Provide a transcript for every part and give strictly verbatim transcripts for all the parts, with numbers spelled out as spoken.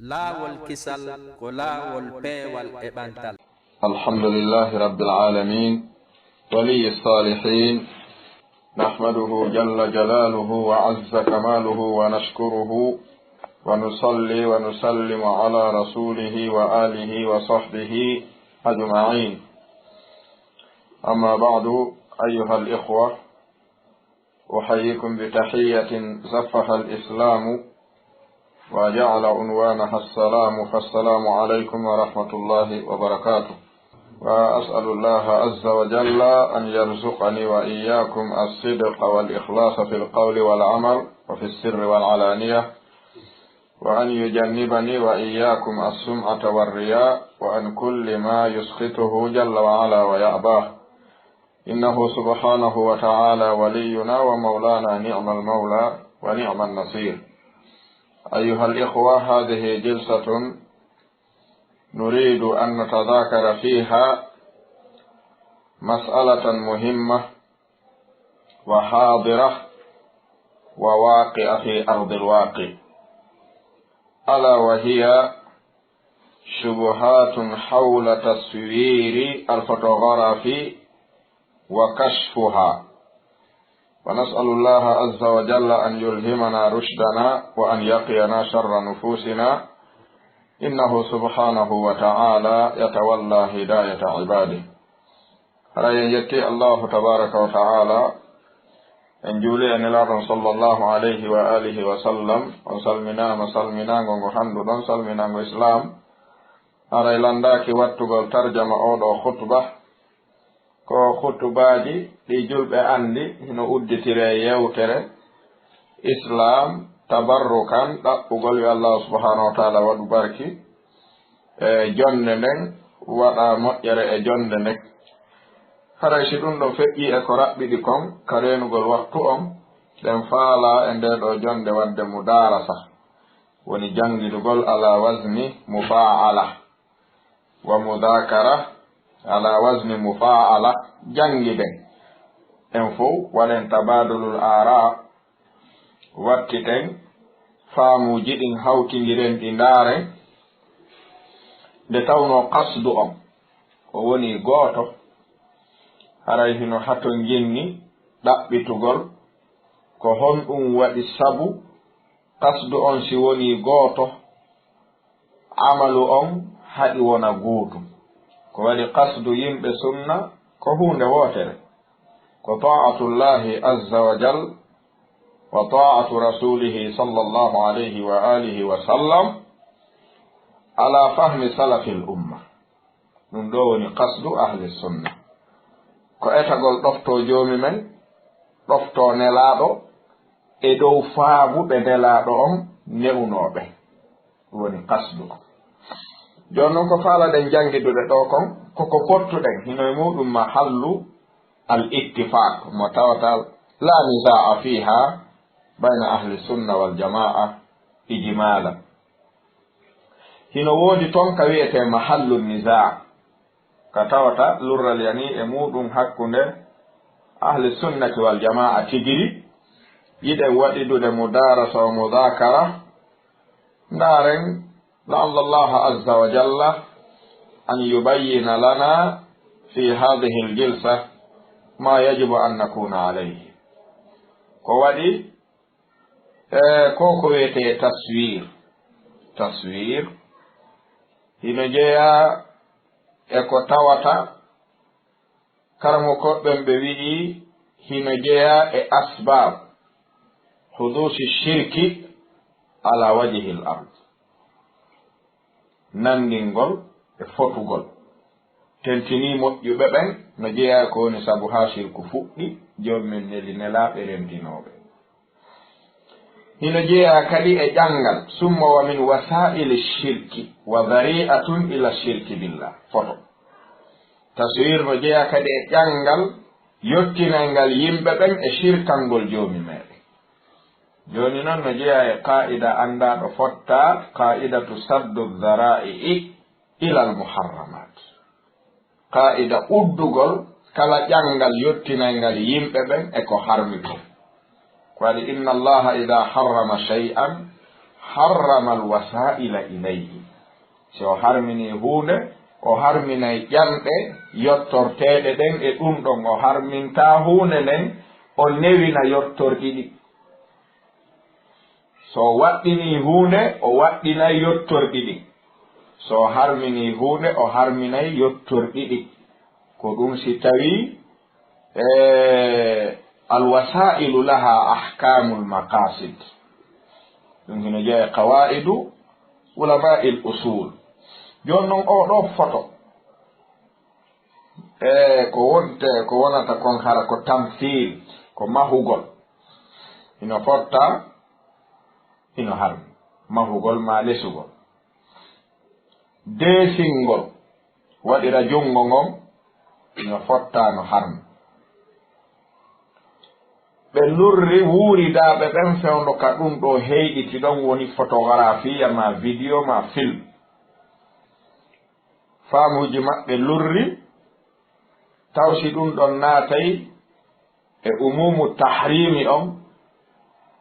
Laawol kisal ko laawol peewal e ɓantal. الحمد لله رب العالمين، ولي الصالحين، نحمده جل جلاله وعز كماله ونشكره، ونصلي ونسلم على رسوله وآله وصحبه أجمعين. أما بعد، أيها الإخوة، أحييكم بتحية زفها الإسلام وجعل عنوانها السلام، فالسلام عليكم ورحمة الله وبركاته. وأسأل الله عز وجل أن يرزقني وإياكم الصدق والإخلاص في القول والعمل وفي السر والعلانية، وأن يجنبني وإياكم السمعة والرياء، وأن كل ما يسخطه جل وعلا ويأباه. إنه سبحانه وتعالى ولينا ومولانا، نعم المولى ونعم النصير. أيها الإخوة، هذه جلسة نريد أن نتذاكر فيها مسألة مهمة وحاضرة وواقعة في أرض الواقع، ألا وهي شبهات حول تصوير الفوتوغرافي وكشفها، ونسأل الله عز وجل أن يلهمنا رشدنا وأن يقينا شر نفوسنا، إنه سبحانه وتعالى يتولى هداية عباده. Haray en yetti Allahu tabaraka wa ta'ala, en juuli e Nelaaɗo on sallallahu alayhi wa alihi wa sallam. On salminaama salminaango ngo hannduɗon, salminaango Islaam. Haray lanndaaki wattugol tarjama oo ɗoo khutba, ko khutbaaji ɗi julɓe anndi hino udditiree yewtere Islaam, tabarrukan, ɗaɓɓugol yo Allahu subhanahu wa ta'ala waɗu barki e jonnde nden, waɗa moƴƴere e jonnde nden. Haray si ɗum ɗon feƴƴii e ko raɓɓiɗi kon ka reenugol waktu on, ɗen faalaa e ndee ɗoo jonnde waɗde mudaarasa, woni janngidugol ala wazni mufaa'ala, wa mudaakara ala wazni mufaa'ala, janngiden. En fow waɗen tabaadulul aaraa, wattiten faamuuji ɗin, hawtindiren ɗi, ndaaren. Nde tawnoo qasdu on o woni gooto, haray hino hatonjinni ɗaɓɓitugol ko honɗum waɗi sabu qasdu on si wonii gooto, amalu on haɗi wona gootum. Ko waɗi qasdu yimɓe sunna ko huunde wootere, ko taa'atullaahi azza wa jal wa taa'atu rasuulihi sallallahu alayhi wa aalihi wa sallam ala fahmi salafil umma. Ɗum ɗoo woni qasdu ahli sunna, ko etagol ɗoftoo Joomi men, ɗoftoo Nelaaɗo e dow faamu ɓe Nelaaɗo on ne'unoo ɓen. Ɗum woni qasdu on. Jooni non ko faalaɗen janngidude ɗoo kon, ko ko pottuɗen, hino e muuɗum mahallu al ittifaaq mo tawata laa nizaa'a fiihaa bayna ahli sunna wal jamaa'a ijmaalan. Hino woodi ton ka wi'etee mahallu nizaa, ka tawata lurral yanii e muuɗum hakkunde ahli sunnati wal jamaa'a tigiri. Yiɗen waɗidude mudaarasa wa mudaakara, ndaaren, la'alla Allaha azza wa jalla an yubayyina lana fi hadhihi al-jilsa ma yajibu an nakuna alayhi. Ko waɗi e ko ko wiyetee taswiir. Taswiir hino jeyaa e ko tawata karamokooɓe ɓen ɓe wi'i hino jeyaa e asbaab huduusi shirki ala wajhil ard. Nanndingol e fotugol. Tentinii moƴƴuɓe ɓen no jeyaa ko woni sabu haa shirku fuɗɗi, Joomi men neli nelaaɓe renndinooɓe. Hino jeyaa kadi e ƴanngal, summa wa min wasaa'ili shirki wa dhari'atun ila shirki billah. Foto. Taswiir no jeyaa kadi e ƴanngal yottinay ngal yimɓe ɓen e shirkangol Joomi meɗen. Jooni non no jeyaa e qaa'ida anndaaɗo fottaa, qaa'idatu saddu dhara'i'i ilal muharramaat. Qaa'ida uddugol kala ƴanngal yottinay ngal yimɓe ɓen e ko harmi kon. Ko waɗi, inna Allaha idha harrama shay'an harrama alwasaa'ila ilayhi. Si o harminii huunde, o harminay ƴamɗe yottorteeɗe ɗen e ɗun ɗon. O harmintaa huunde nden, o newina yottorɗi ɗin. So o waɗɗinii huunde, o waɗɗinay yottorɗi ɗin. So o harminii huunde, o harminay yottorɗi ɗin. Ko ɗun si tawii, e, alwasaa'ilu lahaa ahkaamul maqaasid. Ɗun hino jeyaa e qawaa'idu ulamaa'il usuul. Jooni non, oo ɗoo foto, e, ko wonte, ko wonata kon hara ko tamsiil, ko mahugol. Hino fotta, hino harmi. Mahugol maa lesugol. Deesingol, waɗira junngo ngon, no fotta, no harmi. Ɓe lurri wuuridaaɓe ɓen fewndo ka ɗun ɗoo heyɗiti ɗon, woni fotogaraafiya maa vidiyo maa film. Faamuuji maɓɓe lurri, taw si ɗun ɗon naatay e umuumu tahrimi on,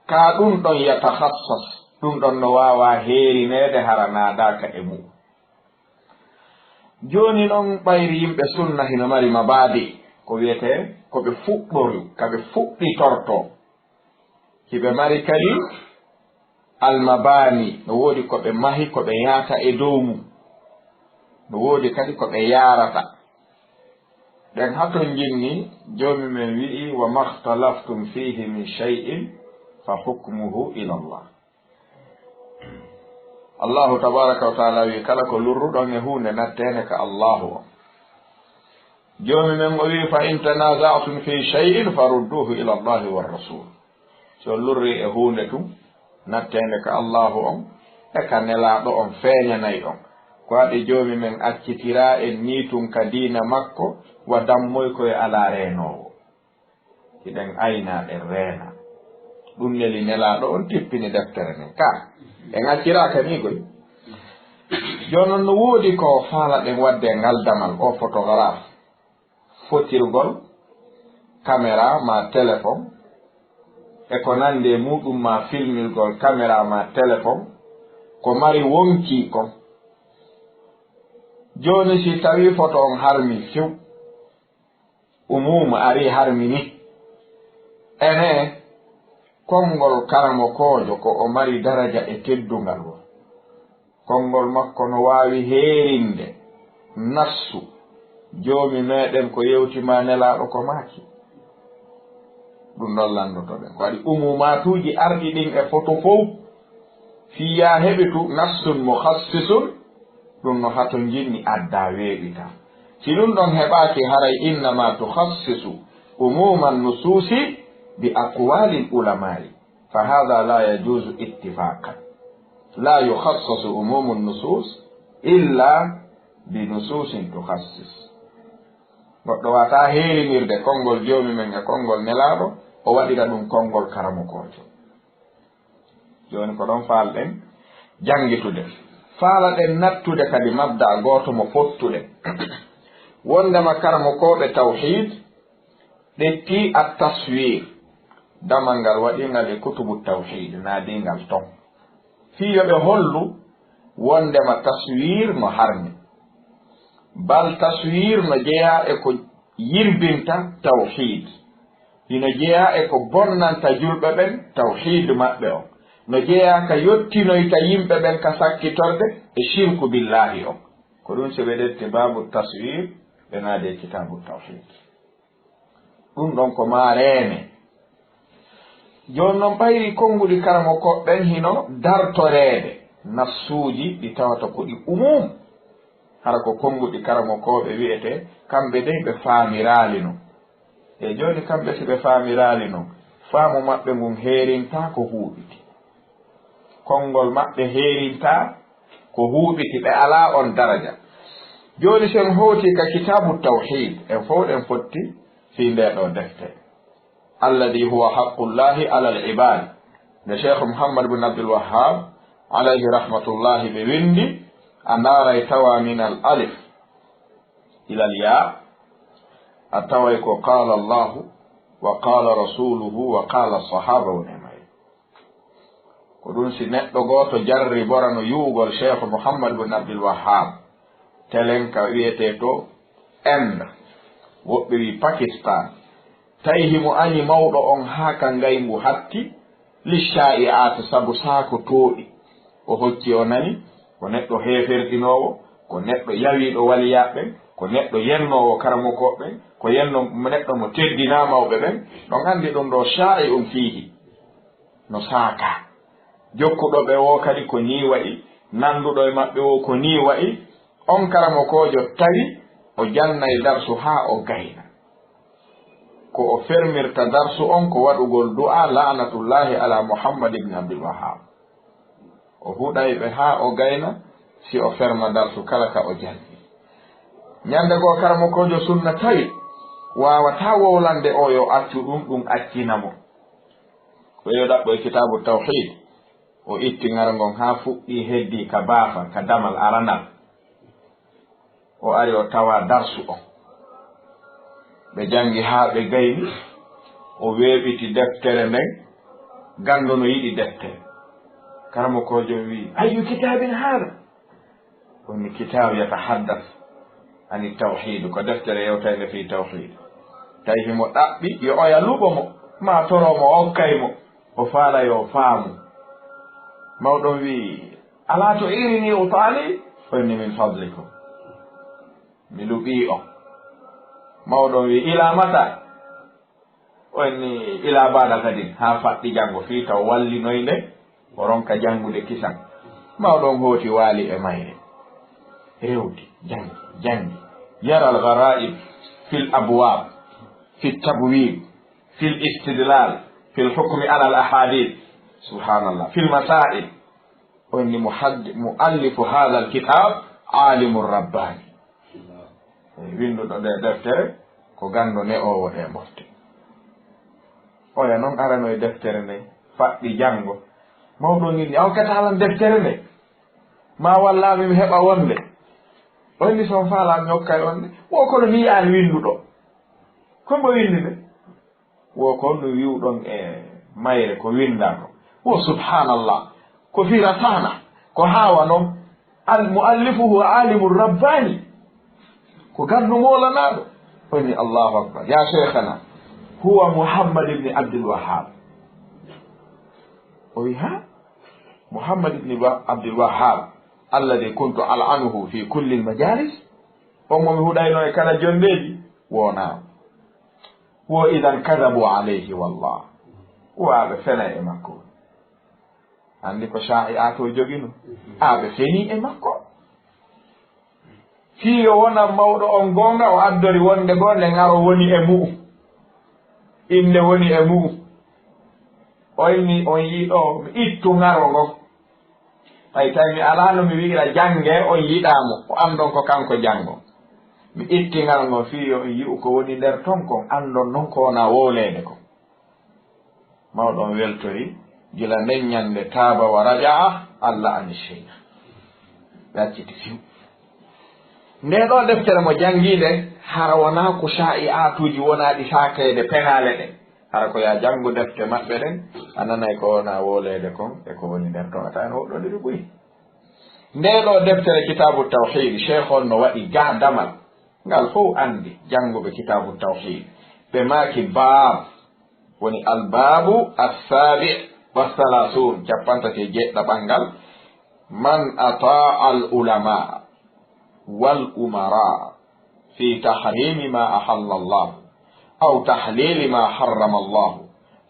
kaa ɗun ɗon yatakhassas, ɗun ɗon no waawaa heerineede hara naadaaka e mu'un. Jooni non, ɓayri yimɓe sunna hino mari mabaadi, ko wi'etee, ko ɓe fuɗɗori, ka ɓe fuɗɗitortoo. Hiɓe mari kadi almabaani, no woodi ko ɓe mahi, ko ɓe yaata e dow mun. No woodi kadi ko ɓe yaarata. Ɗen hatonjinni, Joomi men wi'i, "Wa makhtalaftum fihi min shay'in fa hukmuhu ila Allah." Allahu tabaraka wa taala wi'i, kala ko lurruɗon e huunde, natteende ka Allahu on. Joomi men o wi'i, "Fa in tanaza'tum fi shay'in farudduhu ila Allahi wa rasul." Si on lurri e huunde tun, natteende ka Allahu on e ka Nelaaɗo on, feeñanay on. Ko waɗi Joomi men accitiraa en nii tun ka diina makko, wa dammoy ko e alaa reenoowo. Hiɗen ayna, ɗen reena. Ɗun neli Nelaaɗo on tippini deftere nden. Ka en acciraaka nii koy. Jooni non, no woodi ko faalaɗen waɗde e ngal damal, o photographe. Fotirgol caméra maa téléphone, e ko nandi e muɗum, maa filmirgol caméra maa téléphone, ko mari wonkii kon. Jooni, si tawii foto on harmi few, umuuma arii harmi nii, enee, konngol karamokoojo ko o mari daraja e teddungal woo? Konngol makko no waawi heerinde nassu Joomi meɗen ko yewti maa Nelaaɗo ko maaki? Ɗun ɗon lanndotoɗen. Ko waɗi umuumaatuuji arɗi ɗin e foto fow, fii yaa heɓitu nassun mukhassisun, ɗun no hatonjinni, addaa, weeɓitaa. Si ɗun ɗon heɓaaki, haray innama tukhassisu umuuma nusuusi bi aqwalil ulamaa'i. Fa haadha laa yajuuzu ittifaaqan. Laa yukhassasu umuumu nusuus illaa bi nusuusin tukhassis. Goɗɗo waawataa heerinirde konngol Joomi men e konngol Nelaaɗo, o waɗira ɗun konngol karamokoojo. Jooni ko ɗon faalɗen janngitude. Faalaɗen nattude kadi mabda gooto mo fottuɗen. Wonndema karamokooɓe tawhiid, ɗetti at-taswiir, damal ngal waɗiingal e kutubu tawhiid, naadiingal ton. Fii yo ɓe hollu wonndema taswiir no harmi. Bal taswiir no jeyaa e ko yirbinta tawhiid. Hino jeyaa e ko bonnanta julɓe ɓen tawhiid maɓɓe on. No jeyaa ka yottinoyta yimɓe ɓen ka sakkitorde e shirku billaahi on. Ko ɗun, si ɓe ɗetti baabu taswiir, ɓe naadi e kitaabu tawhiid. Ɗun ɗon ko maa reene. Jooni non, ɓayri konnguɗi karamokooɓe ɓen hino dartoreede nassuuji ɗi tawata ko ɗi umuum. Hara ko konnguɗi karamokooɓe wi'etee, kamɓe dey ɓe faamiraali non. E jooni, kamɓe si ɓe faamiraali non, faamu maɓɓe ngun heerintaa ko huuɓiti. Konngol maɓɓe heerintaa ko huuɓiti, ɓe alaa on daraja. Jooni, si en hootii ka kitaabu tawhiid, en fow ɗen fotti fii ndee ɗoo defte. Alladhi huwa haqqullahi alal ibaad. Nde Sheikh Muhammad bin Abdul Wahhab, alayhi rahmatullahi, ɓe winndi, a ndaaray tawa min al alif ilal yaa, a taway ko qaala Allahu, wa qaala rasuluhu, wa qaala sahaba, woni e mayre. Ko ɗum si neɗɗo gooto jarriborano yi'ugol Cheikh Mouhammad bin Abdul Wahhab, telen ka wiyetee to Inde, woɓɓe wi Pakistan. Tawi himo añi mawɗo on haa ka ngayngu hatti, li shaa'i'aat, sabu saako tooɗi. O hocci, o nani, ko neɗɗo heefertinoowo, ko neɗɗo yawiiɗo waliyaaɓe ɓen, ko neɗɗo yennoowo karamokooɓe ɓen, ko yenno neɗɗo mo teddinaa mawɓe ɓen. Ɗon anndi ɗum ɗoo shaa'i'un fiihi. No saaka. Jokkuɗo ɓe woo kadi ko nii wa'i, nannduɗo e maɓɓe woo ko nii wa'i. On karamokoojo tawi o jannay darsu haa o gayna. Ko o fermirta darsu on ko waɗugol du'a la'natullahi ala Muhammad ibn Abdul Wahhab. O huɗay ɓe haa o gayna, si o ferma darsu kala ka o janni. Ñande goo karamokoojo sunna tawi waawataa wowlande o yo accu ɗum, ɗum accina mo. Ɓeyo ɗaɓɓoy kitaabu tawhiid, o itti ŋar ngon haa fuɗɗii heddii ka baafa, ka damal aranal. O ari o tawa darsu on. Ɓe janngi haa ɓe gayni, o weeɓiti deftere nden, ganndo no yiɗi deftere. Karamokoojo on wi'i, "Ayyu kitaabin haada?" Woni kitaabu yatahaddas ani tawhiid, ko deftere yewtaynde fii tawhiid. Tawi himo ɗaɓɓi yo oya luɓo mo, maa toro mo, o okkay mo, o faala yo faamu. Mawɗo on wi'i, "Alaa tu'iinii u'tiika?" O inni, "Min fadlikum, mi luɓii on." Mawɗo on wi'i, "Ilaa mataa?" O inni, "Ilaa baada gadin, haa faɗɗi janngo, fii taw wallinoy nde, o ronka janngude kisan." Mawɗo on hooti waali e mayre. Rewti, janngi, janngi. Yaral garaa'ib fil abwaab, fit tabwiib, fil istidlaal, fil hukmi alal ahaadiis. Subhaanallah. Fil masaa'il. O inni, "Muhaddi-, muallifu haadal kitaab, aalimun rabbaani." Winnduɗo nde deftere ko ganndo ne'oowo ɗe mofte. Oya non arano e deftere nde, faɗɗi janngo. Mawɗo on inni, "A okkataa lan deftere nde? Maa wallaa mi, mi heɓa wonde." O inni, "So on faalaa mi okkay on nde." Wo kono mi yi'aani winnduɗo. Ko mbo winndi nde? Wo ko no wi'uɗon e mayre ko winndaa ko. Wo subhaanallah. Ko fii rasaana. Ko haawa non. Al-, muallifuhu aalimun rabbaani. Ko ganndo moolanaaɗo. O inni, "Allahu akbar. Ya shaykhana, huwa Muhammad ibn Abdul Wahhab." O wi, "Ha? Muhammad ibn Wa-, Abdul Wahhab, alladhi kuntu al'anuhu fi kulli al-majalis?" On mo mi huɗayno e kala jonndeeji? Wonaa. Wo idan kadabu alayhi wallah. Wo aɓe fena e makko. Anndi ko shaa'i'aat o jogino. Aɓe feni e makko. Fii yo wonan mawɗo on goonga, o addori wonde goo nde ŋaro woni e mu'u. Innde woni e mu'u. O inni, "On yi'i ɗoo, mi ittu ŋaro ngon." Hay tawi mi alaano mi wi'ira jannge, on yiɗaa mo, o anndon ko kanko janngo. Mi itti ŋaro ngon fii yo on yi'u ko woni nder ton kon, anndon non ko wonaa wowleede kon. Mawɗo on weltori, gila nden ñannde taaba wa raja'a, Alla ani sheykh. Ɓe acciti fiw. Nde ɗoo deftere mo janngi nde, hara wonaa ko shaa'i'aatuuji wonaa ɗi saakeede penaale ɗen. Hara ko yaa janngu defte maɓɓe ɗen, a nanay ko wonaa wowleede kon e ko woni nder ton. A tawa no woɗɗondiri ɓuri. Nde ɗoo deftere Kitaabu Tawhiid, sheykh on no waɗi ga damal. Ngal fow anndi jannguɓe Kitaabu Tawhiid. Ɓe maaki baab, woni albaabu assaabi wa salaasuun, cappanɗe tati e jeeɗiɗaɓal ngal, "Man ataa al ulamaa wal umaraa fi tahrimi ma ahalla Allah aw tahlili ma harrama Allah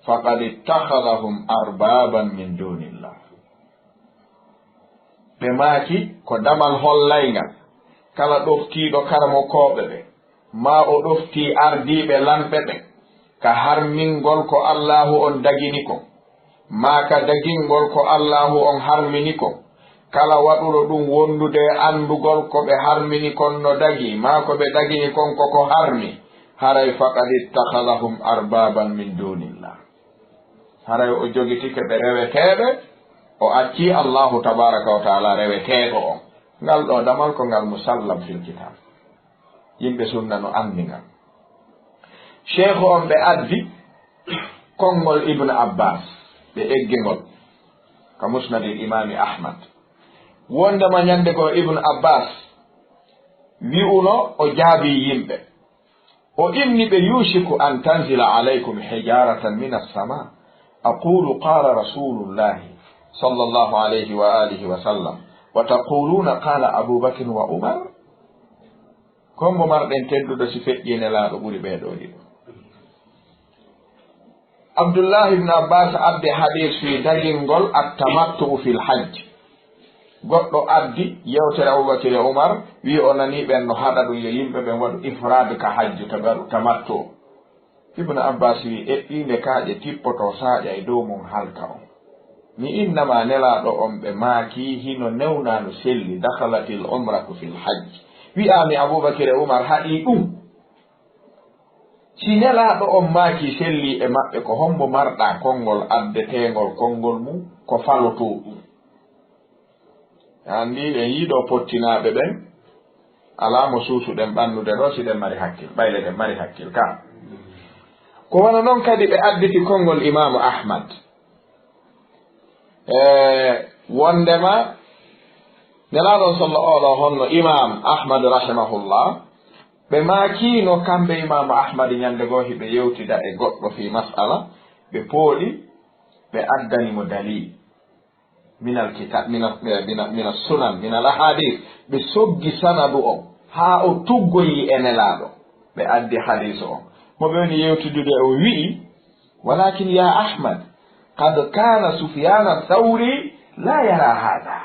faqad ittakhadhahum arbaban min dunillah." Ɓe maaki, ko damal hollayngal kala ɗoftiiɗo karamokooɓe ɓe, maa o ɗoftii ardiiɓe lanɓe ɓen, ka harmingol ko Allaahu on dagini kon, maa ka dagingol ko Allaahu on harmini kon, kala waɗuɗo ɗum wondude e anndugol ko ɓe harmini kon no dagi, maa ko ɓe dagini kon ko ko harmi, haray faqad ittakhadhahum arbaban min dunillah. Haray o jogitike ɓe reweteeɓe, o accii Allaahu tabaaraka wa taala reweteeɗo on. Ngal ɗoo damal ko ngal musallam fil kitaab. Yimɓe sunna no anndi ngal. Sheykh on ɓe addi konngol Ibn Abbaas, ɓe eggi ngol. ka Musnadil Imaami Ahmad. Wondema ñande goo Ibn Abbas wi'uno, o jaabii yimɓe. O inni ɓe, "Yushiku an tanzila alaykum hijaratan min as-sama. Aqulu qala Rasulullahi sallallahu alayhi wa alihi wa sallam, wa taquluna qala Abu Bakr wa Umar." Hombo marɗen tedduɗo si feƴƴi Nelaaɗo ɓuri ɓee ɗoo ɗiɗo? Abdullah ibn Abbas addi hadis fii dagingol at-tamattu'u fil hajj. Goɗɗo addi yewtere Abubakar e Umar, wi'i o nanii ɓen no haɗa ɗum yo yimɓe ɓen waɗu ifraad ka hajju, to ɓe waɗu tamattu. Ibn Abbas wi'i, eɓɓiinde kaaƴe tippoto saaƴa e dow mum halka on. Mi innama Nelaaɗo on ɓe maaki hino newnaa no selli, dakhalatil umratu fil hajj. Wi'aami Abubakar e Umar haɗii ɗum. Si Nelaaɗo on maaki sellii e maɓɓe, ko hombo marɗaa konngol addeteengol konngol mum ko falotoo ɗum? Anndi en yiɗo pottinaaɓe ɓen, alaa mo suusuɗen ɓannude ɗo, si ɗen mari hakkil, ɓayle ɗen mari hakkil ka. Ko wano non kadi ɓe additi konngol Imaamu Ahmad. E wondema Nelaaɗo on salla oɗo honno Imam Ahmad rahimahullah, ɓe maakiino kamɓe Imam Ahmad ñande goo hiɓe yewtida e goɗɗo fii mas'ala, ɓe pooɗi, ɓe addani mo dalil. Minal kita-, mina-, mina-, mina sunan, minal ahadith, ɓe soggi sanadu on, haa o tuggoyi e Nelaaɗo, ɓe addi hadiisu on. Mo ɓe woni yewtidude o wi'i, "Walakin ya Ahmad, qad kana Sufyan ath-Thawri la yara hadha."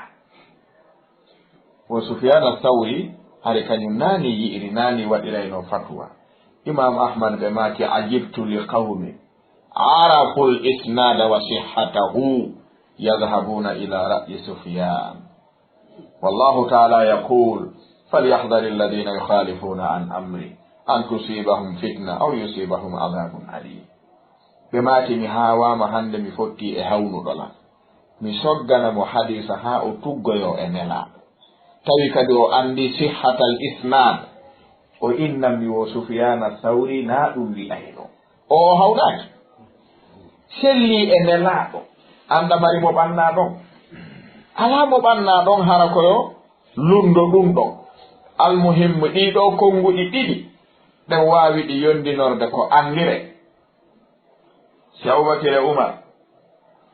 Wo Sufyan ath-Thawri, hari kañum naani yi'iri, naani waɗirayno fatwa. Imam Ahmad ɓe maaki, "Ajibtu li qawmin arafu al-isnada wa sihhatahu, yadhhabuna ila ra'yi Sufyan. Wallahu ta'ala yaqul, falyahdhari alladhina yukhalifuna an amri, an tusibahum fitna aw yusibahum adhabun alim." Ɓe maaki, "Mi haawaama hande mi fotti e hawnuɗo lan. Mi soggana mo hadiisa haa o tuggoyo e Nelaaɗo. Tawi kadi o anndi sihhatal isnaad, o innan mi wo Sufyaana Sawri naa ɗum wi'ayno." O, o hawnaaki. Sellii e Nelaaɗo. Annda mari mo ɓannaa ɗon. Alaa mo ɓannaa ɗon hara ko yo lundo ɗum ɗon. Almuhimmu, ɗii ɗoo konnguɗi ɗiɗi, ɗen waawi ɗi yondinorde ko anndire. Si Abubakir e Umar,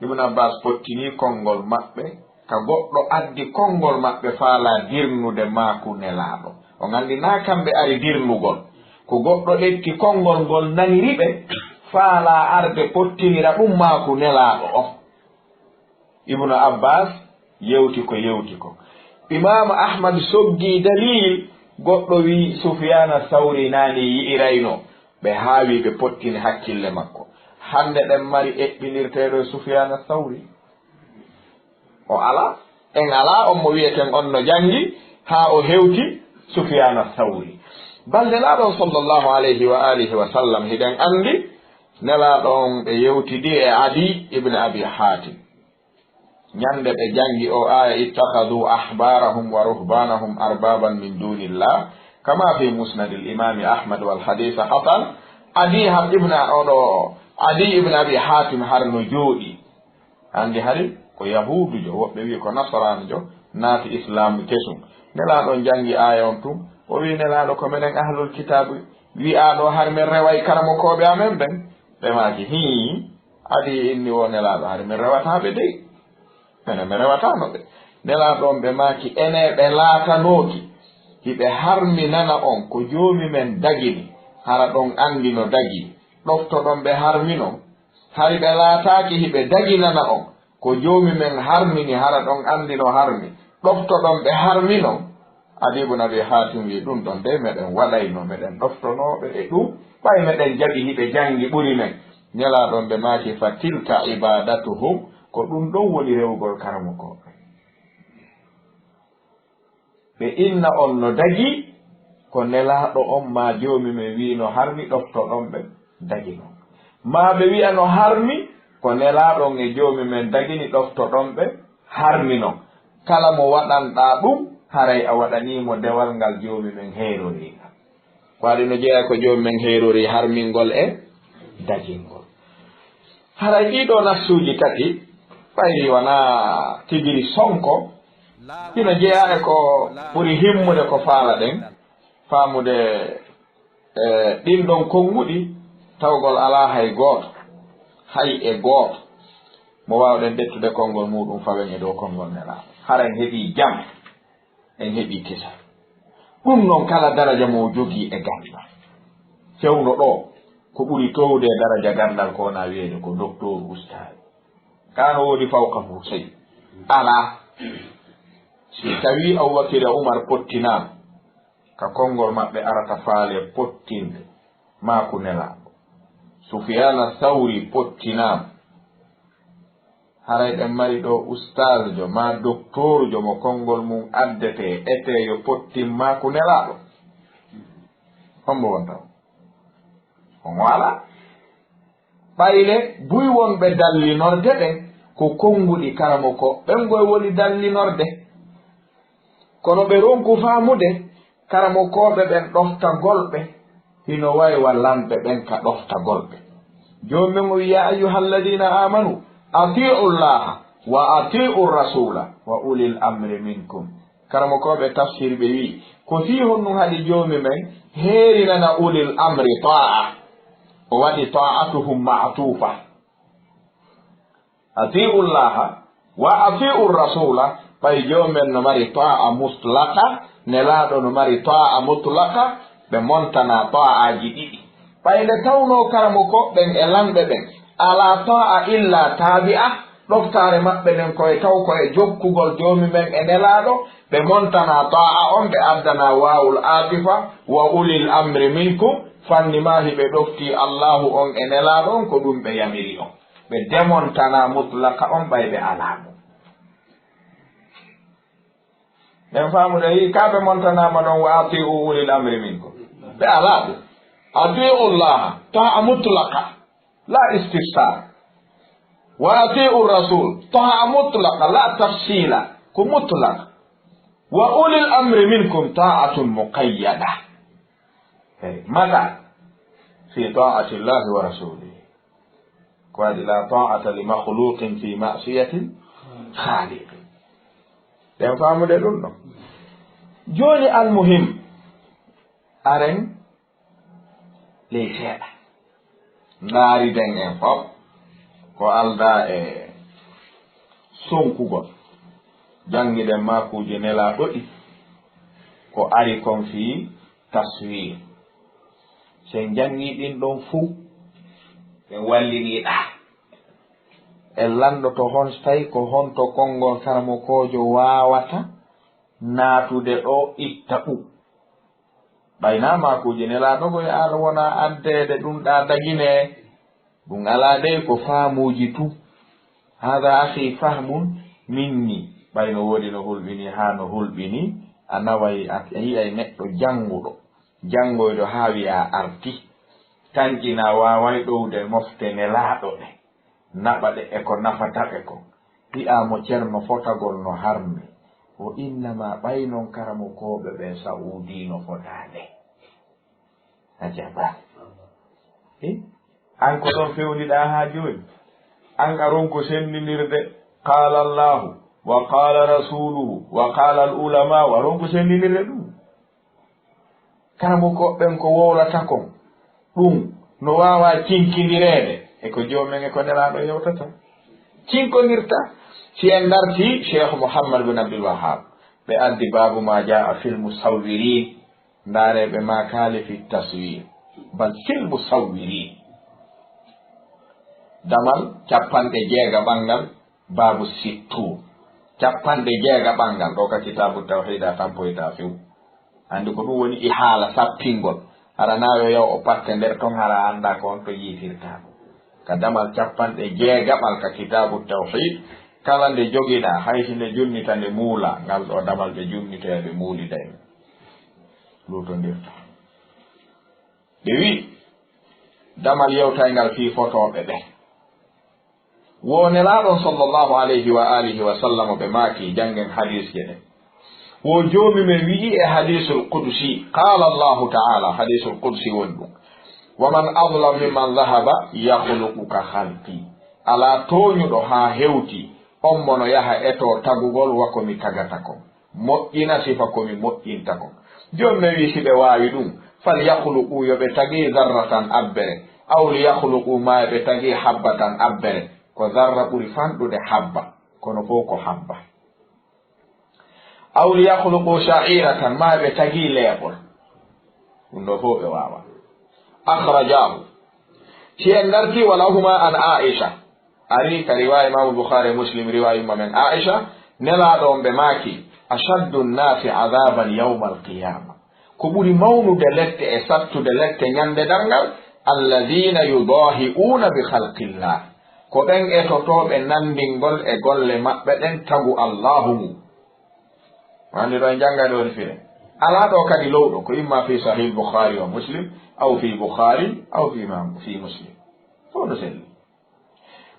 Ibn Abbas pottinii konngol maɓɓe, ka goɗɗo addi konngol maɓɓe faalaa dirnude maaku Nelaaɗo. On anndi naa kamɓe ari dirnugol. Ko goɗɗo ƴetti konngol ngol naniri ɓe, faalaa arde pottinira ɗum maaku Nelaaɗo on. Ibnu Abbas yewti ko yewti ko. Imaamu Ahmad soggi dalil, goɗɗo wi Sufyaana Sawri naani yi'irayno, ɓe haawi ɓe pottini hakkille makko. Hannde ɗen mari eɓɓinirteeɗo e Sufyaana Sawri? O alaa. En alaa on mo wi'eten on no janngi haa o hewti Sufyaana Sawri. Bal Nelaaɗo on sallallahu alayhi wa alihi wa sallam, hiɗen anndi Nelaaɗo on ɓe yewtidi e Adi ibn Abi Hatim. Ñande ɓe janngi o aaya, "Ittakhadhu ahbarahum wa ruhbanahum arbaban min dunillah, kama fi musnadil imami Ahmad wal hadith hasan." Adi har ibn, oɗo Adi ibn Abi Hatim har no jooɗi. Anndi hari ko yahuudujo, woɓɓe wi'i ko nasaraanjo, naati islaamu kesum. Nelaaɗo on janngi aaya on tun, o wi'i, "Nelaaɗo, ko menen ahlul kitaabu wi'aaɗo har men reway karamokooɓe amen ɓen." Ɓe maaki, "Hii, Adi inni wo Nelaaɗo, hari min rewataa ɓe dey. Menen mi rewataano ɓe." Nelaaɗo on ɓe maaki, "Enee ɓe laatanooki hiɓe harminana on ko Joomi men dagini, hara ɗon anndi no dagii, ɗoftoɗon ɓe harminon? Hari ɓe laataaki hiɓe daginana on ko Joomi men harmini, hara ɗon anndi no harmi, ɗoftoɗon ɓe harminon?" Adi ibn Abi Hatim wi'i, "Ɗum ɗon dey meɗen waɗayno, meɗen ɗoftonooɓe e ɗum, ɓay meɗen jaɓi hiɓe janngi ɓuri men." Nelaaɗo on ɓe maaki, "Fa tilka ibadatuhum, ko ɗum ɗon woni rewugol karamokooɓe. Ɓe inna on no dagii, ko Nelaaɗo on maa Joomi men wi'i no harmi, ɗoftoɗon ɓe, daginon. Maa ɓe wi'a no harmi, ko Nelaaɗo on e Joomi men dagini, ɗoftoɗon ɓe, harminon. Kala mo waɗanɗaa ɗum, haray a waɗanii mo dewal ngal Joomi men heerori ngal." Ko waɗi no jeyaa ko Joomi men heerori harmingol e dagingol. Haray ɗii ɗoo nassuuji tati, Ɓayri wanaa tigiri sonko, ina jeyaa e ko ɓuri himmude ko faalaɗen faamude, e ɗin ɗon konnguɗi, tawgol alaa hay gooto, hay e gooto, mo waawɗen ƴettude konngol muuɗum fawen e dow konngol Nelaaɗo. Hara en heɓii jam, en heɓii kisal. Ɗum noon, kala daraja mo o jogii e ganndal, fewndo ɗoo, ko ɓuri toowde e daraja ganndal ko wonaa wiyeede ko doktooru, ustaazu. Kaa no woodi fawqahu sey? Alaa. Si tawii Abubakir e Umar pottinaama, ka konngol maɓɓe arata faale pottinde maaku Nelaaɗo. Sufiyaana Sawri pottinaama. Haray ɓen mari ɗoo ustaazjo maa doktoorjo mo konngol mum addetee, etee yo pottin maaku Nelaaɗo? Hombo wonta on? On alaa. Ɓayde buy wonɓe dallinorde ɓen ko konnguɗi karamokooɓe ɓen, ngoy woni dallinorde. Kono ɓe ronku faamude karamokooɓe ɓen ɗoftagol ɓe hino way wa lanɓe ɓen ka ɗoftagol ɓe. Joomi men o wi'i, "Yaa ayyuhal ladiina aamanu, atii'u Llaaha wa atii'u rasuula wa ulil amri minkum." Karamokooɓe tafsir ɓe wi'i, ko fii honɗum haɗi Joomi men heerinana ulil amri taa'a? O waɗi taa'atuhum ma'tuufa. Atii'u Llaaha wa atii'u rasuula, ɓay Joomi men no mari taa'a mutlaqa, Nelaaɗo no mari taa'a mutlaqa, ɓe montanaa taa'aaji ɗiɗi. Ɓay nde tawnoo karamokooɓe ɓen e lanɓe ɓen alaa taa'a illa taabi'a, ɗoftaare maɓɓe nden ko e taw ko e jokkugol Joomi men e Nelaaɗo, ɓe montanaa taa'a on, ɓe addanaa waawul aatifa, wa ulil amri minkum, fanni maa hiɓe ɗoftii Allaahu on e Nelaaɗo on, ko ɗum ɓe yamiri on. Ɓe demontanaa mutlaqa on, ɓay ɓe alaa ɗum. Ɓen faamude, yi, kaa ɓe montanaama ɗon, "Wa atii'u ulil amri minkum." Ɓe alaa ɗum. "Atii'u Llaaha, taa'a mutlaqa, laa istifsaar. Wa atii'u rasuul, taa'a mutlaqa, laa tafsiila, ko mutlaq. Wa ulil amri minkum, taa'atun muqayyada." Eyi, mata fi taa'ati Llaahi wa rasuulihi. Ko waɗi, "Laa taa'ata li makhluuqin fi ma'siyatil khaaliqi." Ɗen faamude ɗum ɗon. Jooni, almuhim, aren ley seeɗa. Ndaariden en fof ko aldaa e sonkugol. Janngiden maakuuji Nelaaɗo ɗi, ko ari kon fii taswiir. Si en janngii ɗin ɗon fow, en walliniiɗaa. En lanndoto hon, si tawi ko honto konngol karamokoojo waawata naatude ɗoo, itta ɗum. Ɓay naa maakuuji Nelaaɗo koy aɗa wona addeede ɗum ɗaa daginee. Ɗum alaa dey ko faamuuji tun. Haadaa akhii fahmun minni. Ɓay no woodi no hulɓinii haa no hulɓinii, a naway a, a yi'ay neɗɗo jannguɗo, janngoyɗo haa wi'a arti. Tanƴinaa waaway ɗowde mofte Nelaaɗo ɗe, naɓa ɗe e ko nafata ɓe kon. Wi'aa mo Ceerno fotagol no harmi. O innama ɓay non karamokooɓe ɓen Sa'uudi no fotaade. Ajaba. Eh? An ko ɗon fewniɗaa haa jooni? An a ronku senndinirde qaala Allaahu wa qaala rasuuluhu wa qaala al ulamaa, a ronku senndinirde ɗum? Karamokooɓe ɓen ko wowlata kon, ɗum no waawaa cinkindireede e ko Joomi men e ko Nelaaɗo yewtata. Cinkondirta. Si en dartii Cheikh Mouhammad bin Abdul Wahhab, ɓe addi baabu maa jaa'a fil musawwiriin, ndaaree ɓe maa kaali fi taswiir, bal fil musawwiriin. Damal cappanɗe jeegaɓal ngal, baabu sittuun, cappanɗe jeegaɓal ngal, ɗo ka Kitaabu Tawhiid a tampoytaa few. Anndi ko ɗum woni ihaala, sappingol. Hara naa yo yaw o patte nder ton, hara a anndaa ko on to yiitirtaa ɗum. Ka damal cappanɗe jeegaɓal ka Kitaabu Tawhiid, kala nde jogiɗaa, hay si nde junnita nde muula, ngal ɗo damal ɓe junnitoya ɓe muulida e mum. Luutondirta. Ɓe wi'i, damal yewtayngal fii fotooɓe ɓe. Wo Nelaaɗo on sallallahu alayhi wa alihi wa sallam ɓe maaki, janngen hadiisje ɗen. Wo Joomi men wi'i e hadiisul qudsi, qaala Allahu ta'ala, hadiisul qudsi woni ɗum, "Wa man azlamu mimman dhahaba yakhluqu ka khalqi." Alaa tooñuɗo haa hewti On mo no yaha etoo tagugol wa ko mi tagata kon, moƴƴina sifa ko mi moƴƴinta kon. Jooni men wi'i si ɓe waawi ɗum, فليخلقوا, yo ɓe tagi ذرة abbere, أو ليخلقوا, maa yo ɓe tagi حبة abbere. Ko zarra ɓuri fanɗude habba, kono fof ko habba. أو ليخلقوا شعيرة, maa ɓe tagi leeɓol. Ɗum ɗo fof ɓe waawaa. أخرجاه. Si en ngartii, ولهما عن عائشة. Ari ka riwaaya Imaamu Bukhaari e Muslim, riwaaya yumma men Aisha, Nelaaɗo on ɓe maaki, أشد الناس عذابا يوم القيامة. Ko ɓuri mawnude lette e sattude lette ñande darngal, الذين يضاهئون بخلق الله. Ko ɓen etotooɓe nanndingol e golle maɓɓe ɗen tagu Allaahu ngun. Anndi ɗo en janngaani woni fire. Alaa ɗo kadi lowɗo, ko imma fi Sahih Bukhari wa Muslim, aw fi Bukhari, aw fi ma-, fi Muslim. Fof no selli.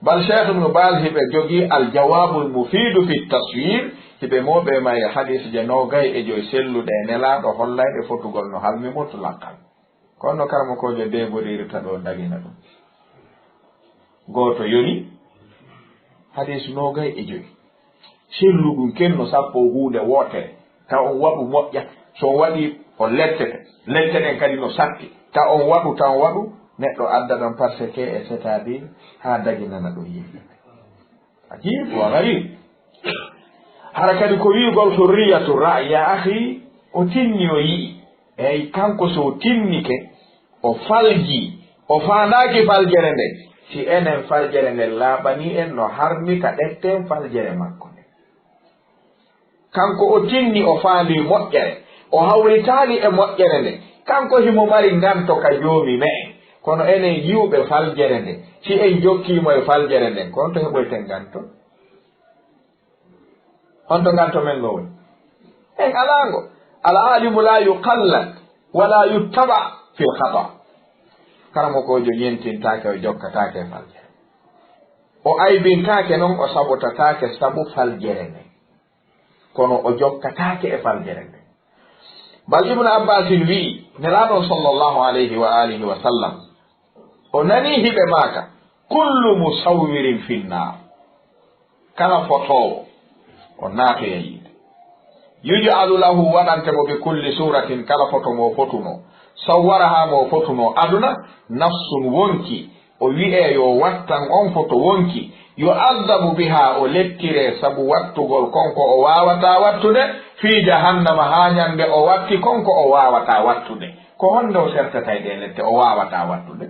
Bal Cheikh Ibn Baz hiɓe jogii Al Jawabul Mufidu fi Taswir, hiɓe mooɓe ma e hadis je noogay e joy selluɗe e Nelaaɗo hollayɗe fotugol no halmi mutlaqan. Kono no karamokoojo deegorirta ɗo dagina ɗum. Gooto yoni, hadis noogay e joy. Sellu ɗum ken no sappo huunde wootere. Taw on waɗu moƴƴa. So on waɗi, on lettete. Lette ɗen kadi no satti. Taw on waɗu, taw on waɗu, neɗɗo adda ɗon par ce que et c'est-à-dire haa daginana ɗum yimɓe. Ajib wa gharib. Hara kadi ko wi'ugol hurriyatu ra'y, ya akhi, o tinni o yi'i. Eyi, kanko so o tinnike, o falji, o faandaaki faljere nden. Si enen faljere nden laaɓanii en no harmi ka ɗetten faljere makko nden. Kanko o tinni o faandii moƴƴere, o hawritaali e moƴƴere nden. Kanko himo mari nganto ka Joomi me'en. Kono enen yi'uɓe faljere nden, si en jokkii mo e faljere nden, ko honto heɓoyten nganto? Honto nganto men ngo woni? En alaa ngo. Al alimu la yuqallad wa la yuttaba fil khata. Karamokoojo ñentintaake, o jokkataake e faljere. O aybintaake non, o saɓotataake sabu faljere nden. Kono o jokkataake e faljere nden. Bal Ibnu Abbasin wi'i, Nelaaɗo on sallallahu alayhi wa alihi wa sallam, o nanii hiɓe maaka, "Kullu musawwirin finnaar." Kala fotoowo, o naatoya yiite. "Yuj'alu lahu," waɗante mo, "bi kulli suuratin," kala foto mo fotunoo, "sawwarahaa," mo fotunoo aduna, "nafsun," wonki, o wi'ee yo wattan on foto wonki, "yu'adhabu bihaa," o lettiree sabu wattugol kon ko o waawataa wattude, "fii jahannama," haa ñande o watti kon ko o waawataa wattude. Ko honde o sertata e ɗee lette o waawataa wattude?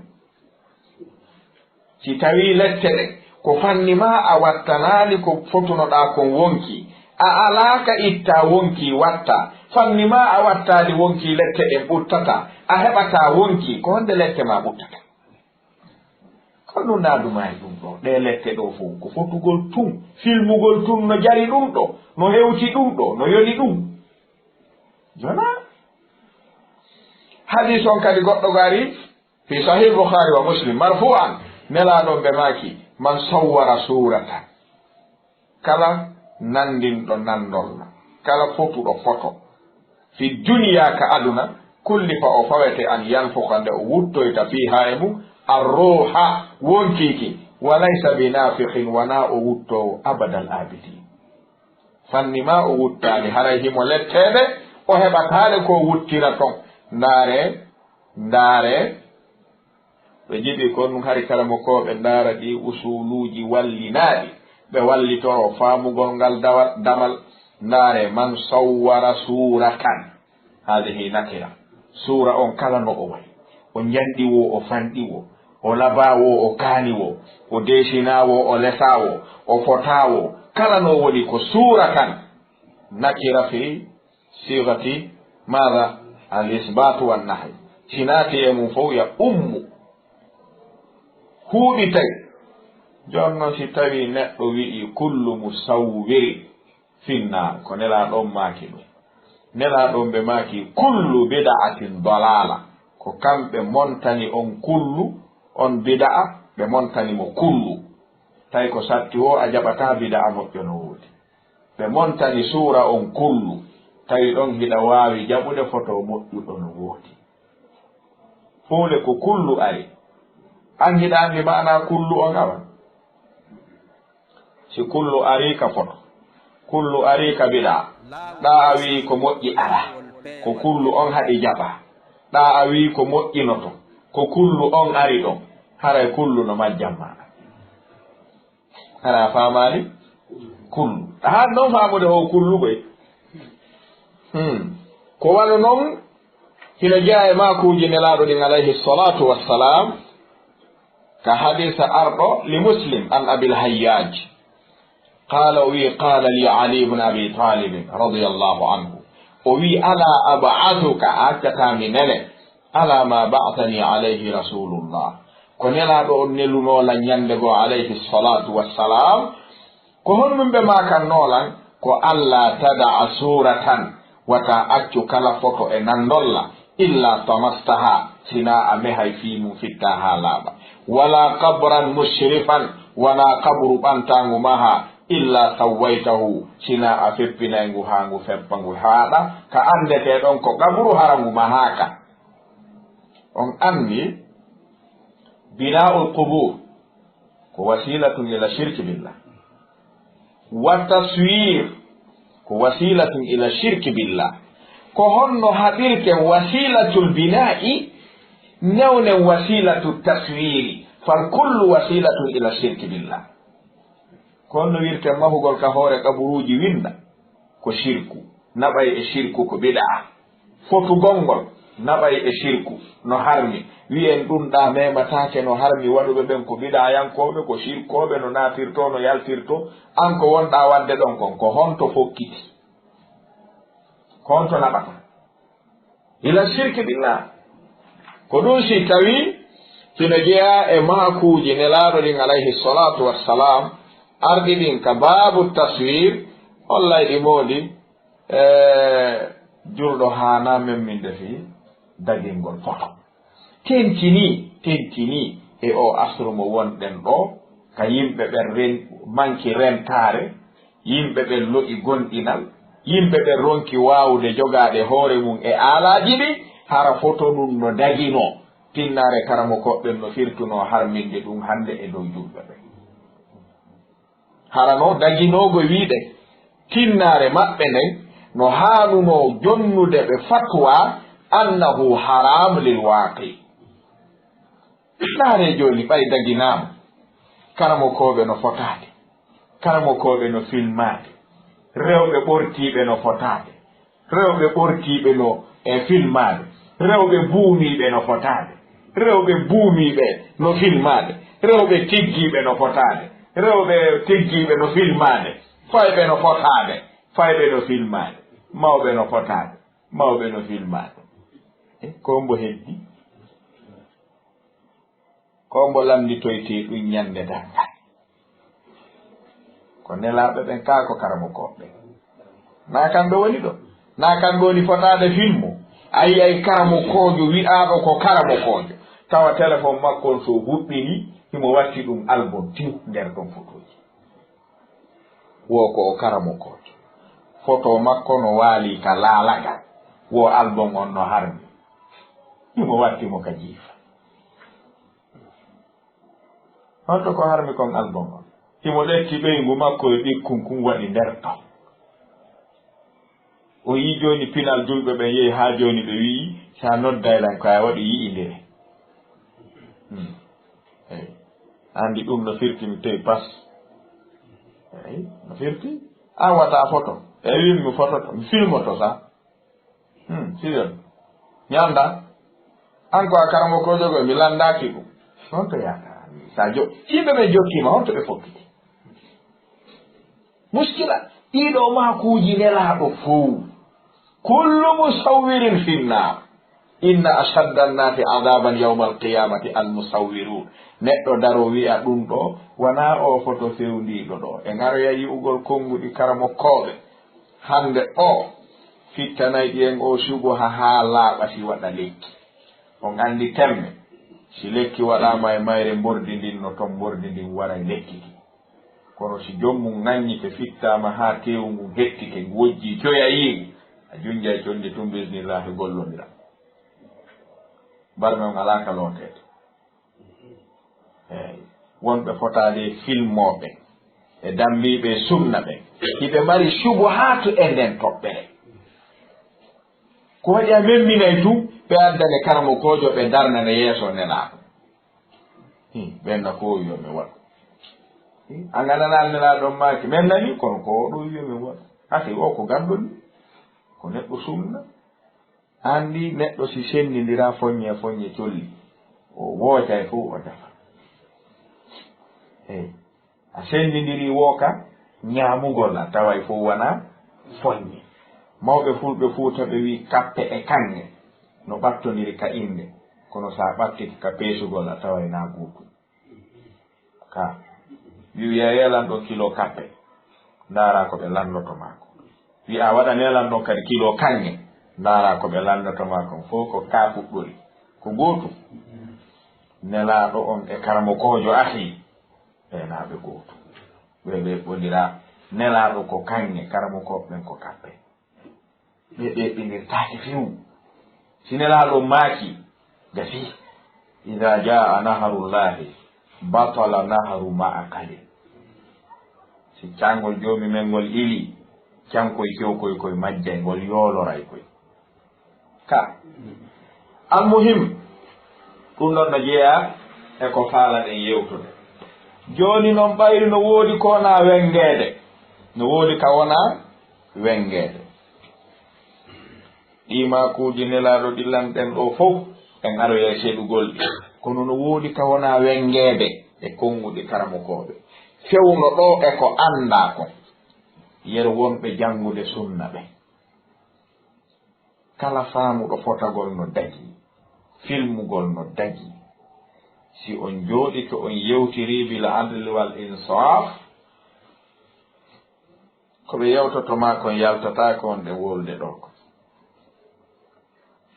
Si tawii lette ɗen ko fanni maa a wattanaali ko fotunoɗaa kon wonki, a alaa ka ittaa wonki wattaa, fanni maa a wattaali wonki lette ɗen ɓuttataa, a heɓataa wonki, ko honde lette maa ɓuttata? Ko ɗum naaduma e ɗum ɗo, ɗee lette ɗo fof, ko fotugol tun, filmugol tun no jari ɗum ɗo, no hewti ɗum ɗo, no yoni ɗum. Jonaa. Hadiis on kadi goɗɗo gari, fi Sahih Bukhari wa Muslim, marfu'an, Nelaaɗo ɓe maaki, "Man sawwara suuratan." Kala nanndinɗo nanndol, kala fotuɗo foto, fi duniya ka aduna, kullifa o fawete an yanfuxa nde o wuttoyta fiiha e mum, arruuha wonkiiki, wa laysa bi naafiqin wonaa o wuttoowo abadal abidin. Fanni maa o wuttaali haray himo letteede, o heɓataale ko wuttira ton. Ndaare, ndaare, ɓe jiɓi kon hari karamokooɓe ndaara ɗi usuuluuji wallinaaɗi, ɓe wallitoro faamugol ngal dawal, damal. Ndaare, man sawwara suuratan, haadihi nakira. Suura on kala no o wayi, o njanɗi wo, o fanɗi wo, o labaa wo, o kaani wo, o deesinaa wo, o lesaa wo, o fotaa wo, kala no woni ko suuratan, nakira fi siigati maada? Al isbaatu wan nahy. Si naati e mum fof ya ummu. Huuɗitay. Jooni non si tawii neɗɗo wi'i kullu musawwirin finnaar, ko Nelaaɗo on maaki ɗum. Nelaaɗo on ɓe maaki kullu bid'atin dalaala. Ko kamɓe montani on kullu, on bid'a, ɓe montani mo kullu. Tawi ko satti wo a jaɓataa bid'a moƴƴo no woodi. Ɓe montani suura on kullu, tawi ɗon hiɗa waawi jaɓude foto moƴƴuɗo no woodi. Huunde ko kullu ari. An hiɗa anndi maanaa kullu on awa? Si kullu arii ka foto, kullu arii ka bidaa, ɗa a wi'i ko moƴƴi alaa, ko kullu on haɗi jaɓaa. Ɗa a wi'i ko moƴƴinoto, ko kullu on ari ɗon, haray kullu no majjan ma. Hara a faamaali? Kullu. A haani non faamude ho kullu koy. Hmm. Ko wano non, hino jeyaa e maakuuji Nelaaɗo ɗin, alayhi salatu wassalam, ka hadiisa arɗo li Muslim an Abil Hayyaj. Qaala, o wi'i, qaala li Ali ibn Abi Talib radiyallahu anhu. O wi'i, "Ala ab'athuka, a accataa mi nele, ala ma ba'athani alayhi Rasulullah." Ko Nelaaɗo on nelunoo lan ñande goo, alayhi salatu wassalam. Ko honɗun ɓe maakannoo lan? Ko, "Alla tada'a suratan, wata accu kala foto e nandolla, illa tamastaha, sinaa a mehay fii mun fittaa haa laaɓa. Wala qabran mushrifan, wanaa qabru ɓantaangu maha, illa sawwaytahu, sinaa a feppinay ngu haa ngu feppa ngu haaɗa, ka anndetee ɗon ko qabru hara ngu mahaaka." On anndi bina'ul qubur ko wasilatun ila shirki billah. Wa taswir ko wasilatun ila shirki billah. Ko honno haɓirten wasilatul bina'i newnen wasilatu taswiri? Fal kullu wasilatun ila shirki billah. Ko honno wirten mahugol ka hoore kaburuuji winda? Ko shirku. Naɓay e shirku ko bid'a. Fotugol ngol naɓay e shirku, no harmi. Wi'en ɗun ɗa memataake, no harmi. Waɗuɓe ɓen ko bid'ayankooɓe, ko shirkooɓe, no naatirtoo, no yaltirtoo. An ko wonɗaa waɗde ɗon kon, ko honto fokkiti? Ko honto naɓata? Ila shirki billah. Ko ɗun si tawi hino jeyaa e maakuuji Nelaaɗo ɗin, alayhi salatu wassalam, arɗi ɗin ka baabu taswir, hollay ɗi moodi, e, julɗo haanaa memminde fii dagingol foto. Tentinii, tentinii e oo asru mo wonɗen ɗoo, ka yimɓe ɓen ren-, manki rentaare, yimɓe ɓen lo'i gomɗinal, yimɓe ɓen ronki waawude jogaade hoore mun e aalaaji ɗin, hara foto ɗun no daginoo. Tinnaare karamokooɓe ɓen no firtunoo harminde ɗun hannde e dow julɓe ɓen. Hara no daginoogo wi'ude tinnaare maɓɓe nden no haanunoo jonnude ɓe fatwa annahu haram lil waaqi. Ndaaree jooni, ɓay daginaama, karamokooɓe no fotaade, karamokooɓe no filmaade, rewɓe ɓortiiɓe no fotaade, rewɓe ɓortiiɓe no e filmaade, rewɓe buumiiɓe no fotaade, rewɓe buumiiɓe no filmaade, rewɓe tiggiiɓe no fotaade, rewɓe tiggiiɓe no filmaade, fayɓe no fotaade, fayɓe no filmaade, mawɓe no fotaade, mawɓe no filmaade. E ko mbo heddi? Ko mbo lannditoytee ɗun ñande darngal? Ko nelaaɓe ɓen kaa ko karamokooɓe ɓen? Naa kamɓe woni ɗo? Naa kamɓe woni fotaade filmo? A yi'ay karamokoojo wi'aaɗo ko karamokoojo, tawa telefon makko on so huɓɓinii, himo watti ɗun album tiw nder ɗon fotooji. Wo ko o karamokoojo. Foto makko no waalii ka laalagal. Wo album on no harmi. Himo watti mo ka jiifa. Honto ko harmi kon album on? Himo ƴetti ɓeyngu makko e ɓikkun kun waɗi nder ton. O yi'i jooni pinal julɓe ɓen yehi haa jooni ɓe wi'i, "Si a nodday lan ko a waɗi yi'indire." Hmm. Eyi. Anndi ɗun no firti mi towi pas. Eyi, no firti. An wata foto. Eyi, mi fototo, mi filmoto sa. Hmm, siriyal. Mi anndaa. An ko a karamokoojo ko mi lanndaaki ɗun. Honto yaakaraa? Sa jo-, yimɓe ɓe jokkiima, honto ɓe fokkiti? Muskila, ɗiɗo maakuuji nelaaɗo fow. Kullu musawwirin finnaar. Inna ashadda annaasi adaaban yawmal qiyaamati al musawwiruun. Neɗɗo daro wi'a ɗun ɗo, wanaa oo foto fewndiiɗo ɗo. E ngaroya yi'ugol konnguɗi karamokooɓe. Hannde o fittanay ɗi en oo subuha haa laaɓa si waɗa lekki. On anndi temme, si lekki waɗaama e mayre mbordi ndin, no ton mbordi ndin waray lekki ki. Kono si joom mun ŋaññike, fittaama haa teewu ngun hettike, ngu wojjii coya yiingu, a junjay conndi tun, bismillaahi, gollondiraa. Barme on alaa ka looteede. Eey. Wonɓe fotaade e filmooɓe. e dammbiiɓe sunna ɓen, hiɓe mari subuhaatu e nden toɓɓere. Ko waɗi a memminay tun, ɓe addane karamokoojo, ɓe darnane yeeso Nelaaɗo. Hi, ɓen na ko yo mi waɗu. Hi, a ngananaa Nelaaɗo on maaki, men nani, kono ko o ɗo yo mi waɗu. Asi o ko ganndo ni, ko neɗɗo sunna. Anndi neɗɗo si senndindiraa foññe, foññe colli, o woocay fow o dafa. Eey. A senndindirii woo ka ñaamugol, a taway fow wanaa foññe. Mawɓe fulɓe Fuuta ɓe wi'i kappe e kaŋŋe no ɓattondiri ka innde, kono si a ɓattike ka peesugol, a taway naa gootum. Ka wi'u, "Yelan ɗoo kilo kappe, ndaaraa ko ɓe lanndoto maa kon." Wi'a, "Waɗanee lan ɗon kadi kilo kaŋŋe, ndaaraa ko ɓe lanndoto maa kon." Fow ko ka fuɗɗori, ko gootum. Nelaaɗo on e karamokoojo, ahi, ɓe naa ɓe gootum. Ɓe ɓe ɓoliraa. Nelaaɗo ko kaŋŋe, karamokooɓe ɓen ko kappe. Ɓe ɓe ɓinirtaake few. Si Nelaaɗo maaki, gasi. "Idaa jaa'a naharullaahi, batala naharu ma'aqalin." Si cangol Joomi men ngol ili, cankoy kewkoy koy majjay, ngol yooloray koy. Ka. Almuhim, ɗum ɗon no jeyaa e ko faalaɗen yewtude. Jooni non, ɓayri no woodi ko wonaa wenngeede, no woodi ka wonaa wenngeede. Ɗii maakuuji Nelaaɗo ɗi lanɗen ɗoo fow, en aroyay seeɗugol ɗi. Kono no woodi ka wonaa wenngeede e konnguɗi karamokooɓe. Fewndo ɗoo e ko anndaa kon. Yeru wonɓe janngude sunna ɓen. Kala faamuɗo fotagol no dagii, filmugol no dagii. Si on jooɗike on yewtirii bil adli wal insaaf, ko ɓe yewtoto maa kon yaltataake on ɗe wolde ɗoo kon.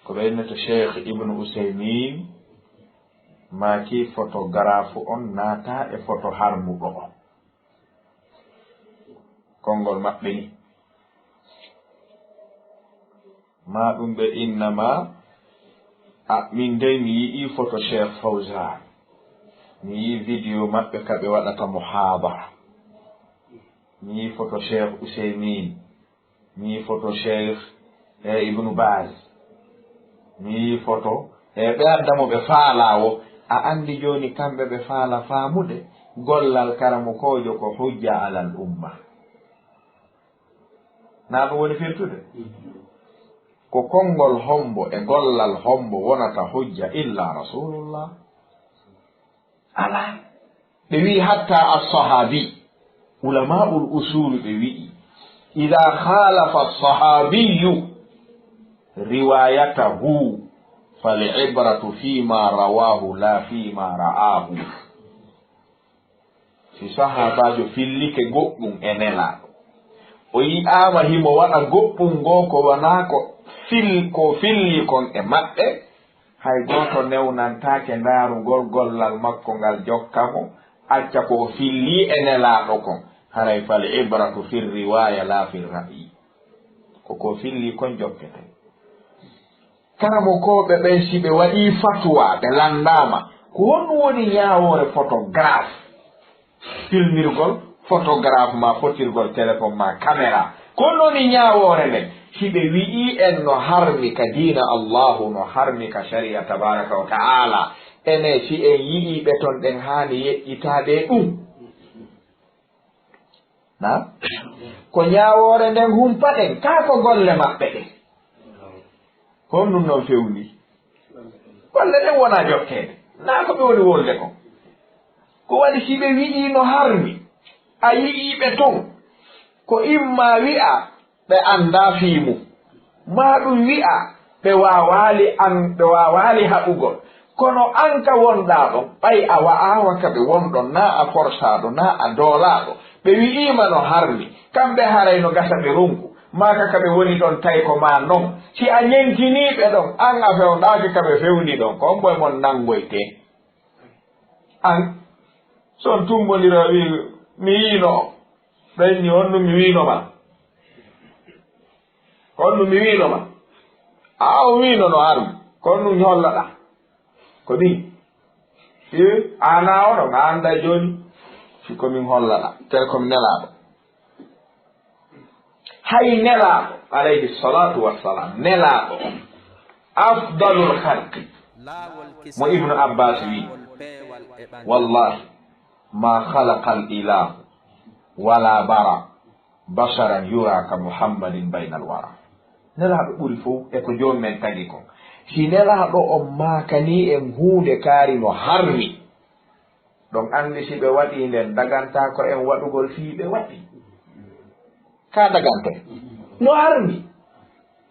Ko ɓe innoto Cheikh Ibn Usaymin maaki, fotogaraafu on naataa e foto harmuɗo on. Konngol maɓɓe ni. Maa ɗum ɓe innama, a, min dey mi yi'ii foto Cheikh Fawzan. Mi yi'ii video maɓɓe ka ɓe waɗata muhaadara. Mi yi'ii foto Cheikh Useymin. Mi yi'ii foto Cheikh, eh, Ibnu Baz. Mi yi'ii foto, eh, ɓe adda mo ɓe faalaa wo. A anndi jooni kamɓe ɓe faala faamude gollal karamokoojo ko hujja alal umma. Naa ɗum woni firtude? Ko konngol hombo e gollal hombo wonata hujja illa Rasulullah? Alaa. Ɓe wi'i hatta as-sahabi. Ulama'ul usulu ɓe wi'i, "Idha khalafa as-sahabiyyu riwayatahu fal ibratu fima rawahu la fima ra'ahu." Si sahaabaajo fillike goɗɗum e Nelaaɗo, o yi'aama himo waɗa goɗɗum ngoo ko wanaa ko fil-, ko filli kon e maɓɓe, hay gooto newnantaake ndaarugol gollal makko ngal jokka mo, acca ko o fillii e Nelaaɗo kon, haray fal ibratu fir riwaaya laa fir ra'yi. Ko ko fillii kon jokkete. Karamokooɓe ɓen, si ɓe waɗii fatuwa, ɓe lanndaama, ko honɗum woni ñaawoore photographe? Filmirgol, photographe maa fotirgol téléphone maa caméra. Ko honɗum woni ñaawoore nden? Si ɓe wi'ii en no harmi ka diina Allaahu, no harmi ka shari'a tabaaraka wa ta'aala, enen si en yi'ii ɓe ton, ɗen haani yeƴƴitaade e ɗum? Na? Ko ñaawoore nden humpaɗen, kaa ko golle maɓɓe ɗen? Honɗum non fewndi? Golle ɗen wonaa jokkeede. Naa ko ɓe woni wolde kon. Ko waɗi si ɓe wi'ii no harmi, a yi'ii ɓe ton, ko imma wi'a, ɓe anndaa fii mun. Maa ɗum wi'a, ɓe waawaali an, ɓe waawaali haɓugol. Kono an ka wonɗaa ɗon, ɓay a wa'aama ka ɓe wonɗon, naa a forsaaɗo, naa a doolaaɗo. Ɓe wi'iima no harmi, kamɓe haray no gasa ɓe ronku. Maa ka ka ɓe woni ɗon, tawi ko maa non. Si a ñentinii ɓe ɗon, an a fewndaaki ka ɓe fewndi ɗon, ko hombo e mon nanngoytee? An, si on tummbondira, wi'i, "Mi yi'ino on." Ɓe inni, "Honɗum mi wi'ino ma? Honɗum mi wi'ino ma?" A, o wi'ino no harmi. Ko honɗum hollaɗaa? Ko ɗin. Ii, aan a oɗon, a anndaa jooni. Ko min hollana, tel ko mi nelaaɗo. Hay nelaaɗo, alayhi salatu wassalam, nelaaɗo on, afdalul khalqi, mo Ibnu Abbas wi, wallahi, ma khalaqa al ilahu wala bara basharan yura ka Muhammadin baynal wara. Nelaaɗo ɓuri fof e ko joom men tagi kon. Si nelaaɗo on maakani en huunde kaari no harmi, ɗon anndi si ɓe waɗii nden, dagantaa ko en waɗugol fii ɓe waɗi. Ka dagante? No harmi.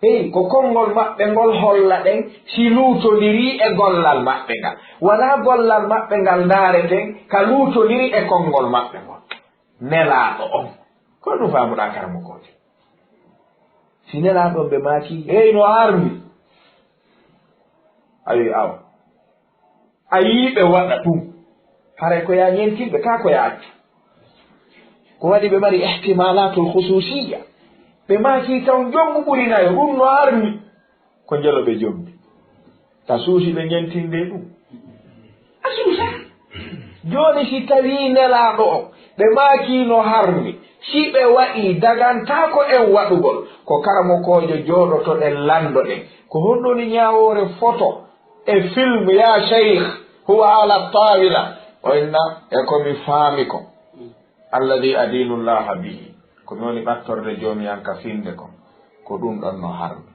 Hey, ko konngol maɓɓe ngol holla ɗen si luutondirii e gollal maɓɓe ngal. Wanaa gollal maɓɓe ngal ndaareten ka luutondirii e konngol maɓɓe ngol. Nelaaɗo on. Ko ɗum faamuɗaa karamokoojo? Si nelaaɗo on ɓe maaki, hey, no harmi. Ayo, awa. A yii ɓe waɗa ɗum. Haray ko yaa ñentinɓe, kaa ko yaa accu. Ko waɗi ɓe mari ihtimalatul khususiyya. Ɓe maaki taw jommu ɓuri nayo, ɗum no harmi. Ko njelo ɓe jombi. Ta suusi ɓe ñentinde ɗum. A suusa. Jooni si tawii nelaaɗo o, ɓe maaki no harmi. Si ɓe waɗii, dagantaa ko en waɗugol. Ko karamokoojo jooɗotoɗen lanndo ɗen. Ko honɗun woni ñaawoore foto e film, ya sheikh, huwa ala tawila. O inna e ko mi faami ko. Alladhi adinu llaha bihi. Ko mi woni ɓattorde joomi an ka finde kon. Ko ɗum ɗon no harmi.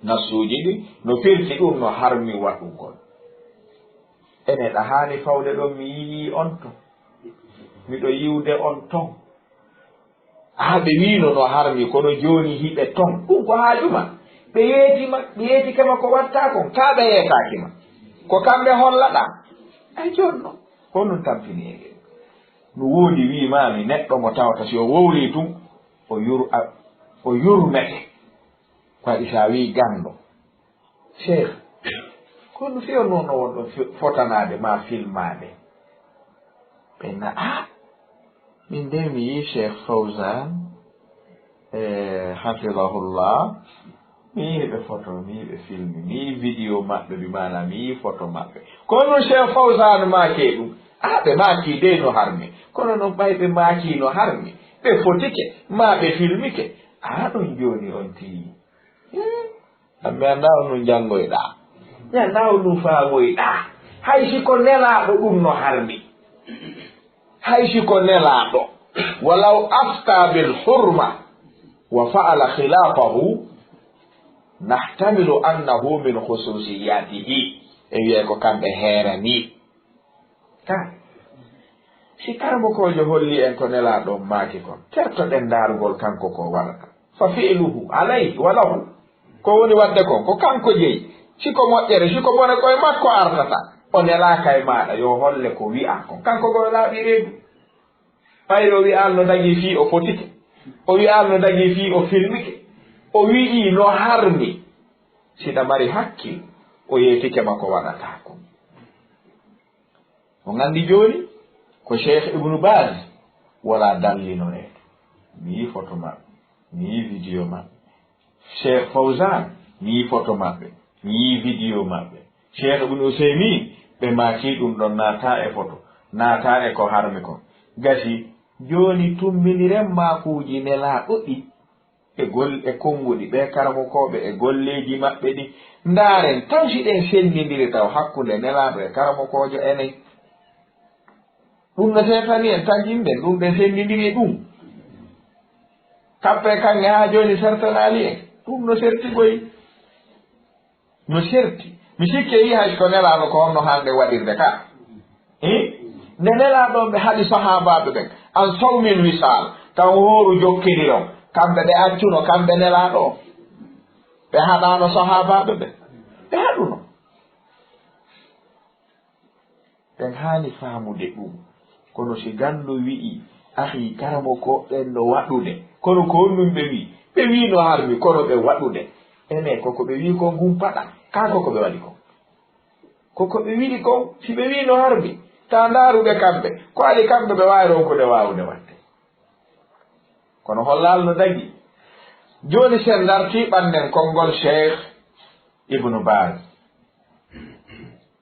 Nassuuji ɗi no firti ɗum no harmi waɗugol. Ene ɗa haani fawde ɗon mi yii on ton. Miɗo yiwde on ton. Haa ɓe wiino no harmi, kono jooni hiɓe ton. Ɗum ko haaju ma. Ɓe yeeti ma, ɓe yeetike ma ko watta kon, kaa ɓe yeetaaki ma. Ko kamɓe hollaɗaa. Ay jonno, honɗun tampini e ngel? No woodi wiimaami neɗɗo mo tawata si o wowlii tun, o yur-, a-, o yurmete. Ko waɗi si a wii ganndo, Cheikh, ko no fewno no wonɗon fi-, fotanaade ma filmaade? Ɓe na, ah, min de mi yii Cheikh Fawzan, eh, hafidahullah, mi yii ɓe foto, mi yii ɓe filmi, mi yii vidéo maɓɓe, bi maana mi yii foto maɓɓe. Ko non Cheikh Fawzan maake ɗum? Ah, ɓe maaki de no harmi. Kono non ɓay ɓe maaki no harmi, ɓe fotike, ma ɓe filmike. Ah, ɗon jooni on tii. Hmm. Ammi anndaa on nun janngoyɗaa. Mi anndaa on nun faamoyɗaa. Hay si ko nelaaɗo ɗum no harmi. Hay si ko nelaaɗo. Walaw afta bil hurma wa fa'ala khilafahu, nahtamilu annahu min khususiyatihi. E wi'ay ko kamɓe heeranii. Ka, si karamokoojo holli en ko nelaaɗo on maaki kon, tertoɗen ndaarugol kanko ko waɗata. Fa fi'luhu alayhi wa lahu. Ko woni waɗde kon, ko kanko jeyi. Si ko moƴƴere, si ko bone, ko e makko artata. O nelaaka e maaɗa, yo holle ko wi'aa kon. Kanko ko laaɓi reedu. Ɓayri o wi'aali no dagii fii o fotike. O wi'aali no dagii fii o filmike. O wi'ii no harmi. Si ɗa mari hakkil, o yeetike ma ko waɗataa kon. On anndi jooni ko Cheikh Ibnu Baz wala dallinoreede. Mi yii foto maɓɓe, mi yii vidéo maɓɓe. Cheikh Fawzan, mi yii foto maɓɓe, mi yii vidéo maɓɓe. Cheikh Ibnu Useymin, ɓe maaki ɗum ɗon naataa e foto, naataa e ko harmi kon. Gasi, jooni tumminiren maakuuji nelaaɗo ɗi. E gol-, e konnguɗi ɓee karamokooɓe e golleeji maɓɓe ɗi. Ndaaren taw si ɗen senndindiri taw hakkunde nelaaɗo e karamokoojo enen. Ɗum no sertani en tan yimɓe, ɗum ɗen senndindiri e ɗum. Kappe kaŋŋe haa jooni sertanaali en. Ɗum no serti koy. No serti. Mi sikke yi hay ko nelaaɗo ko honno hande waɗirde ka. Eh? Nde nelaaɗo on ɓe haɗi sahaabaaɓe ɓen, an sawmil wisaal, kan hooru jokkindiri on, kamɓe ɓe accuno, kamɓe nelaaɗo on. Ɓe haɗaano sahaabaaɓe ɓen. Ɓe haɗuno. Ɓen haani faamude ɗum. Kono si ganndo wi'i, "Ahi, karamoko ɓen no waɗude." Kono ko honɗum ɓe wi'i? Ɓe wi'i no harmi, kono ɓe waɗude. Ene, koko ɓe wi'i ko gumpaɗa, kaa koko ɓe waɗi kon? Koko ɓe wi'i kon, si ɓe wi'i no harmi, taa ndaaruɓe kamɓe, ko waɗi kamɓe ɓe waawi ronkude waawude waɗde. Kono hollaali no dagi. Jooni sen ndartii ɓannden konngol Cheikh Ibnu Baz.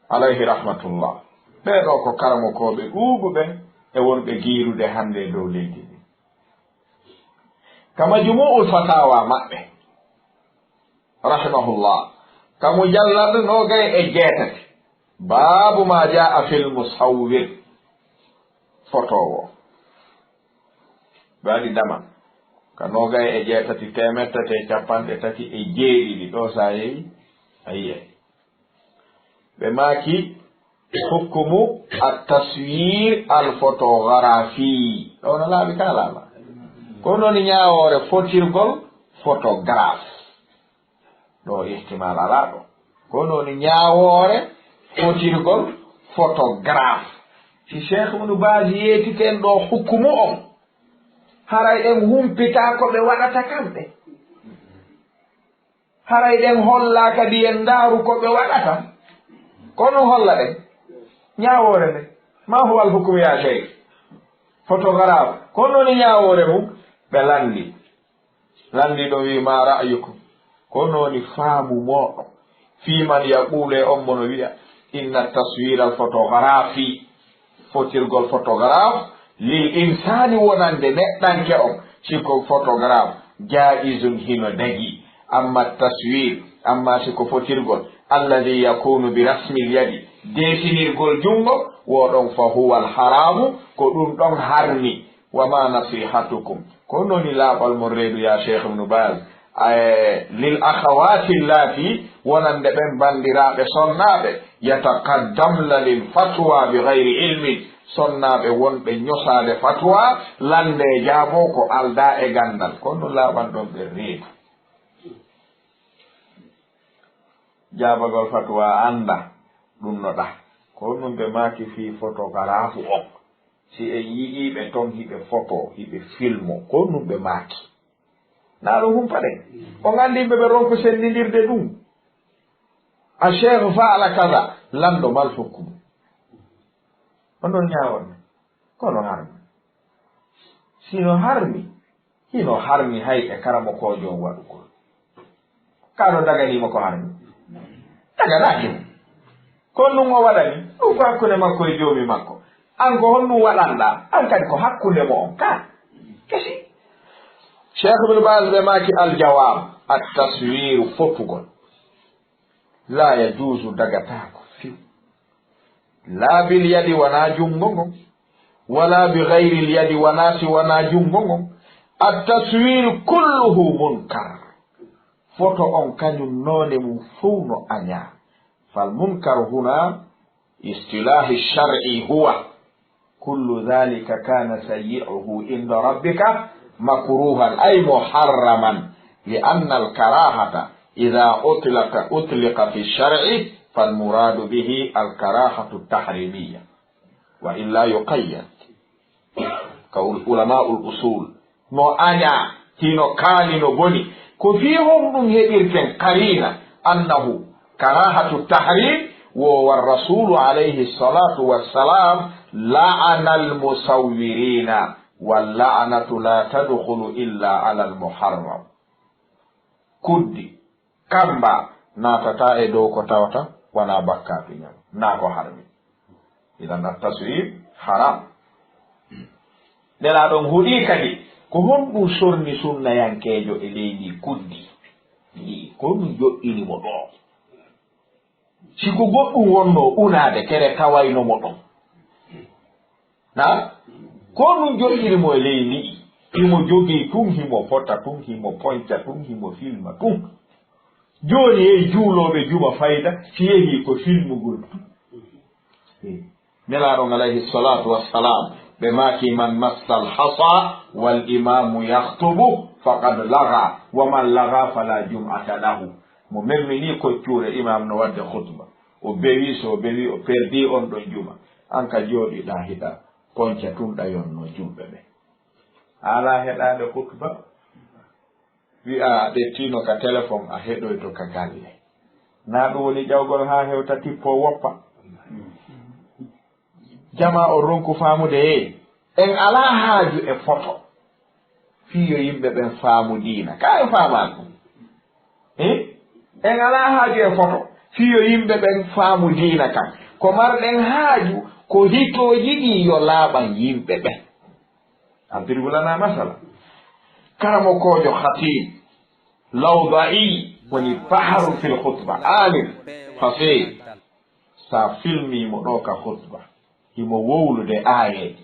Alayhi rahmatullah. Ɓee ɗoo ko karamokooɓe ɗuuɗuɓe e wonɓe giirude hannde e dow leydi ndi. Ka Majmu'ul Fatawa maɓɓe, rahimahullah, ka mujallad noogay e jeetati, baabu ma jaa fil musawwir, fotoowo. Ɓe waɗi dama ka noogay e jeetati, teemeɗɗe tati e capanɗe tati e jeeɗiɗi. Ɗoo, so a yehi, a yiyay. Ɓe maaki, hukmu at-taswir al-photographi. Ɗoo no laaɓi ka laaɓa. Ko non woni ñaawoore fotirgol photographe. Ɗoo ihtimal alaa ɗoo. Ko non woni ñaawoore fotirgol photographe. Si Cheikh Ibn Baz yeetiten ɗoo hukmu on, haray en humpitaa ko ɓe waɗata kamɓe. Haray ɗen holla kadi en ndaaru ko ɓe waɗata. Ko non holla ɗen ñaawoore nde. Ma huwa al-hukmu ya cheikh? Photographe, ko non woni ñaawoore mum? Ɓe lanndi. Lanndi ɗo wi, ma ra'yukum? Ko non woni faamu mooɗon? Fii man yaqulu, e on mo no wi'a, inna taswira al-photographi, fotirgol photographe, lil insaani, wonande neɗɗanke on, si ko photographe, jaa'izun, hino dagii. Amma taswir, amma si ko fotirgol, alladhi yakunu bi rasmil yadi, deesinirgol junngo, wo ɗon, fa huwa al-haramu, ko ɗum ɗon harmi. Wa ma nasihatukum, ko non woni laaɓal mon reedu, ya Cheikh Ibn Baz, eh, lil akhawati allati, wonande ɓen banndiraaɓe sonnaaɓe, yataqaddamna lil fatwa bi ghayri ilmin, sonnaaɓe wonɓe ñosaade fatwa, lande jaabo ko aldaa e ganndal, ko non laaɓan ɗon ɓe reedu. Jaabagol fatwa annda ɗum no ɗa. Ko ɗum ɓe maaki fii photographe on. Si en yi'ii ɓe ton hiɓe foto, hiɓe filmo, ko ɗum ɓe maaki. Naa ɗum humpaɗen. On anndi yimɓe ɓe ronku senndindirde ɗum. A cheikh fa'ala kaza, lanndo mal hukmu. On ɗon ñaawon. Kono harmi. Si no harmi, hino harmi hay e karamokoojo on waɗugol. Ka no daganiima ko harmi? Daganaaki mo. Ko ɗum o waɗani? Ɗum ko hakkunde makko e joomi makko. An ko honɗum waɗanɗaa? An kadi ko hakkunde mo on ka. Kesi. Cheikh Ibn Baz ɓe maaki, al jawab, at taswiru, fotugol. La yajuuzu, dagataako few. La bil yadi, wanaa junngo ngon. Wala bi gayril yadi, wanaa si wanaa junngo ngon. At taswiru kulluhu munkar. Foto on kañum noone mum fow no añaa. Fal munkar huna istilahi shar'i huwa kullu dhalika kana sayyi'uhu inda rabbika makruhan ay muharraman. Li anna al karahata idha utliqa, utliqa fi shar'i fal muradu bihi al karahatu tahrimiyya. Wa illa yuqayyad. Ka ul-, ulama'ul usul. No añaa, hino kaali, no boni. Ko fii honɗum heɓirten qarina annahu karahatu tahrim wo, war rasulu alayhi salatu wassalam la'ana al musawwirina, wal la'natu la tadkhulu illa ala al muharram. Kuddi, kamba naatataa e dow ko tawata wanaa bakkaatu ñaw, naa ko harmi. Idan at taswir haram. Nelaaɗo on huɗii kadi, ko honɗum sorni sunnayankeejo e ley ndii kuddi? Ndii, ko honɗum joɗɗini mo ɗoo? Si ko goɗɗum wonnoo unaade kere tawayno mo ɗon. Na? Ko ɗum joɗɗini mo e ley li'i. Himo jogii tun, himo fota tun, himo ponca tun, himo filma tun. Jooni e juulooɓe juma fayda, si yehii ko filmugol tun. Eh. Nelaaɗo on alayhi salatu wassalam, ɓe maaki, man massal hasa wal imamu yakhtubu faqad laga, wa man laga fala jum'ata lahu. Mo memmini koccuure, imam no wadde khutba. O bewi, so o bewi, o perdi on ɗon juma. An ka jooɗiɗaa hiɗa ponca tun ɗa yonno julɓe ɓe. A alaa heɗaade khutba. Wi'a a ɓettino ka téléphone, a heɗoyto ka galle. Naa ɗum woni ƴawgol haa hewta tippo woppa? Jamaa on ronku faamude, en alaa haaju e foto. Fii yo yimɓe ɓen faamu diina. Ka en faamaa ɗum? Eh? En alaa haaju e foto. Fii yo yimɓe ɓen faamu diina kan. Ko marɗen haaju, Ko hito yiɗi yo laaɓan yimɓe ɓen. An pirgulana masala. Karamokoojo khatib, lawda'i, woni baharu fil khutba, alim, fasih. Sa filmi mo ɗo ka khutba, himo wowlude aayeeje,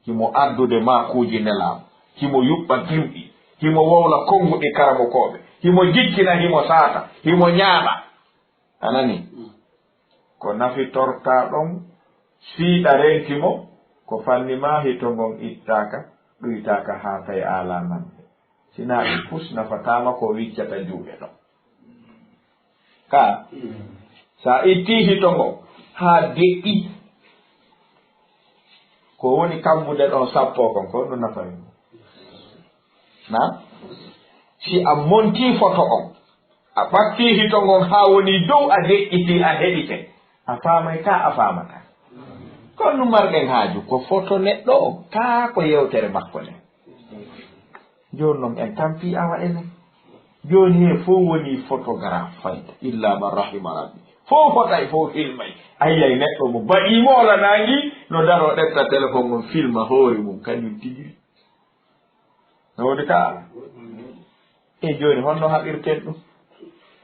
himo addude maakuuji nelaaɓo, himo yuɓɓa gimɗi, himo wowla konnguɗi karamokooɓe, himo jiccina, himo saata, himo ñaaɗa. A nani? Ko nafitorta ɗon, siiɗa renti mo, ko fanni ma hito ngon ittaaka, ɗuytaaka haa tawi aala nande. Sina ɗum fus nafataama ko wiccata juuɗe ɗon. Ka, sa itti hito ngon haa deƴƴi, ko woni kammude ɗon sappo kon, ko ɗum nafani mo. Na? Si a monti foto on, a ɓatti hito ngon haa woni dow, a deƴƴiti, a heɗike. A faamay ka, a faamata. Ko ɗum marɗen haaju, ko foto neɗɗo on, kaa ko yewtere makko nden. Jooni non en tampi awa enen. Jooni he fof woni photographe fayda, illa man rahima rabbi. Fof fotay, fof filmay. A yiyay neɗɗo mo baɗi mo wala nangi, no daro ɗetta téléphone on filma hoore mum, kañum tigi. No woni ka ala. E jooni honno haɓirten ɗum?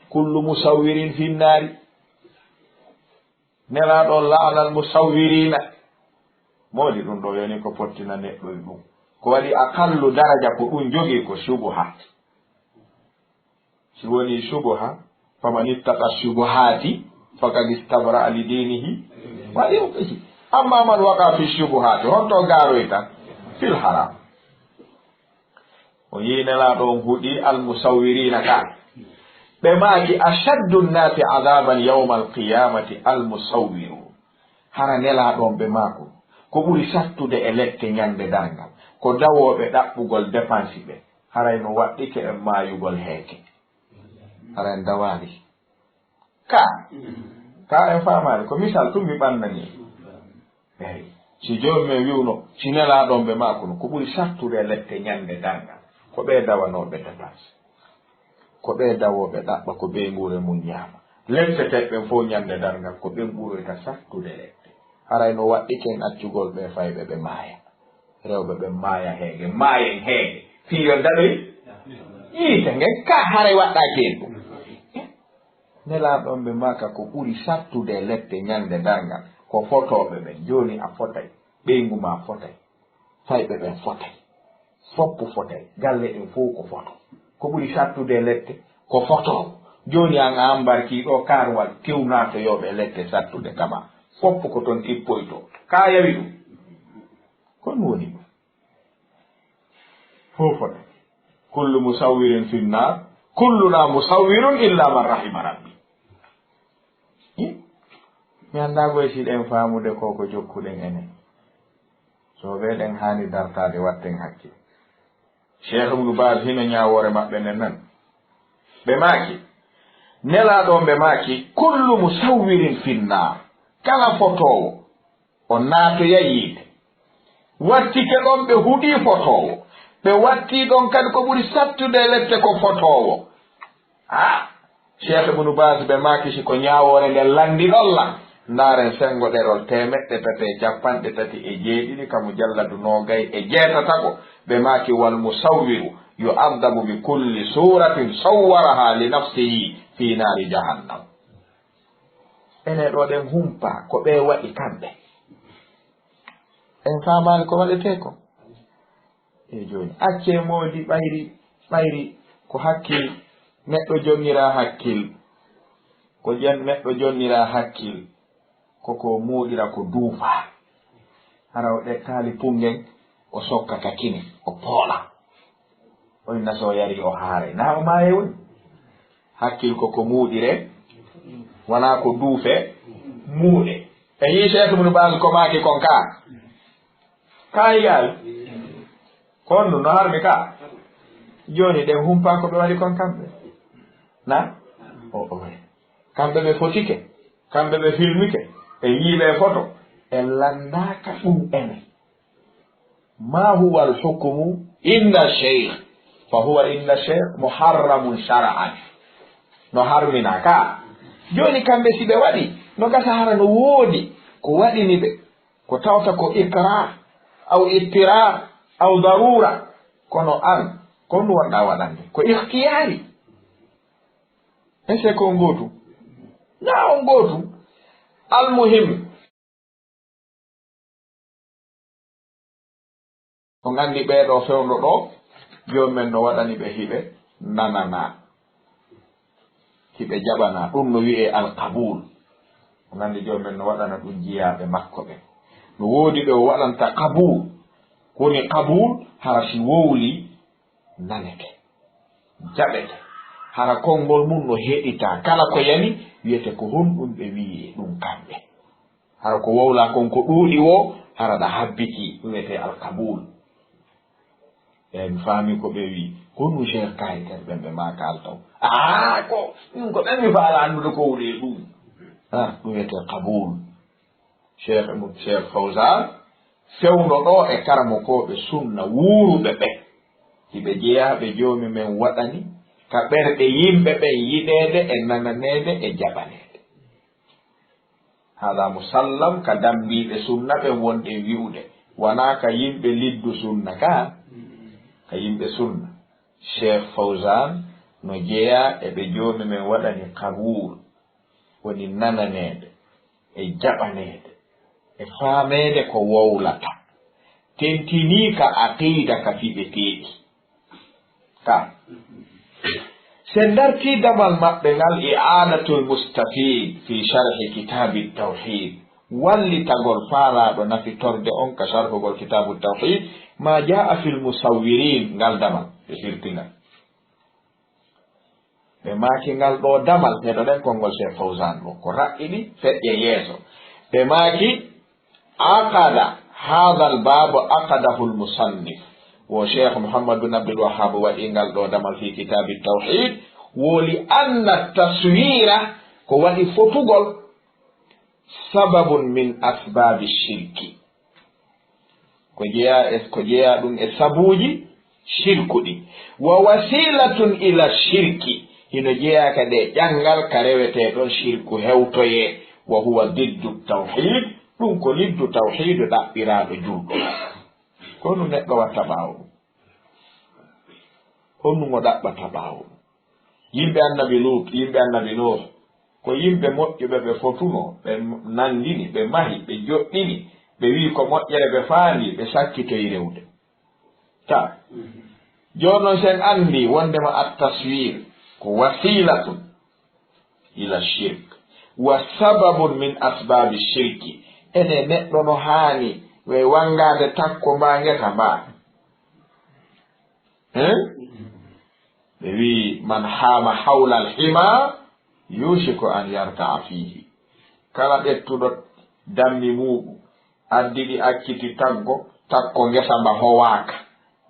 Kullu musawwirin finnaari. Nelaaɗo la'anal musawwirina. Moodi ɗum ɗo yani ko pottina neɗɗo e ɗum. Ko waɗi aqallu daraja ko ɗum jogii ko shubuhat. Si woni shubuha, faman ittaqa shubuhati faqad istabra li dinihi wa irdihi. Amma man waqa fi shubuhati, honto garoyta fil haram. O yii Nelaaɗo on huɗi almusawwiriina ka. Ɓe maaki, "Ashaddu nnaasi adaaban yawma alqiyaamati almusawwiruun." Hara Nelaaɗo on ɓe maaku, ko ɓuri sattude e lette ñande darngal, ko dawooɓe ɗaɓɓugol depansi ɓe, haray no waɗɗike en maayugol heeke. Hara en dawaali. Ka, ka en faamaali, ko misal tun mi ɓannani. Eey, si jooni men wi'uno, si Nelaaɗo on ɓe maakuno, ko ɓuri sattude e lette ñande darngal, ko ɓe dawanooɓe dépense, ko ɓe dawooɓe ɗaɓɓa, ko ɓe nguure mun ñaama. Letteteeɓe ɓen fof ñande darngal, ko ɓen ɓuroyta sattude lette. Haray no waɗɗike en accugol ɓe fayɓe ɓe maaya. Rewɓe ɓen maaya heege, maayen heege. Fii yo ndaɗoy yiite ngen, ka haray waɗɗaaki en ɗum. Nelaaɗo on ɓe maaka ko ɓuri sattude e lette ñande darngal, ko fotooɓe ɓen. Jooni a fotay, ɓeyngu ma fotay, fayɓe ɓen fotay, foppu fotay, galle ɗen fow ko foto. Ko ɓuri sattude e lette ko fotoowo. Jooni an a ambarkii ɗo kaaruwal kewnaatoyooɓe e lette sattude kama, foppu ko ton tippoytoo. Ka yawi ɗum? Ko ɗum woni ɗum. Fow fota. Kullu musawwirin finnaar, kulluna musawwirun illa man rahima rabbi. Hi? Mi anndaa goy si ɗen faamude ko ko jokkuɗen enen. So ɓe ɗen haani dartaade, watten hakkil. Cheikh Ibnu Baz hino ñaawoore maɓɓe nden nan. Ɓe maaki, Nelaaɗo on ɓe maaki, "Kullu musawwirin finnaar." Kala fotoowo, o naatoyay yiite. Wattike ɗon, ɓe huɗii fotoowo. Ɓe wattii ɗon kadi ko ɓuri sattude e lette ko fotoowo. Ah, Cheikh Ibnu Baz ɓe maaki, si ko ñaawoore nden lanndi ɗon lan, ndaaren senngo ɗerol teemeɗɗe tati e capanɗe tati e jeeɗiɗi ka mujalladu noogay e jeetataɓo. Ɓe maaki, "Wal musawwiru yu'adhabu bi kulli suuratin sawwaraha li nafsihi fi naari jahannam." Ene ɗo ɗen humpa ko ɓe waɗi kamɓe. En faamaali ko waɗetee ko? E jooni, accee moodi ɓayri, ɓayri ko hakkil, neɗɗo jonnira hakkil, ko jen-, neɗɗo jonnira hakkil, ko ko muuɗira ko duufa. Hara o ɗettaali pungen, o sokka ka kine, o poola. O inna so o yari o haare. Na o maaye woni? Hakkil ko ko muuɗire, wonaa ko duufe, muuɗe. E yii Cheikh Ibn Baz ko maaki kon ka? Ka yiyaali? Ko on ɗum no harmi ka? Jooni ɗen humpaa ko ɓe waɗi kon kamɓe? Na? O, o, kamɓe ɓe fotike, kamɓe ɓe filmike, ɓe yii ɓe foto, ɓe lanndaaka ɗum ene. Ma huwa al-hukmu inda sheikh, fa huwa inda sheikh muharramun shar'an. No harmina ka. Jooni kamɓe si ɓe waɗi, no gasa hara no woodi ko waɗini ɓe. Ko tawata ko ikrah, aw ittirar, aw darura. Kono an, ko honɗum wonɗa waɗande? Ko ikhtiyari. Est-ce que ko on gootum? Na on gootum. Almuhim, on anndi ɓee ɗoo fewndo ɗoo, joomum en no waɗani ɓe hiɓe nanana, hiɓe jaɓana. Ɗum no wi'ee alqabul. On anndi joomum en no waɗana ɗum jiyaaɓe makko ɓen. No woodi ɓe o waɗanta qabul. Ko woni qabul? Hara si wowli, nanete, jaɓete. Hara konngol mum no heɗita. Kala ko yani, wiyete ko honɗum ɓe wi'i e ɗum kamɓe. Hara ko wowlaa kon ko ɗuuɗi woo, hara ɗa habbiti, ɗum wiyetee alqabul. Eey, mi faamii ko ɓe wi'i. Ko honɗum Cheikh kayiter ɓen ɓe maa kaal taw? Aa, ko, ɗum ko ɓen mi faalaa anndude ko woni e ɗum. Ah, ɗum wiyetee qabul. Cheikh Ibn, Cheikh Fawzan, fewndo ɗoo e karamokooɓe sunna wuuruɓe ɓen. Hiɓe jeyaa ɓe joomi men waɗani ka ɓerɗe yimɓe ɓen yiɗeede e nananeede e jaɓaneede. Haaɗa musallam ka dammbiiɓe sunna ɓen wonɗen wi'ude, wanaa ka yimɓe liddu sunna ka, ka yimɓe sunna. Cheikh Fawzan no jeyaa e ɓe joomi men waɗani qabuul, woni nananeede e jaɓaneede e faameede ko wowlata, tentinii ka aqiida ka fiɓeteeɗi. Ka. Si en dartii damal maɓɓe ngal, I'aanatul Mustafiid fii sharhi kitaabi tawhiid, wallitagol faalaaɗo nafitorde on ka sharhugol kitaabu tawhiid, maa jaa'a fil musawwiriin, ngal damal ɓe firti ngal. Ɓe maaki ngal ɗoo damal, heɗoɗen konngol Cheikh Fawzan ɗoo, ko raɓɓiɗi feƴƴe yeeso. Ɓe maaki, عقد هذا الباب عقده المصنف. Wo Cheikh Muhammad bin Abdul Wahhab waɗi ngal ɗoo damal fii kitaabi tawhiid, wo li anna taswira, ko waɗi fotugol, sababun min asbaabi shirki. Ko jeyaa e, ko jeyaa ɗum e sabuuji shirku ɗi. Wa wasilatun ila shirki, hino jeyaa kadi e ƴanngal ka rewetee ɗon shirku hewtoyee. Wa huwa diddu tawhiid, ɗum ko liddu tawhiidu ɗaɓɓiraaɗo julɗo. Ko honɗum neɗɗo watta ɓaawo ɗum? Honɗum o ɗaɓɓata ɓaawo ɗum? Yimɓe annabi Luut, yimɓe annabi Nuuh, ko yimɓe moƴƴuɓe ɓe fotunoo, ɓe nanndini, ɓe mahi, ɓe joɗɗini, ɓe wi'i ko moƴƴere ɓe faandii, ɓe sakkitoyi rewde. Ta. Jooni non, si en anndii wonndema at-taswir ko wasilatun ila shirk, wa sababun min asbaabi shirki, ene neɗɗo no haani we wanngaade takko mbaa ngesa mbaa. Hein? Ɓe wi'i, "Man haama hawla al-hima yushiku an yarta'a fihi." Kala ƴettuɗo dammi muuɗum, addi ɗi acciti taggo, takko ngesa mba howaaka,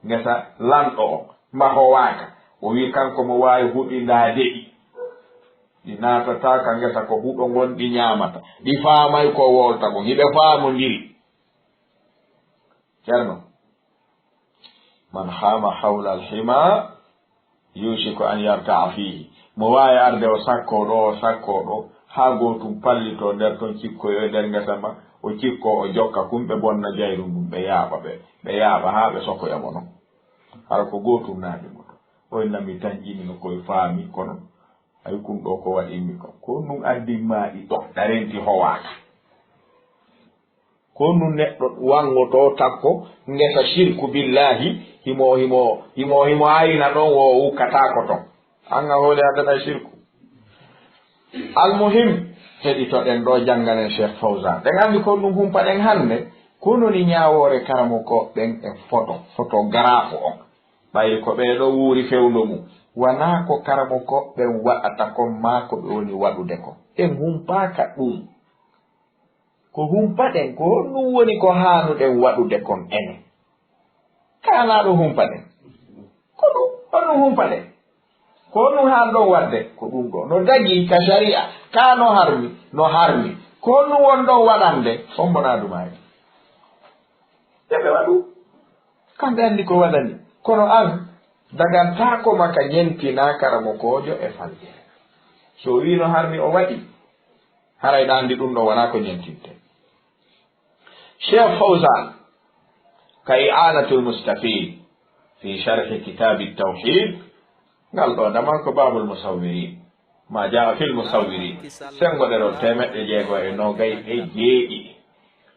ngesa lanɗo on, mba howaaka, o wi'i kanko mo waawi huɗindaade ɗi. Ɗi naatataa ka ngesa, ko huɗo ngon ɗi ñaamata. Ɗi faamay ko wolta kon, hiɓe faamondiri. Ceerno, "Man haama hawla al-hima yushiku an yarta'a fihi." Mo waawi arde o sakkoo ɗoo, o sakkoo ɗoo, haa gootum pallitoo nder ton, cikkoyoo e nder ngesa ma, o cikkoo, o jokka, kun ɓe bonna jayru ndun, ɓe yaaɓa, ɓe, ɓe yaaɓa haa ɓe sokoya mo non. Hara ko gootum naati mo ton. O inna mi tanƴini no koye faami, kono hay kun ɗoo ko waɗimmi kon. Ko ɗum addin maa ɗi ɗoo, ɗa renti howaaka. Ko honɗum neɗɗo wanngoto takko ngesa shirku billahi, himo, himo, himo, himo ayna ɗon, wo ukkataako ton. An a hooli addata shirku. Almuhim, heɗitoɗen ɗoo, jannganen Cheikh Fawzan. Ɗen anndi ko honɗum humpaɗen hannde, ko noni ñaawoore karamokooɓe ɓen e foto, fotograafu on. Ɓay ko ɓee ɗoo wuuri fewndo mum. Wanaa ko karamokooɓe ɓen waɗata kon maa ko ɓe woni waɗude kon. En humpaaka ɗum. Ko humpaɗen, ko honɗum woni ko haanuɗen waɗude kon enen? Kaanaa ɗo humpaɗen. Ko ɗum, honɗum humpaɗen? Ko honɗum haanɗon waɗde? Ko ɗum ɗoo. No dagii ka sariya, kaa no harmi, no harmi. Ko honɗum wonɗon waɗande? On mbonaa dumaari. Yo ɓe waɗu. Kamɓe anndi ko waɗani. Kono an, dagantaako ma ka ñentinaa karamokoojo e faljere. So o wi'i no harmi o waɗi, haray ɗa anndi ɗum ɗoo wanaa ko ñentinte. Cheikh Fawzan, ka I'anatul Mustafid fi sharhi kitabi tawhid, ngal ɗo damal ko babul musawwirin, ma jaa fil musawwirin, sengo ɗerol teemeɗɗe jeego e noogay e jeeɗiɗi.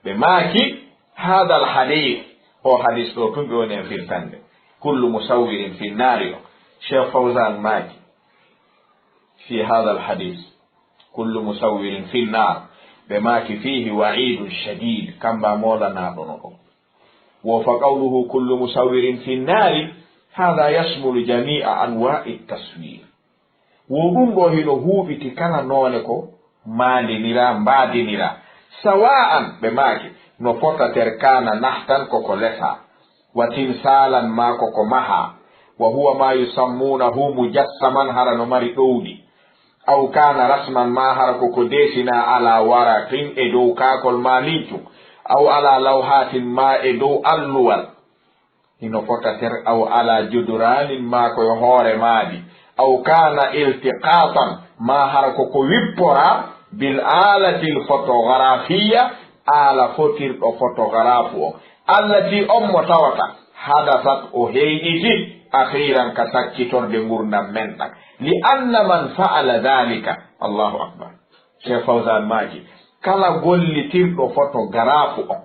Ɓe maaki, hadal hadith, o hadis ɗo tun ɓe woni e firtande. Kullu musawwirin fi nnaari o. Cheikh Fawzan maaki, fi hadal hadith, kullu musawwirin fi nnaar. Ɓe maaki, fihi wa'idun shadid, kamba moolanaaɗo no ɗo. Wo fa qawluhu kullu musawwirin fi nnaari, hada yashmulu jami'a anwa'i taswir. Wo ɗum ɗo hino huuɓiti kala noone ko maandinira, mbaadinira. Sawa'an, ɓe maaki, no fota ter kana nahtan koko lesa, wa timsalan ma koko maha, wa huwa ma yusammunahu mujassaman, hara no mari ɗowdi, aw kana rasman ma hara koko desina ala waraqin e dow kaakol ma lincum, aw ala lawhatin ma e dow alluwal. Hino fota ter aw ala juduranin ma ko yo hoore maadi, aw kana iltiqatan ma hara ko ko wippora bil alatil photographiya, ala fotirɗo photographe o, allati on mo tawata hadasat o heyɗiti akhiran ka sakkitorde ngurdam men ɗan. Li anna man fa'ala dhalika, Allahu akbar, Cheikh Fawzan maaki, kala gollitirɗo photographe on,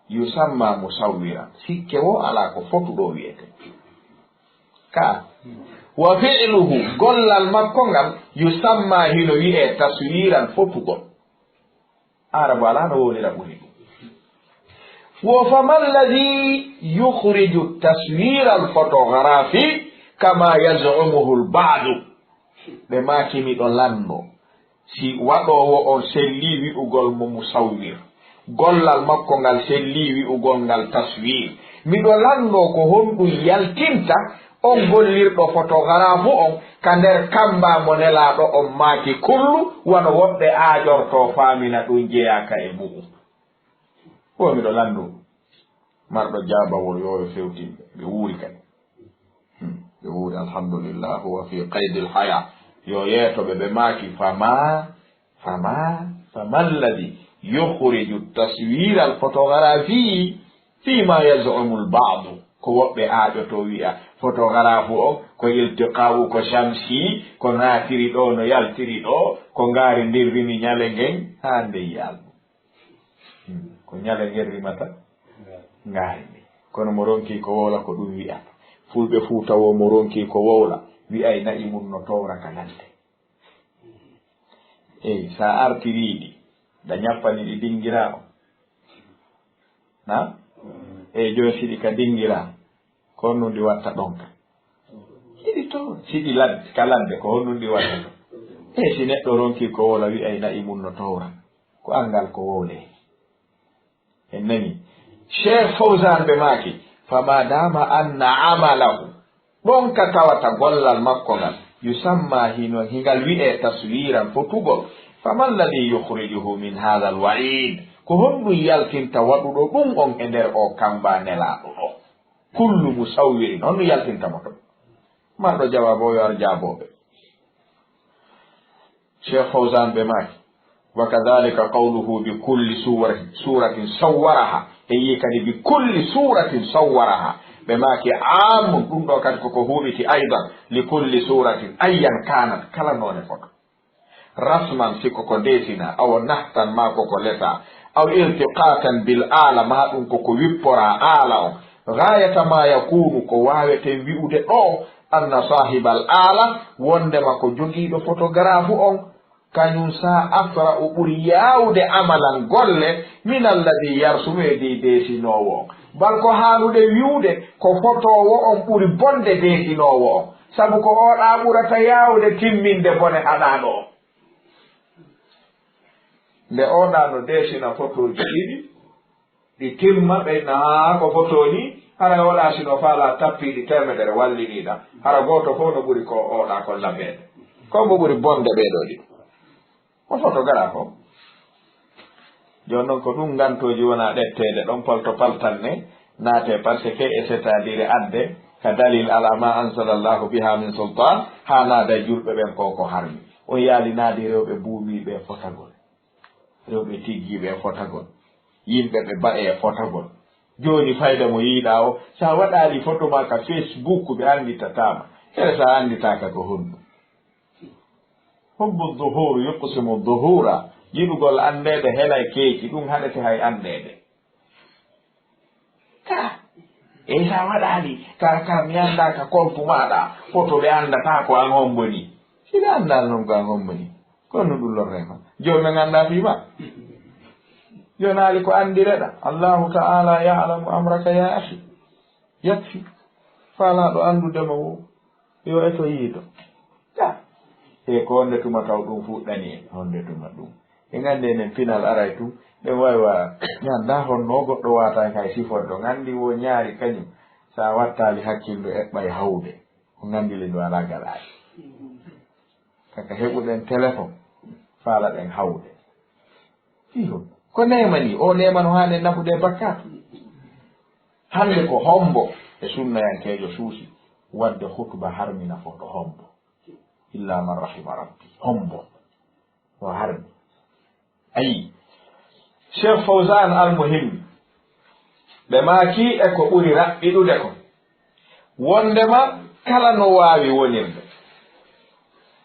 yusamma musawwiran, sikke wo alaa ko fotuɗo wi'ete. Ka, wa fi'luhu, gollal makko ngal, yusamma, hino wi'e taswiran, fotugol. Arabu alaa no wonira ɓuri ɗum. Wo fama alladhi yukhriju taswira al-photographi kama yaz'umuhu al-ba'du. Ɓe maaki miɗo lanndo. Si waɗoowo on sellii wi'ugol mo musawwir, gollal makko ngal sellii wi'ugol ngal taswir, miɗo lanndoo ko honɗum yaltinta on gollirɗo fotogarafu on ka nder kamba mo Nelaaɗo on maaki kullu, wano woɓɓe aajortoo faamina ɗum jeyaaka e mu'um. Ko miɗo lanndoo marɗo jaabawol yo yo fewtin ɓe, ɓe wuuri kadi. Hmm. Ɓe wuuri, alhamdulillah, huwa fi qaydil haya. Yo yeeto ɓe, ɓe maaki, fama, fama, fama alladhi yukhriju taswira al photographi fima yaz'umu al ba'du. Ko woɓɓe aaƴoto wi'a, photographe o, ko iltiqa'u, ko shamsi, ko naatiri ɗo, no yaltiri ɗo, ko ngaari ndirrimi ñale ngen, haa nde yalɗu. Hmm. Ko ñale ngen rimata ngaari ndi. Kono mo ronki ko wowla ko ɗum wi'ata. Fulɓe Fuuta wo mo ronki ko wowla, wi'ay na'i mum no towra ka ladde. Eyi, sa artiri ɗi, da ñappani ɗi dingira o. Na? Eyi, jooni si ɗi ka dingira, ko honɗum ɗi watta ɗon ka? Hiɗi to, si ɗi ladde, ka ladde, ko honɗum ɗi watta ɗon? Eyi, si neɗɗo ronki ko wowla, wi'ay na'i mum no towra. Ko anngal ko wowle. En nani. Cheikh Fawzan ɓe maaki, fama dama anna amalahu, ɗon ka tawata gollal makko ngal, yusamma hino, hingal wi'e taswiran fotugol, fama alladhi yukhrijuhu min hadha alwa'id? Ko honɗum yaltinta waɗuɗo ɗum on e nder o kamba Nelaaɗo ɗo? Kullu musawwirin, honɗum yaltinta mo ɗum? Marɗo jawaabu o yo ar jaabooɓe. Cheikh Fawzan ɓe maaki, wa kadhalika qawluhu bi kulli suwar-, suratin sawwaraha. E yi kadi bi kulli suratin sawwaraha. Ɓe maaki amun, ɗum ɗo kadi koko huuɓiti aydan, li kulli suratin ayyan kanat, kala noone foto. Rasman, si koko desina, aw nahtan ma koko lesa, aw iltiqatan bil ala, ma ɗum koko wippora ala on. Ghayata ma yakunu, ko waweten wi'ude ɗo, anna sahibal ala, wondema ko jogiiɗo photographe on, kañum sa asra'u ɓuri yaawude amalan golle min alladhi yarsumu e dey deesinoowo on. Bal ko haanude wi'ude ko fotoowo on ɓuri bonde deesinoowo on. Sabu ko oɗa ɓurata yaawude timminde bone haɗaaɗo on. Nde oɗa no deesina fotooji ɗiɗi, ɗi timma, ɓe na ko foto ni, hara oɗa sino faala tappiɗi teemedere walliniɗa, hara gooto fof no ɓuri ko oɗa kon labbeede. Ko mbo ɓuri bonde ɓee ɗoo ɗiɗo. Ko photographe o. Jooni noon ko ɗum ngantooji wona ɗetteede ɗon, palto paltanne naate, parce que e c'est-à-dire adde ka dalil ala ma anzalallahu biha min sultan, haa naada e julɓe ɓen ko ko harmi. On yaali naadi rewɓe buumiiɓe e fotagol. Rewɓe tiggiiɓe e fotagol. Yimɓe ɓe ba'e e fotagol. Jooni fayda mo yiiɗaa o, so a waɗaali foto maa ka Facebook, ɓe annditataa ma. Hee, so a annditaaka ko honɗum? Hubbu dhuhur yuqsimu dhuhura. Yiɗugol anndeede helay keeci, ɗum haɗete hay anndeede. Ka, e so a waɗaali, ka, ka mi anndaa ka koltu maaɗa, foto ɓe anndataa ko an hombo ni. Si ɓe anndaa noon ko an hombo ni, kono ɗum lorre ma. Jooni men anndaa fii ma. Jooni haali ko anndireɗa. Allahu ta'ala ya'lamu amraka ya akhi. Yakfi. Faalaaɗo anndude ma wo. Yo eto yiido. Ka. E ko honde tuma taw ɗum fuɗɗani en? Honde tuma ɗum? En anndi enen pinal aray tun. Ɗen wawi wa, mi anndaa honno goɗɗo waata kay siforde. On anndi wo ñaari kañum. Sa wattaali hakkil ndu eɓɓay hawde. On anndi le ndu alaa galaali. Kaka heɓuɗen téléphone, faalaɗen hawde. Iyo. Ko neema ni, o neema no haani nafude e bakkaatu. Hannde ko hombo e sunnayankeejo suusi wadde hutuba harmina foto hombo? Illa man rahima rabbi. Hombo? O harmi. Ayi. Cheikh Fawzan Al Muhim, ɓe maaki e ko ɓuri raɓɓiɗude kon. Wondema kala no waawi wonirde.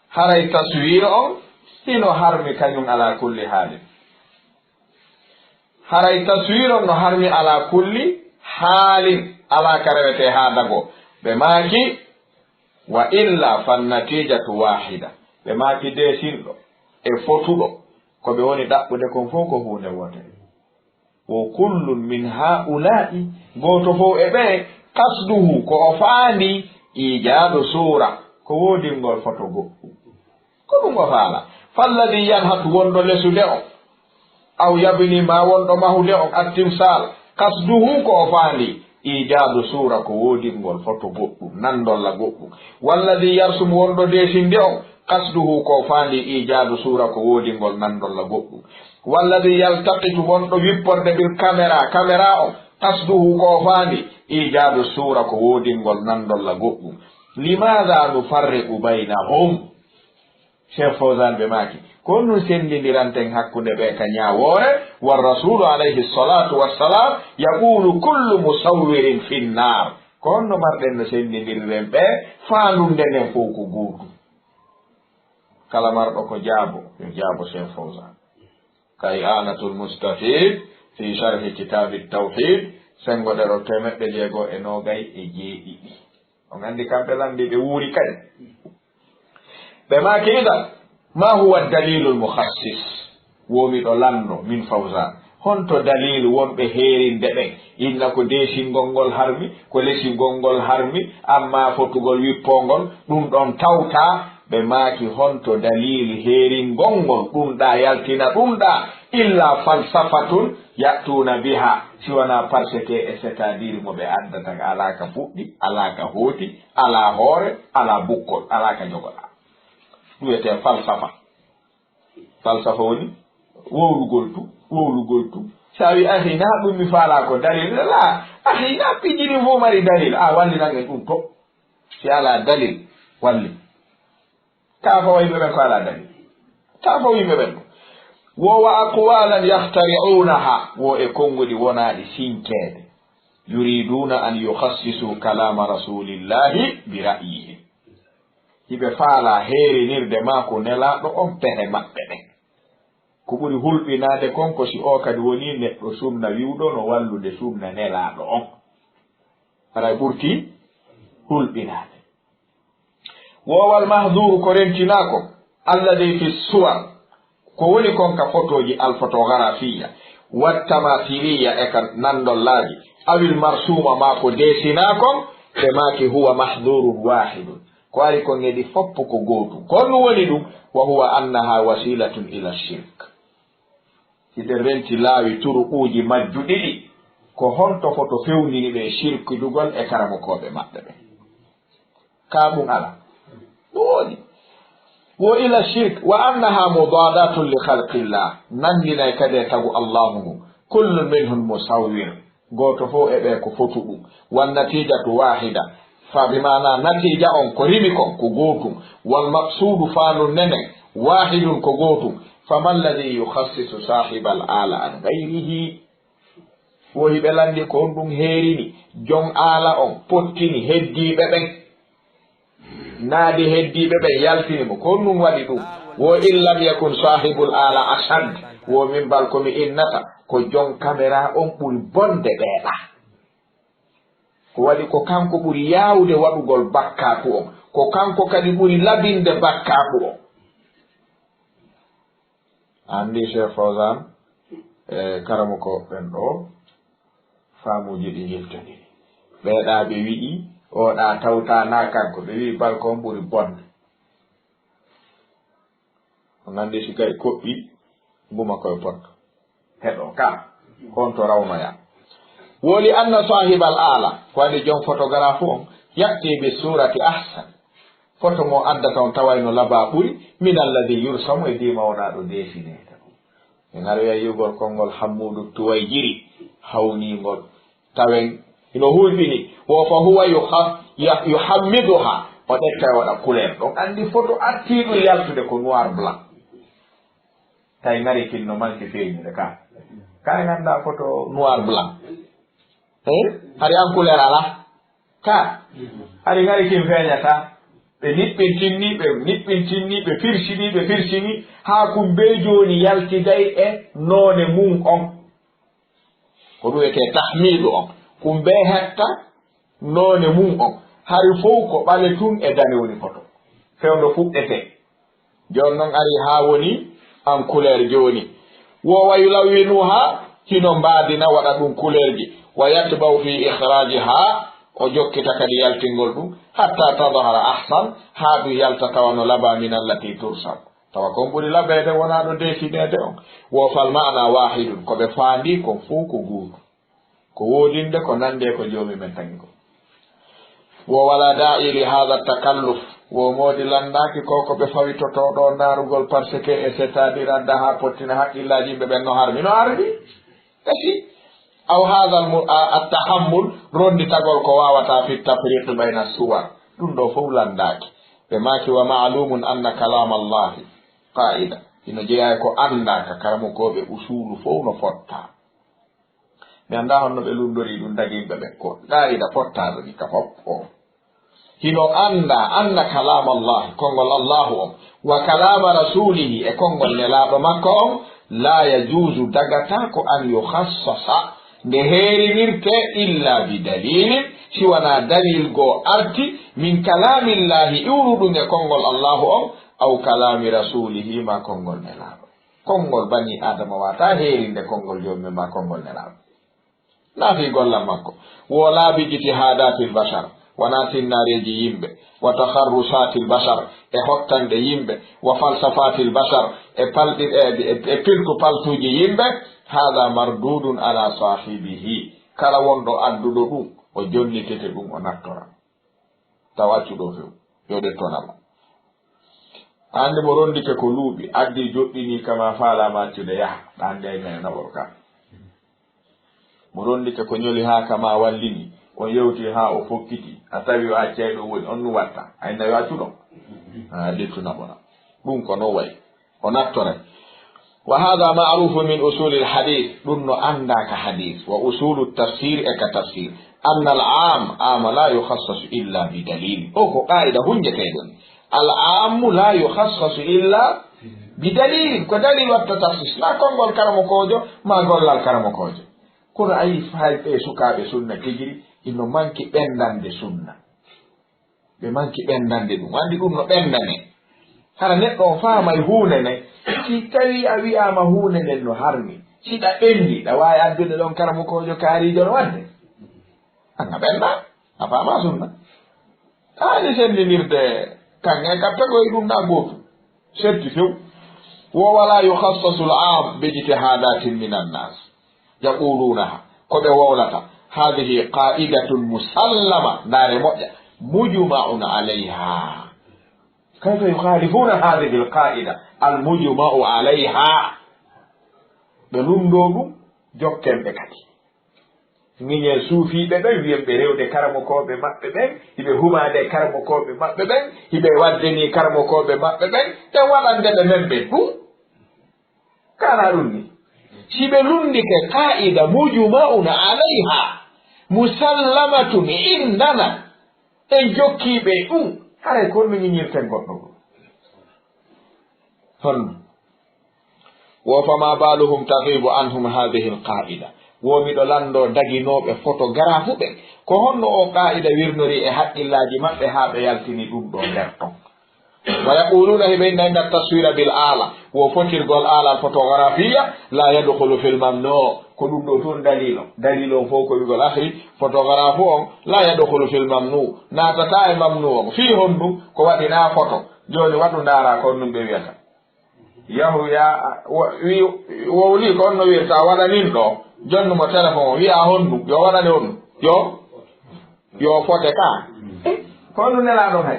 Haray taswiir on hino harmi kañum alaa kulli haalin. Haray taswiir on no harmi alaa kulli haalin, alaa ka rewetee haa dago. Ɓe maaki, wa illa fan natiijatu waahida. Ɓe maaki deesinɗo e fotuɗo, ko ɓe woni ɗaɓɓude kon fow ko huunde wootere. Wo kullun min haa'ulaa'i, gooto fow e ɓee, qasduhu, ko o faandi, iijaadu suura, ko woodingol foto goɗɗum. Ko ɗum o faala. Falladi yanhatu, wonɗo lesude on, aw yabni, ma wonɗo mahude on, attimsal, qasduhu, ko o faandi, iijaadu suura, ko woodingol foto goɗɗum, nandolla goɗɗum. Walladi yarsum, wonɗo deesinde on, qasduhu, ko o faandi, iijaadu suura, ko woodingol nandolla goɗɗum. Walladi yaltaqitu, wonɗo wipporde bil kamera, kamera on, qasduhu, ko o faandi, iijaadu suura, ko woodingol nandolla goɗɗum. Limaada nufarriqu baynahum? Cheikh Fawzan ɓe maaki, ko honɗum senndindiranten hakkunde ɓe ka ñaawoore? War rasulu alayhi salatu wassalam yaqulu kullu musawwirin finnar. Ko honno marɗen no senndindiriren ɓe? Faandunde nden fow ko gootum. Kala marɗo ko jaabo, yo jaabo Cheikh Fawzan. Ka I'anatul Mustafid fi sharhi Kitabit Tawhid, senngo ɗeɗo teemeɗɗe jeego e noogay e jeeɗiɗi. On anndi kamɓe lanndi ɓe wuuri kadi. Ɓe maaki, idan, ma huwa dalilul mukhassis? Wo miɗo lanndo, min Fawzan. Honto daliilu wonɓe heerinde ɓen? Inna ko deesingol ngol harmi, ko lesingol ngol harmi, amma fotugol wippongol, ɗum ɗon tawtaa. Ɓe maaki, honto daliili heeringol ngol ɗum ɗa yaltina ɗum ɗa? Illa falsafatun ya'tuna biha, si wanaa parce que et c'est-à-dire mo ɓe addata, alaa ka fuɗɗi, alaa ka hooti, alaa hoore, alaa bukkol, alaa ka jogoɗaa. Ɗum wiyetee falsafa. Falsafa woni wowlugol tu, wowlugol tu. Sa wi, "Ahi, na ɗum mi faalaa ko dalil." La, ahi, na piiji ɗin fow mari dalil. A wallinan en ɗum to. Si alaa dalil, walli. Ka fawa yimɓe ɓen ko alaa dalil. Ka fawa yimɓe ɓen. Wo wa aqwalan yahtari'unaha. Wo e konguɗi wonaaɗi sinkeede. Yuriduna an yukhassisu kalama rasulillahi bi ra'yihim. Hiɓe faalaa heerinirde maaku Nelaaɗo on pehe maɓɓe ɗen. Ko ɓuri hulɓinaade kon ko si oo kadi wonii neɗɗo sunna wi'uɗo no wallude sunna Nelaaɗo on. Haray ɓurtii hulɓinaade. Wo wal mahduuru ko rentinaa kon, alladi fi suwar, ko woni kon ka fotooji alfotogarafiya, wattamathiliya e ka nandollaaji, awil marsuuma maa ko deesinaa kon, ɓe maaki huwa mahdurun wahidun. Ko ari kon e ɗi fof ko gootum. Ko honɗum woni ɗum? Wa huwa annaha wasilatun ila shirk. Hiɗen renti laawi turuquuji majjuɗi ɗi. Ko honto foto fewndini ɓe e shirkidugol e karamokooɓe maɓɓe ɓen? Ka ɗum ala. Ɗum woni. Wo ila shirk, wa annaha mudadatun li khalqillah. Nanndinay kadi e tagu Allahu ngu. Kullun minhum musawwir. Gooto fof e ɓe ko fotu ɗum. Wan natijatu wahida. Fa bi maana natija on ko rimi kon ko gootum. Wal maqsudu faandu nenen wahidun ko gootum. Fama alladhi yukhassisu sahibal ala an ghayrihi? Wo hiɓe lanndi ko honɗum heerini jon aala on, pottini heddiiɓe ɓen. Naadi heddiiɓe ɓen yaltini mo. Ko honɗum waɗi ɗum? Wo in lam yakun saahibul aala ashad. Wo min bal ko mi innata ko jon kamera on ɓuri bonde ɓeeɗa. Ko waɗi ko kanko ɓuri yaawde waɗugol bakkaaku on. Ko kanko kadi ɓuri labinde bakkaaku on. Anndi Cheikh Fawzan e karamoko ɓen ɗo faamuuji ɗi njiltondiri. Ɓeeɗa ɓe wi'i, oɗa tawta na kanko, ɓe wi'i bal ko on ɓuri bonde. On anndi si kay koɓɓi nguma koye potto. Heɗo ka, ko on to rawnoya. Woli anna sahibal aala, ko waɗi jom photographe on, yatti bi surati ahsan. Foto mo addata on taway no laba ɓuri, min alladi yursamu e dima wona ɗo desineede. En aroya yiyugol konngol Hammuudu Tuwayjiri, hawningol. Tawen hino hulɓini. Wo fa huwa yuha-, ya-, yuhammiduha. O ƴetta e waɗa couleur. Ɗon anndi foto artiiɗo yaltude ko noir blanc. Tawi ngari kin no manki feeñude ka. Ka en annda foto noir blanc. Eh? Hari an couleur ala. Ka. Hari ngari kin feeñata. Ɓe niɓɓintinni, ɓe niɓɓintinni, ɓe firsini, ɓe firsini. Haa kum bee jooni yaltiday e noone mum on. Ko ɗum wiyetee tahmiidu on. Kum bee hetta noone mum on. Hari fow ko ɓale tun e dane woni foto. Fewndo fuɗɗetee. Jooni non ari haa woni en couleur jooni. Wo wa yulawwinuha, hino mbaadina waɗa ɗum couleurji. Wa yatba'u fi ikhraajiha, o jokkita kadi yaltingol ɗum. Hatta tadhara ahsan, haa ɗum yalta tawa no laba min allati tursam. Tawa kon ɓuri labeede wonaa ɗo desineede on. Wo fal ma'na waahidun, ko ɓe faandi kon fow ko gootu. Ko woodinde ko nande ko Joomi men tagi ko. Wo wala daa'i li haadha takalluf. Wo moodi lanndaaki ko ko ɓe fawitotoo ɗo ndaarugol, parce que e c'est-à-dire adda haa pottina haqqillaaji yimɓe ɓen no harmi. No harmi. Esi. Aw haadha al mu-, a-, at-tahammul, ronnditagol ko waawata fi tafriq bayna suwar. Ɗum ɗo fow lanndaaki. Ɓe maaki, wa ma'lumun anna kalam Allahi qaa'ida. Ino jeyaa e ko anndaa ka karamokooɓe usuulu fow no fotta. Mi anndaa honno ɓe lunndori ɗum daginɓe ɓe. Ko qaa'ida fottaaɗo ni ka fof o. Hino anndaa, anna kalaama Allaahi, konngol Allaahu on, wa kalaama rasuulihi, e konngol nelaaɗo makko on, laa yajuuzu, dagataa ko an yukhassasa, nde heerinirtee, illa bi daliilin, si wanaa daliil goo arti, min kalaamillaahi, iwruɗum e konngol Allaahu on, aw kalaami rasuulihi, maa konngol nelaaɗo. Konngol banii Aadama waawataa heerinde konngol Joomi men maa konngol nelaaɗo. Naa fii gollal makko. Wo laa bi ijtihaadaatil bashar, wanaa sinnaareeji yimɓe, wa takharrusaatil bashar, e hottande yimɓe, wa falsafaatil bashar, e palɗi-, e, e, e piltu paltuuji yimɓe, haadaa marduudun alaa saahibihi. Kala wonɗo adduɗo ɗum, o jonnitete ɗum, o nattora. Taw accu ɗo few, yo ɗe tona mo. Hannde mo rondike ko luuɓi, addi joɗɗini kama faalaama accude yaha, ɗa hannde ay men naɓor ka. Mo rondike ko ñoli haa kama wallini, on yewti haa o fokkiti, a tawi o accay ɗo woni, on nu watta, ay nayo accu ɗo. A ɗittu naɓora. Ɗum ko non wayi. O nattoray. Wa haadha ma'ruufu min usuulil hadiis, ɗum no anndaa ka hadiis, wa usuulu tafsiir e ka tafsiir. Anna al aam, aama laa yukhassasu illa bi daliil. O ko qaa'ida hunnjeteeɗo ni. Al aamu laa yukhassasu illa bi daliil. Ko daliil watta takhsiis. Naa konngol karamokoojo, maa gollal karamokoojo. Kono a yii fay ɓe sukaaɓe sunna tigi ri, ino manki ɓenndande sunna. Ɓe manki ɓenndande ɗum. Anndi ɗum no ɓenndane. Hara neɗɗo on faamay huunde nden. Si tawi a wi'aama huunde nden no harmi, si ɗa ɓenndi, ɗa waawi addude ɗon karamokoojo kaariijo no waɗde. An a ɓennda, a faamaa sunna. Haani senndinirde kan e ka pegoy ɗum na gootu. Setti few. Wo wala yukhassasu al-aam bi ijtihaadatin min an-naas. Yaquluunaha. Ko ɓe wowlata. Haadihi qaa'idatun musallama. Ndaare moƴƴa. Mujma'un alayha. Kayfa yukhaalifuuna haadihi al-qaa'ida al-mujma'u alayha? Ɓe lunndoo ɗum, jokken ɓe kadi. Miñen suufiiɓe ɓen, wiyen ɓe rewde karamokooɓe maɓɓe ɓen, hiɓe humaade karamokooɓe maɓɓe ɓen, hiɓe waddeni karamokooɓe maɓɓe ɓen, ɓe waɗande ɓe men ɓen ɗum. Kaana ɗum ni. Si ɓe lunndike qaa'ida mujma'un alayha, musallamatun indana, en jokkii ɓe ɗum, haray ko no ñiñirten goɗɗo goo. Honno? Wo fama baluhum taghibu anhum hadhihi alqaa'ida. Wo miɗo lanndoo daginooɓe fotogaraafu ɓen. Ko honno oo qaa'ida wirnori e haqqillaaji maɓɓe haa ɓe yaltini ɗum ɗoo nder ton? Wa yaquluna, hiɓe inna inna taswira bil ala, wo fotirgol ala al fotografiya, la yadkhulu fil mamnu. Ko ɗum ɗoo tun dalil on. Dalil on fof ko wi'gol, akhi, fotografu on, la yadkhulu fil mamnu, naatata e mamnu on. Fii honɗum? Ko waɗi na foto. Jooni waɗu ndaara ko honɗum ɓe wi'ata. Yahu ya, wo-, wi-, wowli ko honno wi'ata, waɗanin ɗoo. Jonnu mo téléphone o, wi'a honɗum, yo waɗane honɗum. Yo, yo fote ka. Eh, ko honɗum nelaaɗo hay?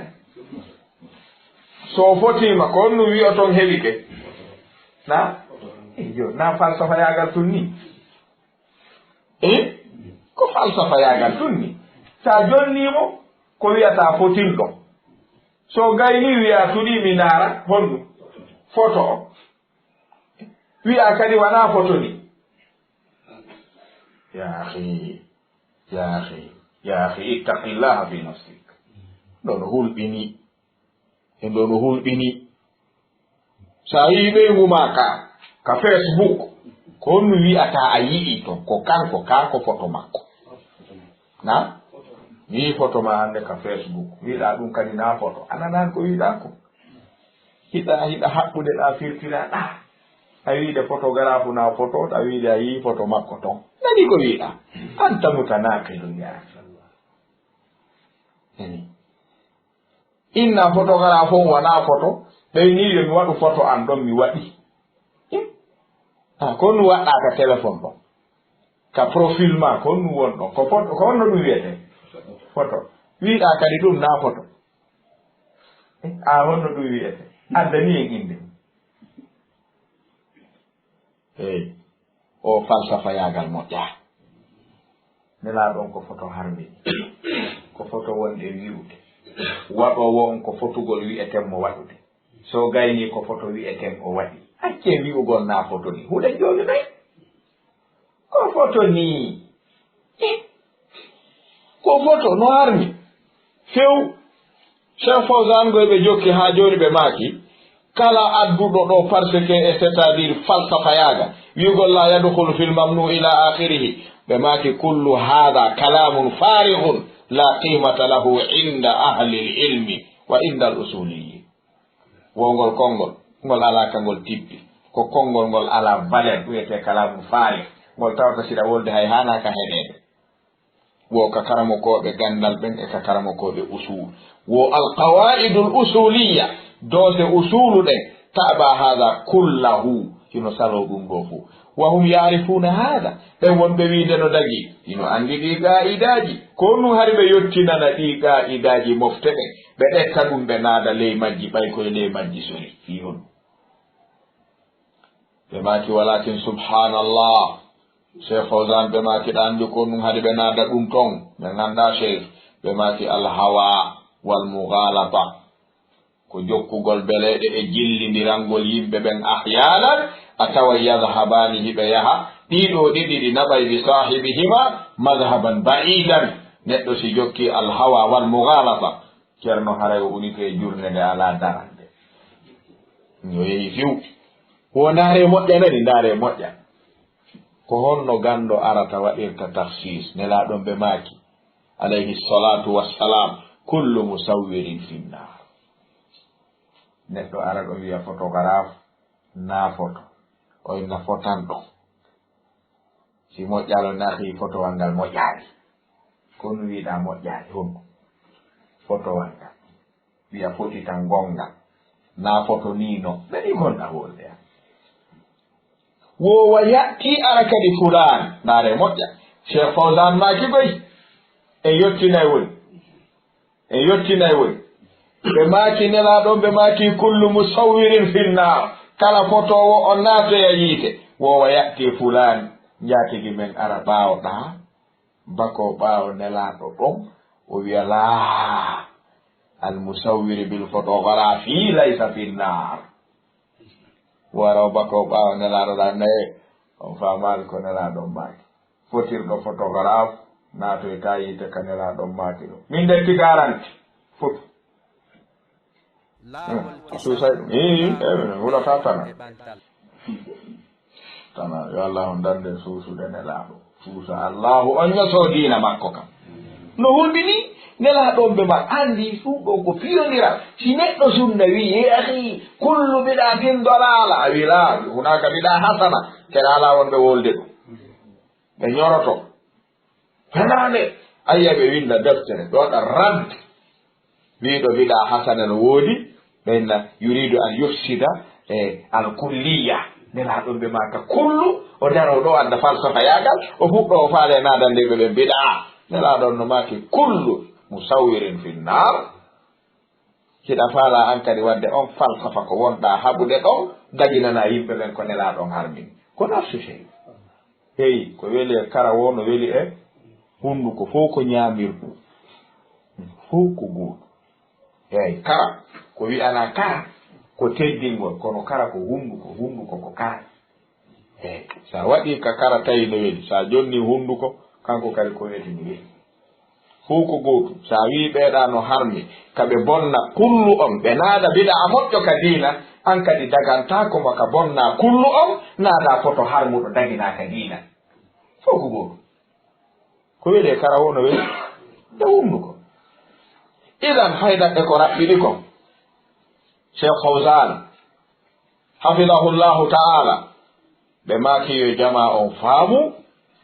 So o fotiima, ko honɗum wi'oton heɓike? Na? Eh, yo, na falsafayaagal tun ni? Eh? Ko falsafayaagal tun ni. Sa jonnii mo, ko wi'ata fotinɗo. So gaynii wi'a tuɗii mi ndaara, honɗum? Foto o. Wi'a kadi wanaa foto ni. Ya akhi, ya akhi, ya akhi, ittaqillaha fi nafsik. Ɗo no hulɓini. E ɗo no hulɓini. Sa yii ɓeyngu ma ka, ka Facebook, ko honɗum wi'ata a yi'i ton? Ko kanko, ka ko foto makko. Na? Mi yii foto ma hannde ka Facebook. Wi'ɗa ɗum kadi na foto. A nanaan ko wi'ɗa ko. Hiɗa, hiɗa haɓɓude ɗa firtira ɗa. A wi'ude fotogaraafu na foto, a wi'ude a yii foto makko ton. Nani ko wi'ɗa? Anta mutanaqidun ya akhi. Nani? Inna fotogaraafu on wanaa foto, ɓeynii yo mi waɗu foto an ɗon mi waɗi. Hmm? Ah, ko honɗum waɗɗa ka téléphone ɗon? Ka profil ma, ko honɗum won ɗon? Ko foto, ko honno ɗum wi'etee? Foto. Wi'ɗa kadi ɗum na foto. Eh, a honno ɗum wi'etee? Addani en innde. Eey, o falsafayaagal moƴƴaa. Nelaaɗo on ko foto harmini. Ko foto wonde wi'ude. Waɗoowo on ko fotugol wi'eten mo waɗude. So gaynii ko foto wi'eten o waɗi. Accee wi'ugol na foto ni. Huɗen jooni noy? Ko foto ni. Eh, ko foto no harmi. Few. Cheikh Fawzan, ko ɓe jokki haa jooni, ɓe maaki, kala adduɗo ɗo, parce que, et c'est-à-dire falsafayaagal, wi'ugol la yadkhulu fil mamnu ila akhirihi, ɓe maaki, kullu hadha kalamun farighun la qimata lahu inda ahli al-ilmi wa inda al-usuliyyin. Wo ngol konngol, ngol alaa ka ngol tibbi. Ko konngol ngol alaa valeur, wi'etee kalamun farigh. Ngol tawata si ɗa wolde hay haanaa ka heɗeede. Wo ka karamokooɓe ganndal ɓen e ka karamokooɓe usul. Wo al-qawaa'idul usuliyya, doose usulu ɗen, ta'ba haadha kullahu, hino saloo ɗum ɗoo fof. Wa hum ya'rifuuna haadha, ɓen wonɓe wi'ude no dagii, hino anndi ɗii qaa'idaaji. Ko honɗum hari ɓe yottinana ɗii qaa'idaaji mofte ɗen, ɓe ɗetta ɗum, ɓe naada ley majji, ɓay ko e ley majji sori? Fii honɗum? Ɓe maaki, walakin subhanallah. Cheikh Fawzan, ɓe maaki, ɗa anndi ko honɗum haɗi ɓe naada ɗum ton? Ɓe nganndaa, Cheikh. Ɓe maaki, al hawa wal mughalata. Ko jokkugol beleeɗe e jillindirangol yimɓe ɓen ahyaanan, a tawa yadhhabaani hiɓe yaha, ɗii ɗoo ɗiɗi ɗi naɓay bi saahibihima madhhaban ba'idan. Neɗɗo si jokki al hawa wal mughalata, Ceerno, haray o unike e jurnde nde alaa darannde. Yo yehi few. Wo ndaaree moƴƴa nani, ndaaree moƴƴa. Ko honno ganndo arata waɗirta takhsis? Nelaaɗo on ɓe maaki, alayhi salatu wassalam, kullu musawwirin finnar. Neɗɗo ara ɗo wi'a photographe, na foto. O inna fotanɗo. Si moƴƴaali, on naati fotowal ngal moƴƴaali. Ko no wi'uɗaa moƴƴaali honɗum? Fotowal ngal. Wi'a foti tan gonga. Na foto ni no. Ɓe ni gonɗa wolde an. Wo wa ya'ti ara kadi fulaan. Ndaare moƴƴa. Cheikh Fawzan maaki koy. En yottinay woni. En yottinay woni. Ɓe maaki Nelaaɗo on, ɓe maaki, kullu musawwirin finnaar. Kala fotoowo on naatoya yiite. Wo wa ya'ti fulaan. Njaatigi men ara ɓaawo ɗaa. Bako ɓaawo Nelaaɗo ɗon, o wi'a, laa, al musawwiri bil fotografi laysa finnaar. Wara o bako ɓaawo Nelaaɗo ɗan, naye, On faamaali ko Nelaaɗo on maaki. Fotirɗo photographe naatoyta yiite ka Nelaaɗo on maaki ɗum. Min ndetti garanti. Fotu. Hmm. A suusay ɗum. Ii, ii, eyi, mi hulataa tana. Tana, yo Allah on dande suusude Nelaaɗo. Suusa Allahu on ñosoo diina makko kan. No hulɓini Nelaaɗo on ɓe ma anndi ɗum ɗo ko fiyondiral. Si neɗɗo sunna wi, "Ye ahi, kullu bid'atin dalala." A wi laa, hunaaka bid'a hasana. Kera alaa wonɓe wolde ɗum. Ɓe ñoroto. Fenaande, ayya ɓe winnda deftere, ɓe waɗa radd. Wiiɗo bid'a hasana no woodi, ɓe inna yuridu an yufsida e alkulliya. Nelaaɗo on ɓe maaka kullu, o daro ɗo adda falsafa yaagal, o fuɗɗo o faale naadande ɓe ɓen bid'a. Nelaaɗo on no maaki kullu musawwirin fin naar. Hiɗa faalaa an kadi wadde on falsafa ko wonɗaa haɓude ɗon, daginanaa yimɓe ɓen ko Nelaaɗo on harmini. Ko nafsu sey. Eyi, ko weli e kara woo no weli e hunnduko, fow ko ñaamirɗum, fow ko gootum. Eyi, kara, ko wi'anaa kara, ko teddingol, kono kara ko hunnduko, hunnduko ko kara. Eyi, so a waɗii ka kara tawi no weli, so a jonnii hunnduko, kanko kadi ko weli no weli. Fow ko gootum. So a wii ɓeeɗa no harmi, ka ɓe bonna kullu on, ɓe naada bid'a moƴƴo ka diina, an kadi dagantaako ma ka bonna kullu on, naada foto harmuɗo daginaa ka diina. Fow ko gootum. Ko weli e kara woo no weli e hunnduko. Idan, hayda e ko raɓɓiɗi kon. Cheikh Fawzan, hafidahullahu ta'ala, ɓe maaki yo jamaa on faamu,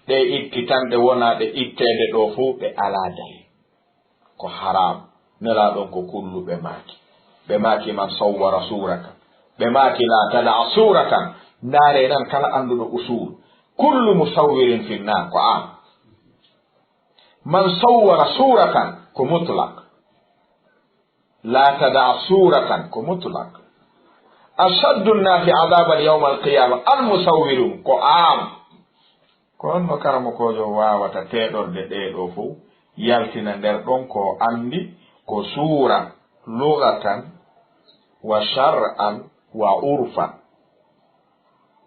ɗe ittitanɗe wonaa ɗe itteende ɗo fow ɗe alaa dalil. Ko haraam. Nelaaɗo on ko kullu ɓe maaki. Ɓe maaki man sawwara suuratan. Ɓe maaki laa tada'a suuratan. Ndaaree nan kala annduɗo usul. Kullu musawwirin fin naar, ko am. Man sawwara suuratan, ko mutlaq. Laa tada'a suuratan, ko mutlaq. Ashaddu nnaasi adaaban yawmal qiyaama al musawwirun, ko am. Ko honno karamokoojo waawata teeɗorde ɗee ɗoo fow, yaltina nder ɗon ko o anndi ko suura, lugatan wa shar'an wa urfan?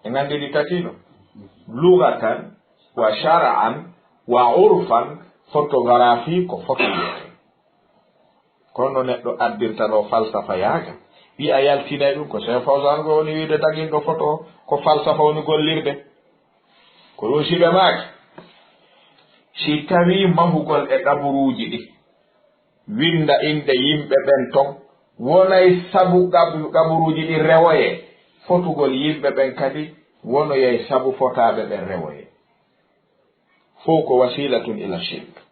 En anndi ɗi tati no? Lugatan wa shar'an wa urfan, photography ko foto wiyetee. Kono neɗɗo addirta ɗo falsafa yaaga, wi'a yaltinay ɗum, ko Cheikh Fawzan ko woni wiide daginɗo foto o, ko falsafa woni gollirde. Ko ɗum si ɓe maaki, si tawii mahugol e qaburuuji ɗi, winnda innde yimɓe ɓen ton, wonay sabu qab-, qaburuuji ɗin rewoyee, fotugol yimɓe ɓen kadi wonoyay sabu fotaaɓe ɓen rewoyee. Fow ko wasilatun ila shirk.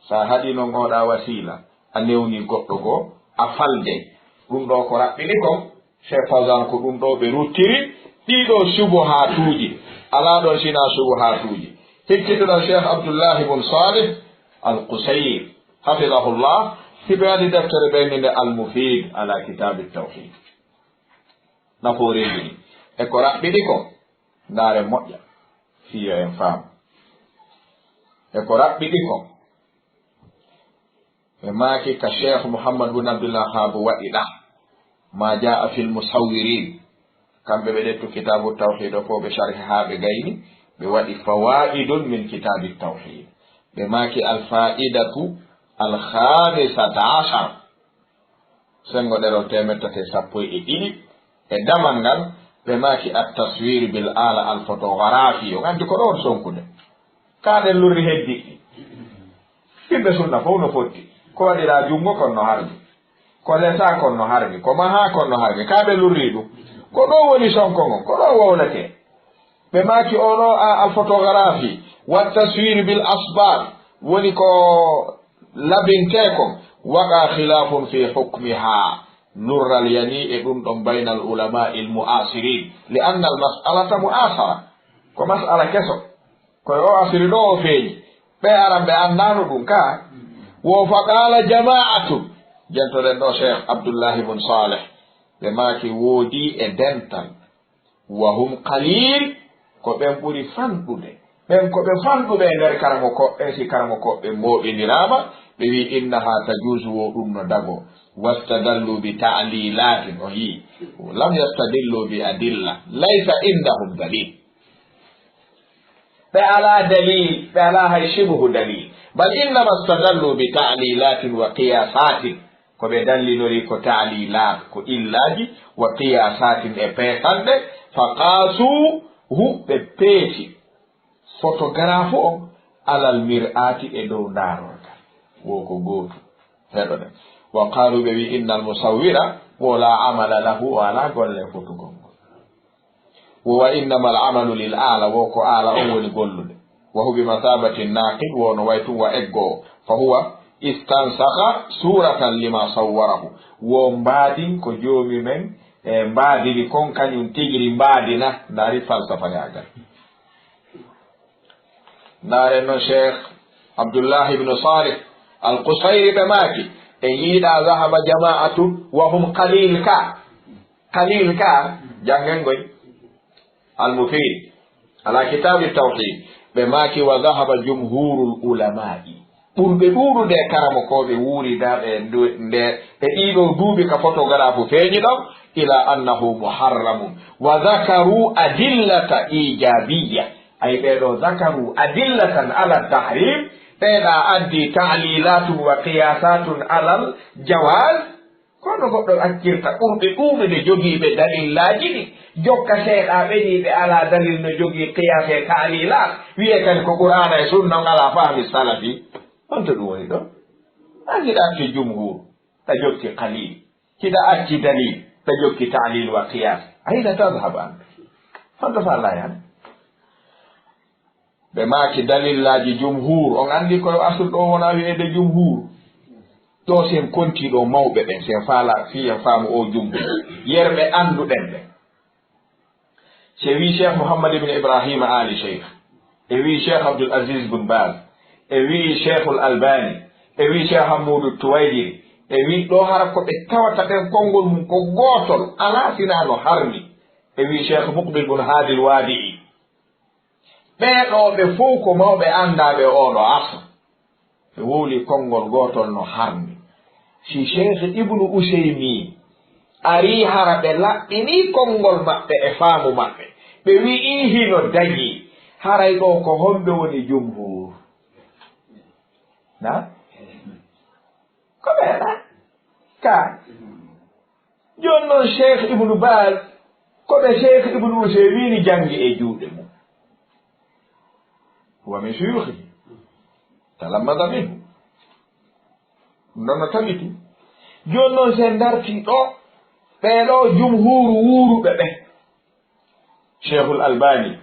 So a haɗi non oɗa wasila, a newni goɗɗo goo, a falde. Ɗum ɗo ko raɓɓiɗi kon, Cheikh Fawzan ko ɗum ɗo ɓe ruttiri, ɗiɗo subuhatuuji. Alaa ɗon sina subuhatuuji. Hikkituɗon Cheikh Abdullah ibn Salih Al-Qusayr, hafidahullah, hiɓe waɗi deftere ɓe innde Al-Mufid ala Kitab At-Tawhid. Nafooreeji ɗi. E ko raɓɓiɗi kon, ndaare moƴƴa, fii yo en faam. E ko raɓɓiɗi kon, ɓe maaki ka Cheikh Mouhammad bun Abdullah Wahhab waɗi ɗa, ma jaa fil musawwirin. Kamɓe ɓe ɗettu kitaabu tawhid o fof, ɓe sharhi haa ɓe gayni, ɓe waɗi fawaidun min kitaabi tawhid. Ɓe maaki al faidatu al khamisata ashar. Senngo ɗerol teemeɗɗe tati e sappo e ɗiɗi e damal ngal, ɓe maaki at-taswir bil ala al-photographie. On anndi ko ɗo woni sonkude. Kaa ɗen lurri heddi. Yimɓe sunna fof no fotti. Ko waɗiraa junngo kon no harmi. Ko lesaa kon no harmi. Ko mahaa kon no harmi. Kaa ɓe lurri ɗum. Ko ɗo woni sonko ngon. Ko ɗo wowletee. Ɓe maaki oɗo a, al-photographie, wa taswir bil asbab, woni ko labintee kon, waqa khilafun fi hukmiha. Lurral yani e ɗum ɗon baynal ulama il mu'asirin, li anna al mas'alata mu'asara. Ko mas'ala keso. Ko e o asiri ɗo o feeñi. Ɓe aran ɓe anndaano ɗum ka. Wo fa qala jama'atun. Jentoɗen ɗo Cheikh Abdullah ibn Saleh. Ɓe maaki woodi e dental. Wa hum qalil, ko ɓen ɓuri fanɗude. Ɓen ko ɓe fanɗuɓe e nder karamokooɓe, si karamokooɓe mooɓindiraama, ɓe wi, "Innaha tajuzu, wo ɗum no dago." Wastadallu bi ta'lilatin, o yi, lam yastadillu bi adilla, laysa indahum dalil. Ɓe alaa dalil, ɓe alaa hay shibhu dalil. Bal innama stadallu bi ta'lilatin wa qiyasatin. Ko ɓe dallinori ko ta'lilat, ko illaaji, wa qiyasatin e peesanɗe, fa qaasuhu, ɓe peesi photographe on alal mir'ati e dow ndaarorgal. Wo ko gootu. Heɗoɗen. Wa qalu, ɓe wi, innal musawwira, wo la amala lahu, o alaa golle fotugol ngol. Wo wa innamal amalu lil ala, wo ko ala on woni gollude. Wa hu bi masabati naqid, wo no way tun wa eggo o. Fa huwa istansakha suratan lima sawwarahu. Wo mbaadin ko joomi men, e mbaadini kon kañum tigiri mbaadina. Ndaari falsafayaagal. Ndaaren no Cheikh Abdullah ibn Salih Al-Qusayri ɓe maaki, en yiiɗa zahaba jama'atu wa hum qalil ka. Qalil ka, janngen ngoy. Al-Mufid, ala kitabi tawhid, ɓe maaki, wa zahaba jumhurul ulama'i. Ɓurɓe ɗuuɗude e karamokooɓe wuuridaɓe e ndu-, nde, e ɗiɗo duuɓi ka photographe feeñi ɗon, ila annahu muharramun. Wa zakaru adillata ijabiyya. Ay, ɓeeɗo zakaru adillatan ala tahrim, ɓeeɗa addi ta'lilatun wa qiyasatun alal jawaz. Kono goɗɗo accirta ɓurɓe ɗuuɗude jogiiɓe dalillaaji ɗi, jokka seeɗa ɓe ni ɓe alaa dalil no jogii qiyaas e ta'lilat, wiye kadi ko Qur'aana e Sunna on alaa fahmi salafi. Honto ɗum woni ɗon? An hiɗa acci jumhur, ɗa jokki qalil. Hiɗa acci dalil, ɗa jokki ta'lil wa qiyas. Ayna tadhhab anta? Honto faalaa yaade? Ɓe maaki dalillaaji jumhur. On anndi ko asul ɗo wona wiyeede jumhur. Ɗo si en konti ɗo mawɓe ɓen, si en faala, fii en faamu o jumhur. Yerɓe annduɗen ɓe. Si en wii Cheikh Mouhammad ibn Ibrahima Ali Cheikh, e wii Cheikh Abdul Aziz bun Baz, e wii Cheikhul Albani, e wii Cheikh Hammudu Tuwayjiri, e wii ɗo hara ko ɓe tawata ɓen konngol mum ko gootol, alaa sinaa no harmi. E wii Cheikh Muqbil bun Haadil Waadi'i. Ɓee ɗoo ɓe fow ko mawɓe anndaaɓe oo ɗoo asr. Ɓe wowli konngol gootol no harmi. Si Cheikh Ibnu Useymin arii hara ɓe laɓɓinii konngol maɓɓe e faamu maɓɓe, ɓe wi'ii hino dagii, haray ɗoo ko homɓe woni jumhuur? Na? Ko ɓe heɗa? Ka. Jooni noon, Cheikh Ibnu Baz, ko ɓe Cheikh Ibnu Useymiini janngi e juuɗe mum. Huwa min shuyukhihi. Talammada minhu. Ɗum ɗon no tabiti. Jooni noon, si en dartii ɗo, ɓee ɗo jumhuuru wuuruɓe ɓe. Cheikhul Albani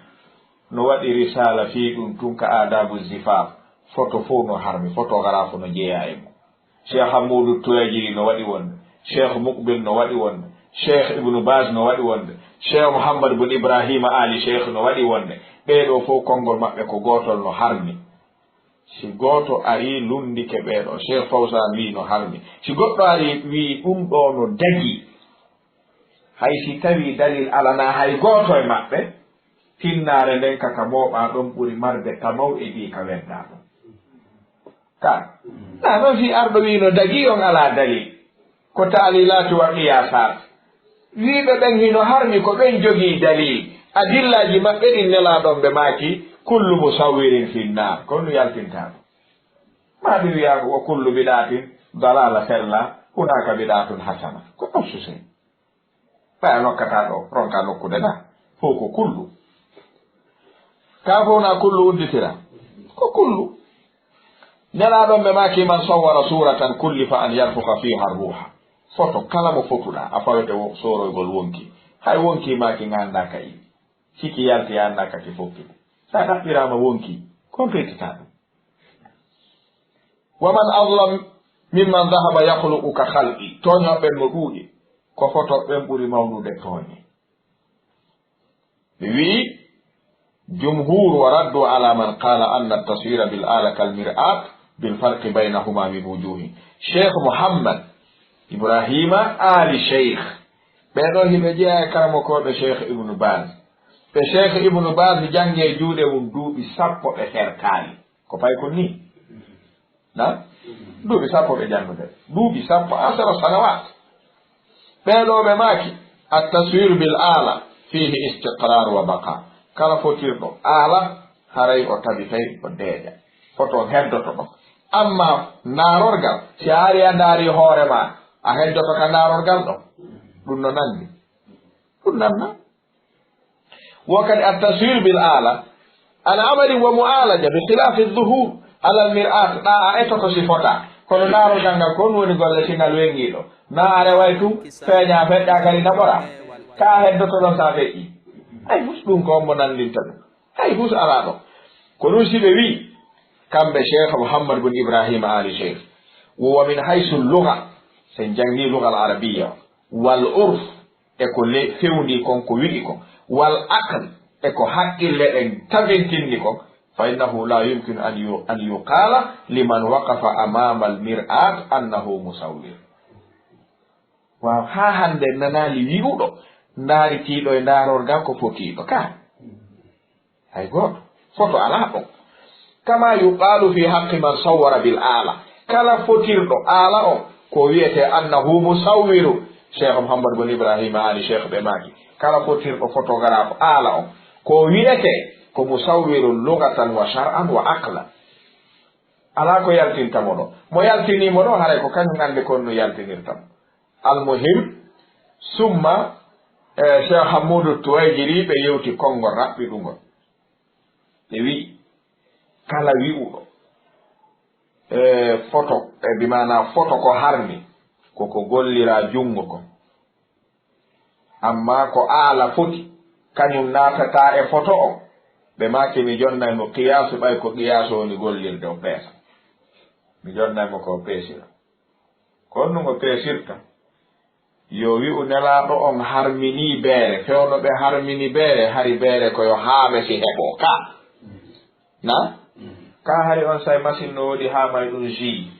no waɗi risala fii ɗum tun ka Adabu Zifaf. Foto fow no harmi, photographe no jeyaa e mum. Cheikh Hammudu Tuwayjiri no waɗi wonde, Cheikh Muqbil no waɗi wonde, Cheikh Ibnu Baz no waɗi wonde, Cheikh Muhammad bun Ibrahima Ali Cheikh no waɗi wonde. Ɓee ɗoo fow konngol maɓɓe ko gootol no harmi. Si gooto arii lunndike ɓee ɗoo, Cheikh Fawzan wii no harmi. Si goɗɗo arii wii ɗum ɗoo no dagii, hay si tawii dalil alanaa hay gooto e maɓɓe, tinnaare nden ka ka mooɓaa ɗon ɓuri marde tamaw e ɗii ka weddaa ɗon. Ka, na non fii arɗo wii no dagii on alaa dalil. Ko ta'lilaati wa qiyaasaat. Wiiɓe ɓen hino harmi ko ɓen jogii dalil. Adillaaji maɓɓe ɗin Nelaaɗo on ɓe maaki, kullu musawwirin fin naar. Ko no yaltintaa ɗum. Maa ɓe wiyaa ko wa kullu bid'atin dalaala fella, hunaaka bid'atun hasana. Ko ɗum susee. Ɓay a nokkataa ɗo, ronkaa nokkude na. Fow ko kullu. Kaa fow na kullu udditira. Ko kullu. Nelaaɗo on ɓe maaki, man sawwara suuratan kullifa an yanfukha fiiha ruuha. Foto kala mo fotuɗaa, a fawete wo-, sooroygol wonki. Hay wonki maaki nga anndaa ka iwi. Siki yalti a anndaa ka ki fokki. Sa ɗaɓɓiraama wonki, kon retitaa ɗum. Wa man azlam mimman dhahaba yakhluqu ka khalqi. Tooñooɓe ɓen no ɗuuɗi. Ko foto ɓen ɓuri mawnude tooñe. Ɓe wi'i, jumhur wa raddu ala man qala anna at-taswira bil ala kal mir'at bil farqi baynahuma min wujuhin. Cheikh Muhammad Ibrahima Ali Cheikh. Ɓee ɗoo hiɓe jeyaa e karamokooɓe Cheikh Ibnu Baz. Ɓe Cheikh Ibnu Baz janngi e juuɗe mum duuɓi sappo ɓe fertaali. Ko paykun nii? Na? Duuɓi sappo ɓe janngude. Duuɓi sappo, asara sanawaat. Ɓee ɗoo ɓe maaki, at-taswir bil ala fihi istiqrar wa baqa. Kala fotirɗo ala, Haray o tabitay o deeƴa. Foto heddoto ɗon. Amma ndaarorgal, si a ari a ndaari hoore ma, a heddoto ka ndaarorgal ɗon. Ɗum no nanndi. Ɗum nanna. Wo kadi at-taswir bil ala, al amali wa mu'alaja bi khilafi dhuhur ala al mir'at, ɗa a etoto si fota. Kono ndaarorgal ngal kon woni golle si ngal wenngiiɗo. Na a reway tun, feeña feƴƴa kadi naɓora. Ka heddoto ɗon sa feƴƴi. Ay hus ɗum ko ombo nanndinta ɗum. Hay huus alaa ɗo. Ko ɗum si ɓe wi'i, kamɓe Cheikh Mouhammad bun Ibrahima Ali Cheikh, wo wa min haysu lugha, so en janngi lughal arabiyya, wal urf, e ko le-, fewndi kon, ko wi'i kon, wal aql, e ko haqqille ɗen tabintinni kon, fa innahu la yumkinu an yu-, an yuqala liman waqafa amama al mir'at annahu musawwir. Waaw, haa hannde nanaali wi'uɗo, ndaaritiiɗo e ndaarorgal ko fotiiɗo ka. Hay gooto. Foto alaa ɗon. Kama yuqalu fi haqqi man sawwara bil ala. Kala fotirɗo ala on, ko wiyete annahu musawwiru. Cheikh Mouhammad bun Ibrahima Ali Cheikh ɓe maaki. Kala fotirɗo photographe ala on, ko wiyete ko musawwiru lugatan wa shar'an wa aqlan. Alaa ko yaltinta mo ɗo. Mo yaltinii mo ɗo, haray ko kañum anndi kon no yaltinirta mo. Almuhim, summa, e, Cheikh Hammudu Tuwayjiri ɓe yewti konngol raɓɓiɗungol. Ɓe wi'i, kala wi'uɗo, e, foto, e, bi maana foto ko harmi, ko ko gollira junngo kon. Amma ko aala foti, kañum naatataa e foto on. Ɓe maaki, mi jonnay mo qiyaasu, ɓay ko qiyaasu woni gollirde, o peesa. Mi jonnay mo ko o peesira. Ko honɗum o peesirta? Yo wi'u Nelaaɗo on harminii beere, fewndo ɓe harmini beere, hari beere ko yo haame si heɓoo ka. Na? Ka hari on say machine no woodi haama e ɗum jus.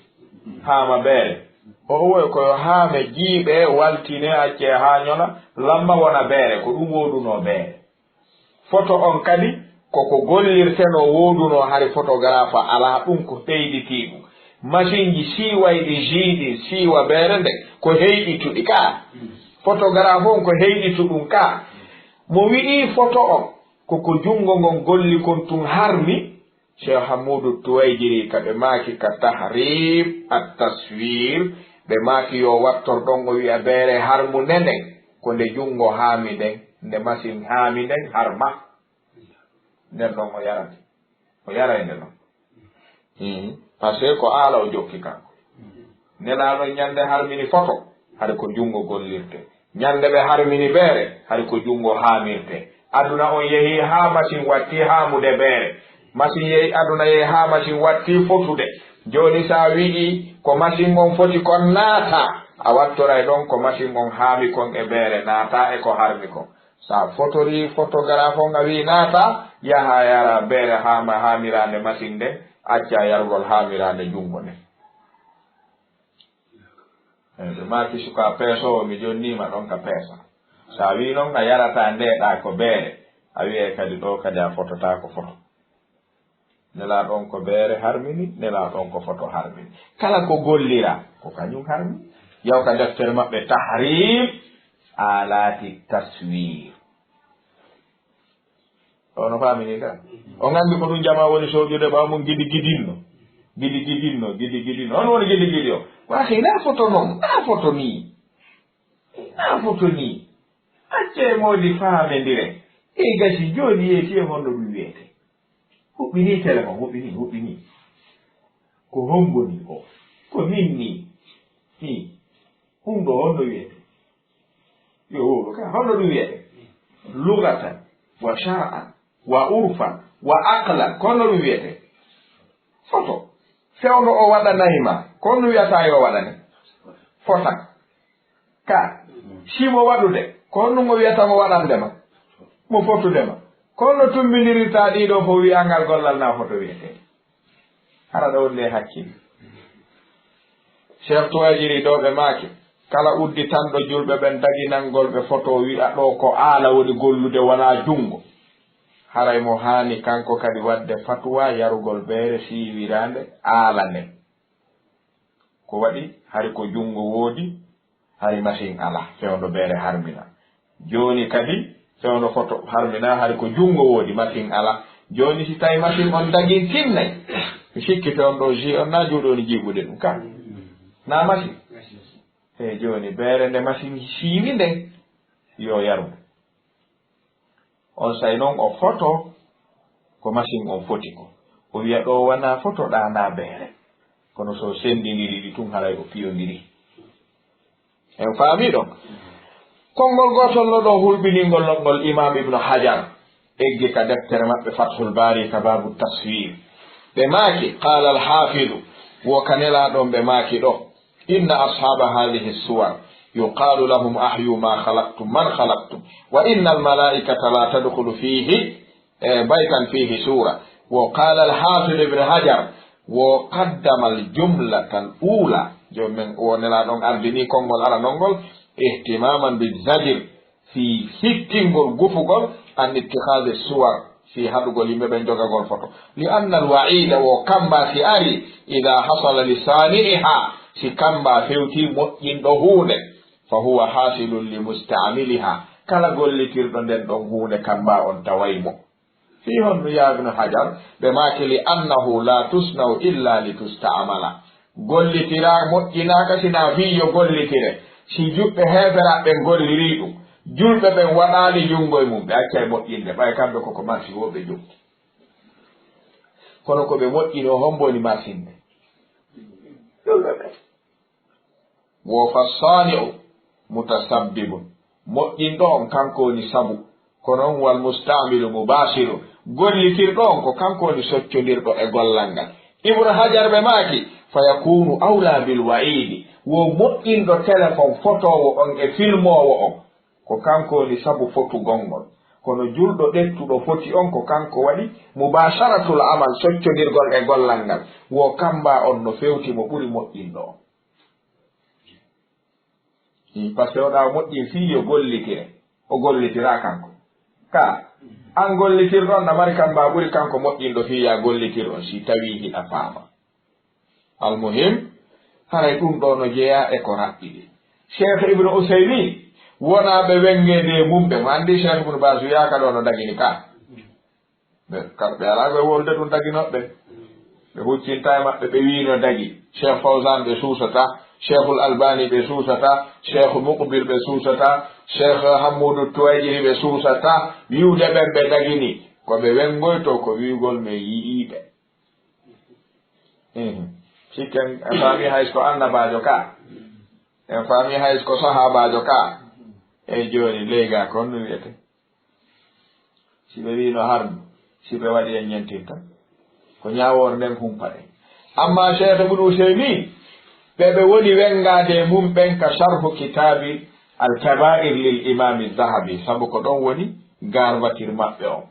Haama beere. O woy ko yo haame jiiɓe, waltine, accee haa ñola, lamma wona beere, ko ɗum woodunoo beere. Foto on kadi, ko ko gollirtenoo woodunoo hari photographe alaa, ɗum ko ɓeyditii ɗum. Masinji siiwayɗi jus ɗin, siiwa beere nden, ko heyɗituɗi ka. Photographe on ko heyɗitu ɗum ka. Mo wi'ii foto on, ko ko junngo ngon golli kon tun harmi, Cheikh Hammudu Tuwayjiri ka ɓe maaki ka Tahrib at-Taswir, ɓe maaki yo wattor ɗon o wi'a beere harmu nenen, ko nde junngo haami nden, nde masin haami nden harma. Nden ɗon o yarate. O yaray nde ɗon. Mhm. Parce que ko aala o jokki kanko. Nelaaɗo ñande harmini foto, hari ko junngo gollirte. Ñande ɓe harmini beere, hari ko junngo haamirte. Aduna on yehi haa masin watti haamude beere. Masin yehi, aduna yehi haa masin watti fotude. Jooni sa wi'i ko masin on foti kon naata, a wattoray ɗon ko masin on haami kon e beere naata e ko harmi kon. Sa fotori photographe on a wi'i naata, yaha yara beere haama haamiraande masin nden, acca yargol haamiraande junngo nden. Eh, ɓe maaki suka peesoowo, mi jonniima ɗon ka peesa. Sa wi'i non a yarataa nde ɗa ko beere, a wi'ay kadi ɗo kadi a fototaako foto. Nelaaɗo on ko beere harmini, Nelaaɗo on ko foto harmini. Kala ko gollira, ko kañum harmi. Yaw ka deftere maɓɓe Tahrim Alati Taswir. O no faamini ka? On anndi ko ɗum jamaa woni soƴude ɓaawo mum gidi gidinno. Gidi gidinno, gidi gidinno. On woni gidi gidi o. Waa, na foto non, na foto nii. Na foto nii. Accee moodi faamendire. E gasi jooni yeeti e honno ɗum wiyete. Huɓɓinii téléphone, huɓɓinii, huɓɓinii. Ko hombo nii o? Ko min nii. Nii. Ɗum ɗo honno wiyete? Yo wowlo ka, honno ɗum wiyete? Lugatan, wa shar'an, wa urfan, wa aqlan, ko honno ɗum wiyete? Foto. Fewndo o waɗanay ma, ko honno wiyata yo waɗane? Fota. Ka. Simo waɗude, ko honno ngo wiyata mo waɗande ma? Mo fotude ma. Ko honno tumbindirirta ɗiɗo fof wi'a ngal gollal na foto wiyete? Hara ɗo wonde hakkil. Cheikh Tuwajiri ɗo ɓe maaki, kala udditanɗo julɓe ɓen daginangol ɓe foto wi'a ɗo ko aala woni gollude wonaa junngo. Haray mo haani kanko kadi waɗde fatuwa yarugol beere siiwiraande aala nden. Ko waɗi hari ko junngo woodi, hari machine alaa, fewndo beere harmina. Jooni kadi, fewndo foto harmina, hari ko junngo woodi, machine alaa. Jooni, si tawi machine on dagii tinnay, mi sikkiti on ɗo ji on na juuɗooni jiiɓude ɗum ka. Na machine. E jooni, beere nde machine siiwi nden, yo yaru. On say noon o foto ko machine on foti ko. O wiya ɗo wana foto ɗa na beere. Kono so sendindiri ɗi tun haray o piyondiri. En faami ɗon? Konngol gootol no ɗo hulɓiningol non ngol Imam Ibnu Hajar eggi ka deftere maɓɓe Fathul Bari ka baabu taswir. Ɓe maaki, qala al-hafidu, wo ka Nelaaɗo on ɓe maaki ɗo, inna ashaba hadhihi suwar yuqalu lahum ahyu ma khalaqtum, man khalaqtum, wa inna al-malaikata la tadkhulu fihi, eh, baytan fihi sura. Wa qala al-hafidu Ibn Hajar, wa qaddama al-jumlata al-ula. Jooni men o Nelaaɗo on ardini konngol aranol ngol, ihtimaman bi zajir, fii hikkingol gufugol, an ittikhadi suwar, fii haɗugol yimɓe ɓen jogagol foto. Li anna al-wa'ida, wo kamba si ari, ida hasala li sani'iha, si kamba fewti moƴƴinɗo huunde, fa huwa hasilun li musta'miliha, kala gollitirɗo nden ɗon huunde kamba on taway mo. Fii honɗum ya Ibnu Hajar? Ɓe maaki, li annahu la tusna'u illa li tusta'mala. Gollitiraa, moƴƴinaaka si na fii yo gollitire. Si juɓɓe heeferaaɓe ɓen golliri ɗum, julɓe ɓen waɗaali junngo e mum, ɓe accay moƴƴinde, ɓay kamɓe koko marsi wo ɓe jokki. Kono ko ɓe moƴƴini o, hombo woni marsinde? Julɓe ɓen. Wo fa sani'u mutasabbibun. Moƴƴinɗo on, kanko woni sabu. Kono on wal musta'milu mubashiru. Gollitirɗo on, ko kanko woni soccondirɗo e gollal ngal. Ibnu Hajar ɓe maaki, fa yakunu awla bil wa'idi. Wo moƴƴinɗo téléphone fotoowo on e filmoowo on, ko kanko woni sabu fotugol ngol. Kono julɗo ɗettuɗo foti on, ko kanko waɗi mubasharatul amal, soccondirgol e gollal ngal. Wo kamba on no fewti mo ɓuri moƴƴinɗo on. I, parce que o ɗa moƴƴi fii yo gollitire, o gollitira kanko. Ka, an gollitirɗo on na mari kamba ɓuri kanko moƴƴinɗo fii ya gollitir on, si tawi hiɗa faama. Almuhim, haray ɗum ɗo no jeyaa e ko raɓɓiɗi. Cheikh Ibnu Usaymin, wona ɓe wengeede e mum ɓe, mo anndi Cheikh Ibnu Baz wiyaaka ɗo no dagini ka. Ɓe, kamɓe alaa ɓe wolde ɗum daginooɓe. Ɓe huccinta e maɓɓe, ɓe wiino dagi. Cheikh Fawzan ɓe suusata, Cheikhul Albani ɓe suusata, Cheikh Muqbil ɓe suusata, Cheikh Hammudu Tuwayjiri ɓe suusata, wi'ude ɓen ɓe dagini. Ko ɓe wengoyto ko wi'ugol men yi'iiɓe. Ehe. Sikken en faami hay ko annabaajo ka. En faami hay ko sahaabaajo ka. Ey jooni leyga kon no wi'ete. Si ɓe wiino harmi, si ɓe waɗi en ñentinta. Ko ñaawoore nden humpaɗen. Amma Cheikh Ibn Usaymin, ɓe ɓe woni wengaade e mum ɓen ka sharhu kitaabi Al-Kaba'ir lil Imam Zahabi, sabu ko ɗon woni garbatir maɓɓe on.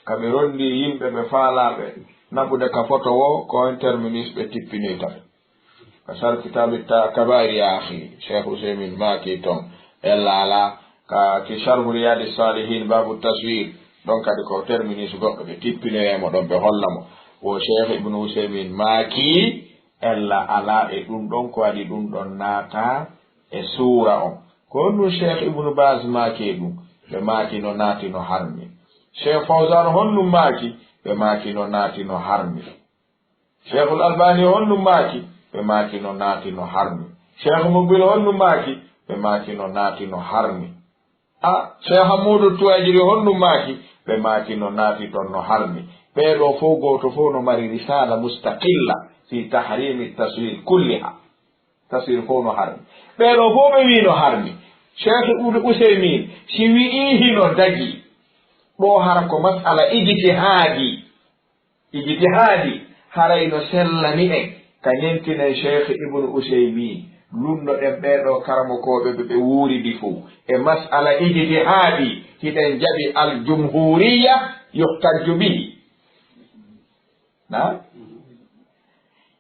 Ka ɓe rondi yimɓe ɓe faalaaɓe naɓude ka foto wo, ko on terminus ɓe tippinoyta ɓe. Ka sharh kitaabi ta-, Kabaa'ir ya akhi, Cheikh Usaymin maaki ton, ella ala, ka ki sharhu Riyadi Salihin, babu taswir, ɗon kadi ko terminus goɗɗo ɓe tippinoye mo ɗon, ɓe holla mo. Wo Cheikh Ibn Usaymin maaki, ella ala e ɗum ɗon, ko waɗi ɗum ɗon naata e suura on. Ko honɗum Cheikh Ibn Baz maaki e ɗum? Ɓe maaki no naati no harmi. Cheikh Fawzan honɗum maaki? Ɓe maaki no naati no harmi. Cheikhul Albani honɗum maaki? Ɓe maaki no naati no harmi. Cheikh Mubil honɗum maaki? Ɓe maaki no naati no harmi. A, Cheikh Hamudu Tuwajiri honɗum maaki? Ɓe maaki no naati ton no harmi. Ɓee ɗoo fow gooto fow no mari risala mustaqilla fi tahrimi taswir kulliha. Taswir fow no harmi. Ɓee ɗoo fow ɓe wii no harmi. Cheikh Ibn Usaymin si wi'ii hino dagi, ɗoo hara ko mas'ala ijtihaadi. Ijtihaadi, haray no sellani en ka ñentinen Cheikh Ibn Usaymin, lunnoɗen ɓee ɗoo karamokooɓe ɓe ɓe wuuridi fow. E mas'ala ijtihaadi, hiɗen jaɓi al-jumhuriyya yuhtajju bihi. Na?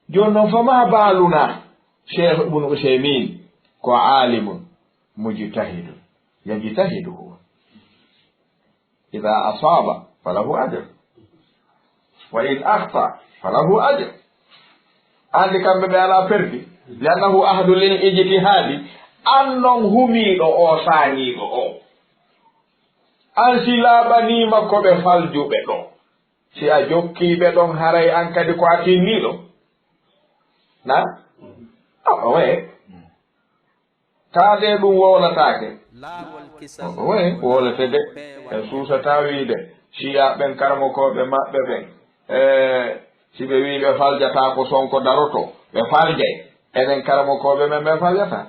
Jooni non, fama baaluna Cheikh Ibn Usaymin ko aalimun mujtahidun, yajtahidu huwa. Ida asaaba falahu ajr, wa in akhta falahu ajr. Anndi kamɓe ɓe alaa perdi, li annahu ahlu lil ijtihaadi, an non humiiɗo o, saaniiɗo o. An si laaɓaniima ko ɓe faljuɓe ɗo, Si a jokkii ɓe ɗon, haray an kadi ko a tinniiɗo. Na? Awa, waye. Taa de ɗum wowlataake. Waye, wowlete de. En suusataa wiide, Shiya ɓen, karamokooɓe maɓɓe ɓen, e, si ɓe wii ɓe faljataako Sonko daroto, ɓe faljay. Enen karamokooɓe men, ɓe faljataa.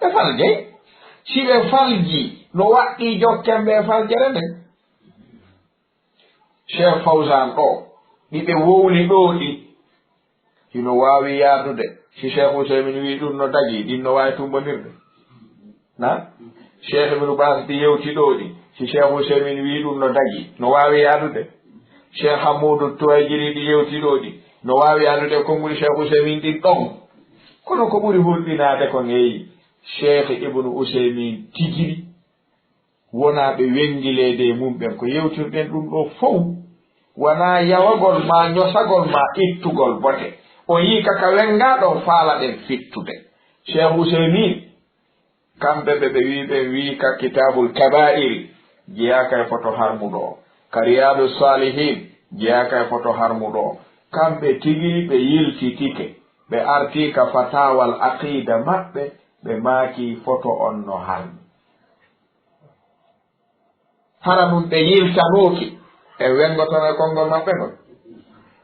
Ɓe faljay. Si ɓe falji, no waɗɗii jokken ɓe faljere nden. Cheikh Fawzan ɗo, ɗi ɓe wowli ɗo ɗi, hino waawi yaadude. Si Cheikh Ousaymin wii ɗum no dagii, ɗin no waawi tummbondirde. Na? Cheikh Ibn Baz ɗi yewti ɗo ɗi, si Cheikh Ousaymin wii ɗum no dagii, no waawi yaadude. Cheikh Hamoudou Touwaidjiri ɗi yewti ɗo ɗi, no waawi yaadude konnguli Cheikh Ousaymin ɗin ɗon. Kono ko ɓuri hulɓinaade kon, eyi, Cheikh Ibn Ousaymin tigiri wonaa ɓe wenngileede e mum ɓen. Ko yewtirɗen ɗum ɗo fow, wonaa yawagol maa, ñosagol maa, ittugol bote. O yii ka ka wenngaa ɗon, faalaɗen fittude. Cheikh Ousaymin, kamɓe ɓe, ɓe wii, ɓen wii ka Kitaabul Kabaa'ir, jeyaaka e foto harmuɗo o. Ka Riyaadu Saalihiin, jeyaaka e foto harmuɗo o. Kamɓe tigi ɓe yiltitike, ɓe artii ka Fataawal Aqiida maɓɓe, ɓe maaki foto on no harmi. Hara ɗum ɓe yiltanooki e wenngotono e konngol maɓɓe ngol?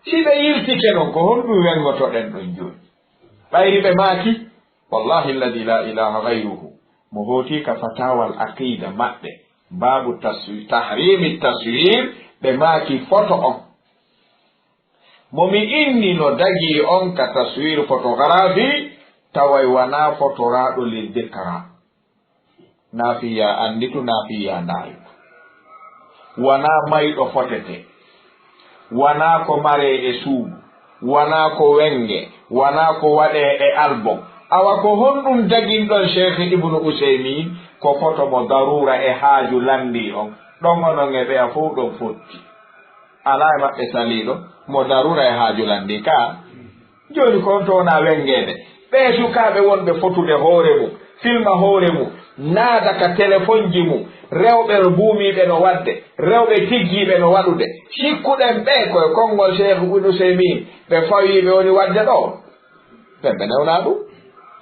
Si ɓe yiltike non, ko honɗum wenngotoɗen ɗon jooni? Ɓayri ɓe maaki, wallahi alladi la ilaha gayruhu, mo hooti ka Fataawal Aqiida maɓɓe, baabu taswi-, tahrimi taswir, ɓe maaki foto on. Mo mi inni no dagii on ka taswir, photographie, taway wanaa fotoraaɗo lil dikra. Naa fii yo a annditu, naa fii yo a ndaayu. Wanaa mayɗo fotete. Wanaa ko maree e suudu. Wanaa ko wennge. Wanaa ko waɗee e album. Awa ko honɗum daginɗon Cheikh Ibnu Useymin? Ko foto mo daruura e haaju lanndii on. Ɗon onon e ɓeya fow ɗon fotti. Alaa e maɓɓe saliiɗo mo daruura e haaju lanndii ka. Jooni ko honto wonaa wenngeede? Ɓee sukaaɓe wonɓe fotude hoore mum, filma hoore mum, naada ka telefonji mum, rewɓe buumiiɓe no waɗde, rewɓe tiggiiɓe no waɗude. Cikkuɗen ɓe ko e konngol Cheikh Ibn Useymin ɓe fawii ɓe woni waɗde ɗo? Ɓen ɓe newnaa ɗum.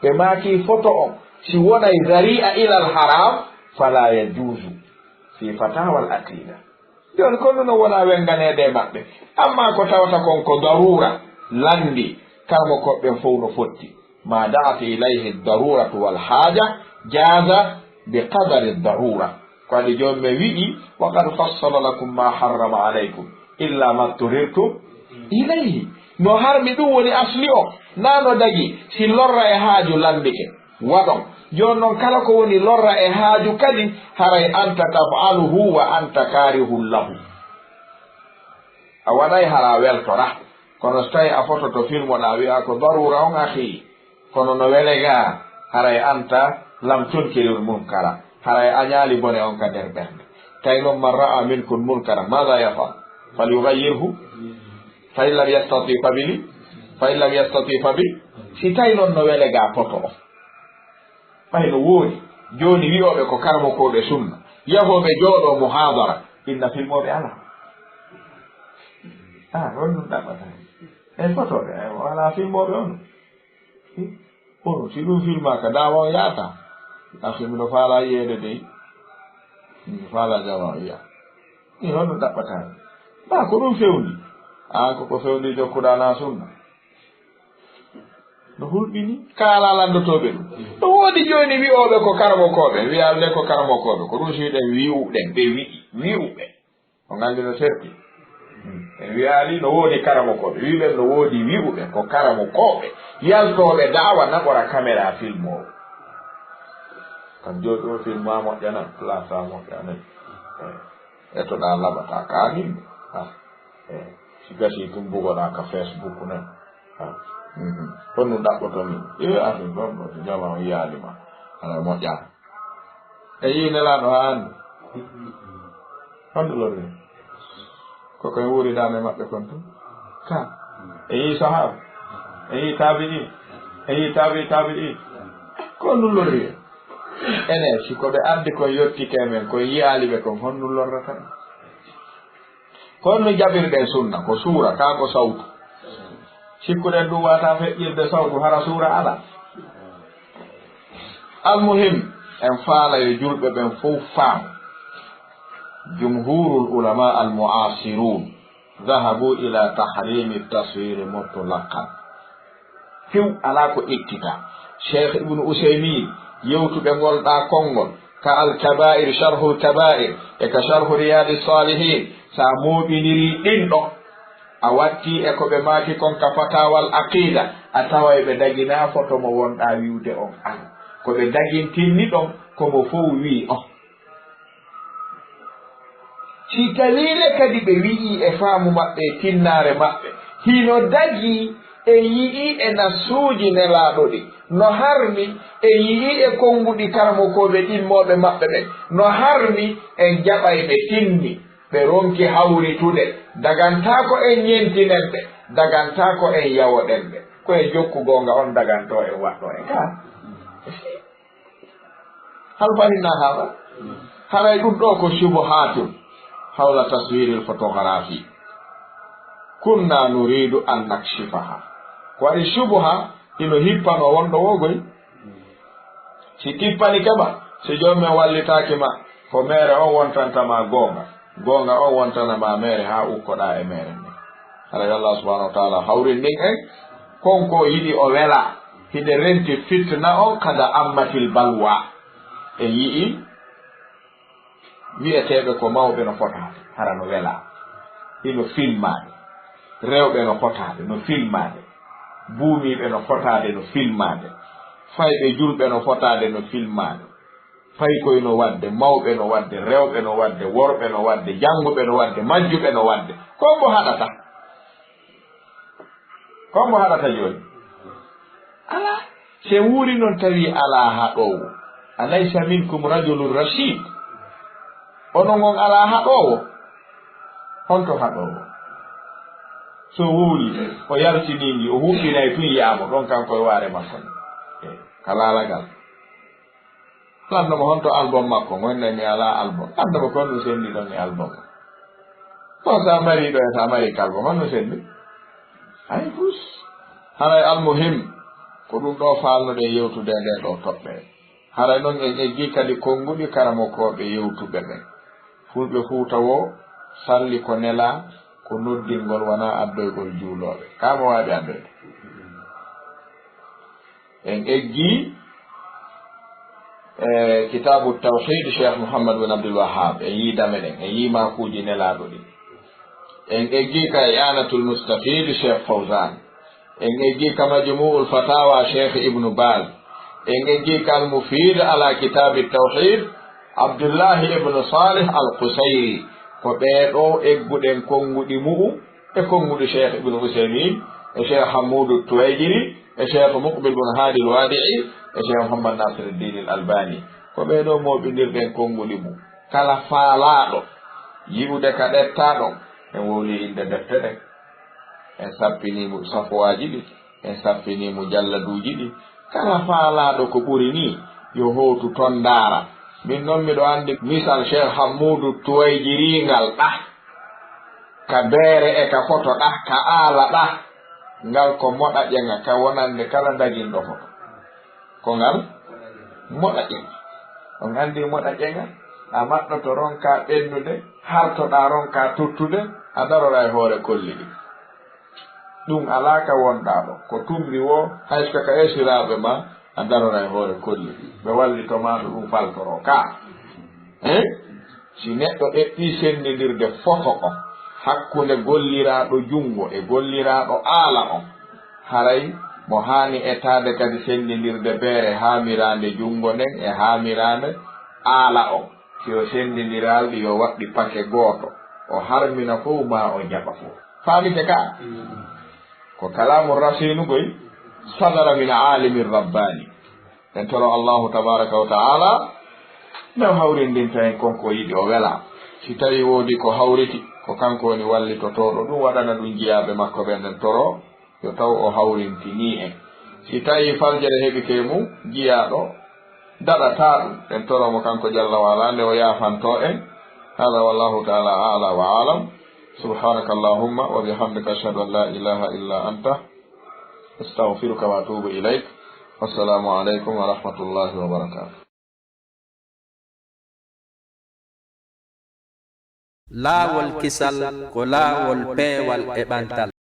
Ɓe maaki foto on, si wonay zari'a ilal haram, fala yajuuzu fi fatawa al aqida. Jooni, kono non wonaa wennganeede e maɓɓe. Ammaa ko tawata kon ko daruura, lanndii, karamokooɓe ɓen fow no fotti. Ma da'at ilayhi daruratu wal haaja, jaaza bi qadari darura. Ko waɗi Joomum wi'i, wa qad fassala lakum ma harrama alaykum, illa ma turirtum ilayhi. No harmi ɗum woni asli o, naa no dagi, si lorra e haaju lanndike. Waɗon. Jooni non, kala ko woni lorra e haaju kadi, haray anta taf'aluhu wa anta karihun lahu. A waɗay hara a weltora. Kono so tawi a fototo filmoɗaa, wi'a ko daruura on akhi. Kono no wele ga, haray anta lam tunkiril munkara. Haray a ñaali bone on ka nder ɓernde. Tawi non, man ra'a minkum munkaran, maada yaf'al? Falyughayyirhu. Fa in lam yastati fa bi li-, fa in lam yastati fa bi. Si tawi non no wele ga foto on. Ɓay no woodi jooni wi'ooɓe ko karamokooɓe sunna, yahooɓe jooɗoo muhaadara, inna filmooɓe alaa. Ah, on ɗum ɗaɓɓata. E fotooɓe, e alaa filmooɓe on. Kono si ɗum filmaaka, daawa on yaata. Akhi, miɗo faalaa yiyeede dey. Miɗo faalaa jama on yiya. Ni honno ɗaɓɓata? Ba ko ɗum fewndi. An ko ko fewndi jokkuɗaa na sunna. No hulɓini, ka alaa lanndotooɓe ɗum. No woodi jooni wi'ooɓe ko karamokooɓe, wi'alde ko karamokooɓe, ko ɗum si ɗen wi'uɗen, ɓe wi'i, wi'uɓe. On anndi no serti. En wi'aali no woodi karamokooɓe, wi'uɓe no woodi wi'uɓe ko karamokooɓe, yaltooɓe da'awa naɓora kamera filmoowo. Kam jooɗi o filma moƴƴanan, place a moƴƴanan. Etoɗaa laɓataa ka yimɓe. Ah, eh, si gasii tun bugoɗaa ka Facebook nen. Ah, mhm. Honɗum ɗaɓɓoton min? Eh, ah, ɗum ɗon ɗo, si jama on yiyaali ma. Alaa moƴƴa. E yii Nelaaɗo haa anndi. Honɗum lorri? Ko koye wuuridaande maɓɓe kon tun. Ka. E yii sahaaba. E yii taabi'i. E yii taabi'i taabi'i. Ko honɗum lorri? Ene, si ko ɓe addi kon yottike men, kon yiyaali ɓe kon, honɗum lorrata ɓe? Ko honno jaɓirɗen sunna? Ko suura, kaa ko sawtu? Sikkuɗen ɗum wata feƴƴirde sawtu, hara suura alaa? Almuhim, en faala yo julɓe ɓen fow faam. Jumhurul ulama al mu'asirun dhahabu ila tahrimi taswiri mutlaqan. Few alaa ko ittitaa. Cheikh Ibnu Usaymin, yewtuɓe ngol ɗaa konngol, ka Al Kaba'ir, Sharhul Kaba'ir, e ka Sharhu Riyadi Salihin, sa mooɓiniri ɗin ɗon, a watti e ko ɓe maaki kon ka Fatawal Aqida, a taway ɓe daginaa foto mo wonɗaa wi'ude on an. Ko ɓe dagintinni ɗon, ko mo fow wi'i on. Si tawii le kadi ɓe wi'ii e faamu maɓɓe e tinnaare maɓɓe, hino dagii en yi'ii e nassuuji Nelaaɗo ɗin, no harmi en yi'ii e konnguɗi karamokooɓe ɗimmooɓe maɓɓe ɓen, no harmi en jaɓay ɓe tinni, ɓe ronki hawritude, dagantaa ko en ñentinen ɓe, dagantaa ko en yawoɗen ɓe, ko e jokku goonga on dagantoo en waɗɗoo en kaa. Hal fahimna hada? Haray ɗum ɗoo ko shubuhatun hawla taswiril photography. Kunna nuridu an nakshifaha. Ko waɗi shubuha, hino hippano wonɗo woo goy. Si tippani kama, si joomum wallitaaki ma, ko meere on wontanta ma goonga. Goonga on wontana ma meere haa ukkoɗaa e meere nden. Haray Allah subhanahu wa ta'ala hawrindin en, kon ko yiɗi o wela, hiɗe renti fitna on kada ammatil balwa. En yi'i wi'eteeɓe ko mawɓe no fotaade, hara no wela. Hino filmaade. Rewɓe no fotaade, no filmaade. Buumiiɓe no fotaade, no filmaade. Fayɓe julɓe no fotaade, no filmaade. Paykoy no waɗde, mawɓe no waɗde, rewɓe no waɗde, worɓe no waɗde, jannguɓe no waɗde, majjuɓe no waɗde. Ko mbo haɗata? Ko mbo haɗata jooni? Alaa. Si en wuuri noon tawi alaa haɗoowo. Alaysa minkum rajulun rashid? Onon on alaa haɗoowo? Honto haɗoowo? So wuuri, o yaltinii ngi, o huɓɓinay tun yi'aa mo ɗon kanko e waare makko ni. Eh, ka laalagal. Lanndo mo honto album makko, mo inni mi alaa album. Lanndo mo ko honɗum senndi ɗon e album. Ko sa mari ɗo e sa mari kalbo, honno senndi? Hay fus. Haray almuhim, ko ɗum ɗo faalnoɗen yewtude e nde ɗo toɓɓere. Haray noon en eggii kadi konnguɗi karamokooɓe yewtuɓe ɓen. Fulɓe Fuuta woo, salli ko nelaa, ko noddingol wonaa addoygol juulooɓe. Kaa mo waawi addoyde? En eggii, e, Kitaabu Tawhiid Cheikh Mouhammad bin Abdul Wahhab, en yii dame ɗen, en yii maakuuji Nelaaɗo ɗin. En eggii ka I'aanatul Mustafiid Cheikh Fawzan. En eggii ka Majmu'ul Fatawa Cheikh Ibnu Baz. En eggii ka Al Mufiid ala Kitaabi Tawhiid Abdullahi Ibnu Salih Al Qusayri. Ko ɓee ɗoo egguɗen konnguɗi mu'un, e konnguɗi Cheikh Ibnu Usaymin, e Cheikh Hammudu Tuwayjiri, e Cheikh Muqbil bun Haadi Al-Wadi'i, e Cheikh Muhammad Nasiruddin Al-Albani. Ko ɓee ɗoo mooɓindirɗen konnguɗi mum. Kala faalaaɗo yi'ude ka ɗettaa ɗon, en wowlii innde defte ɗen. En sappinii mo safuwaaji ɗin, en sappinii mo jalladuuji ɗin. Kala faalaaɗo ko ɓuri nii, yo hootu ton ndaara. Min non miɗo anndi misal Cheikh Hammudu Tuwayjiri ngal ɗah. Ka beere e ka foto ɗah, ka aala ɗah, ngal ko moɗa ƴeŋa, ka wonande kala daginɗo foto. Ko ngal moɗa ƴeŋa. On anndi moɗa ƴeŋa? A maɗɗoto ronka ɓennude, hartoɗaa ronka tuttude, a darora e hoore kolli ɗin. Ɗum alaa ka wonɗaa ɗo. Ko tumri woo, hay so ka esiraaɓe ma, a darora e hoore kolli ɗin. Ɓe wallito ma no ɗum faltoroo ka. Eh? Si neɗɗo eɓɓii senndindirde foto on hakkunde golliraaɗo junngo e golliraaɗo aala on, haray mo haani etaade kadi senndindirde beere haamiraande junngo nden e haamiraande aala on. Si o senndindiral ɗi, yo waɗ ɗi pake gooto, o harmina fow maa o jaɓa fow. Faamike ka? Ko kalaamu rasiinu goy, sadara min aalimin rabbaani. En toro Allahu tabaraka wa ta'ala no hawrindinta en kon ko yiɗi o wela. Si tawi woodi ko hawriti, ko kanko woni wallitotooɗo ɗum, waɗana ɗum jiyaaɓe makko ɓen. En toro yo taw o hawrintinii en. Si tawi faljere heɓike mum, jiyaaɗo daɗataa ɗum. En toro mo kanko jalla wa ala nde o yaafanto en. Hada wallahu ta'ala a'la wa a'lam. سبحانك اللهم وبحمدك، أشهد أن لا إله إلا أنت، أستغفرك وأتوب إليك. والسلام عليكم ورحمة الله وبركاته. Laawol kisal ko laawol peewal e ɓantal.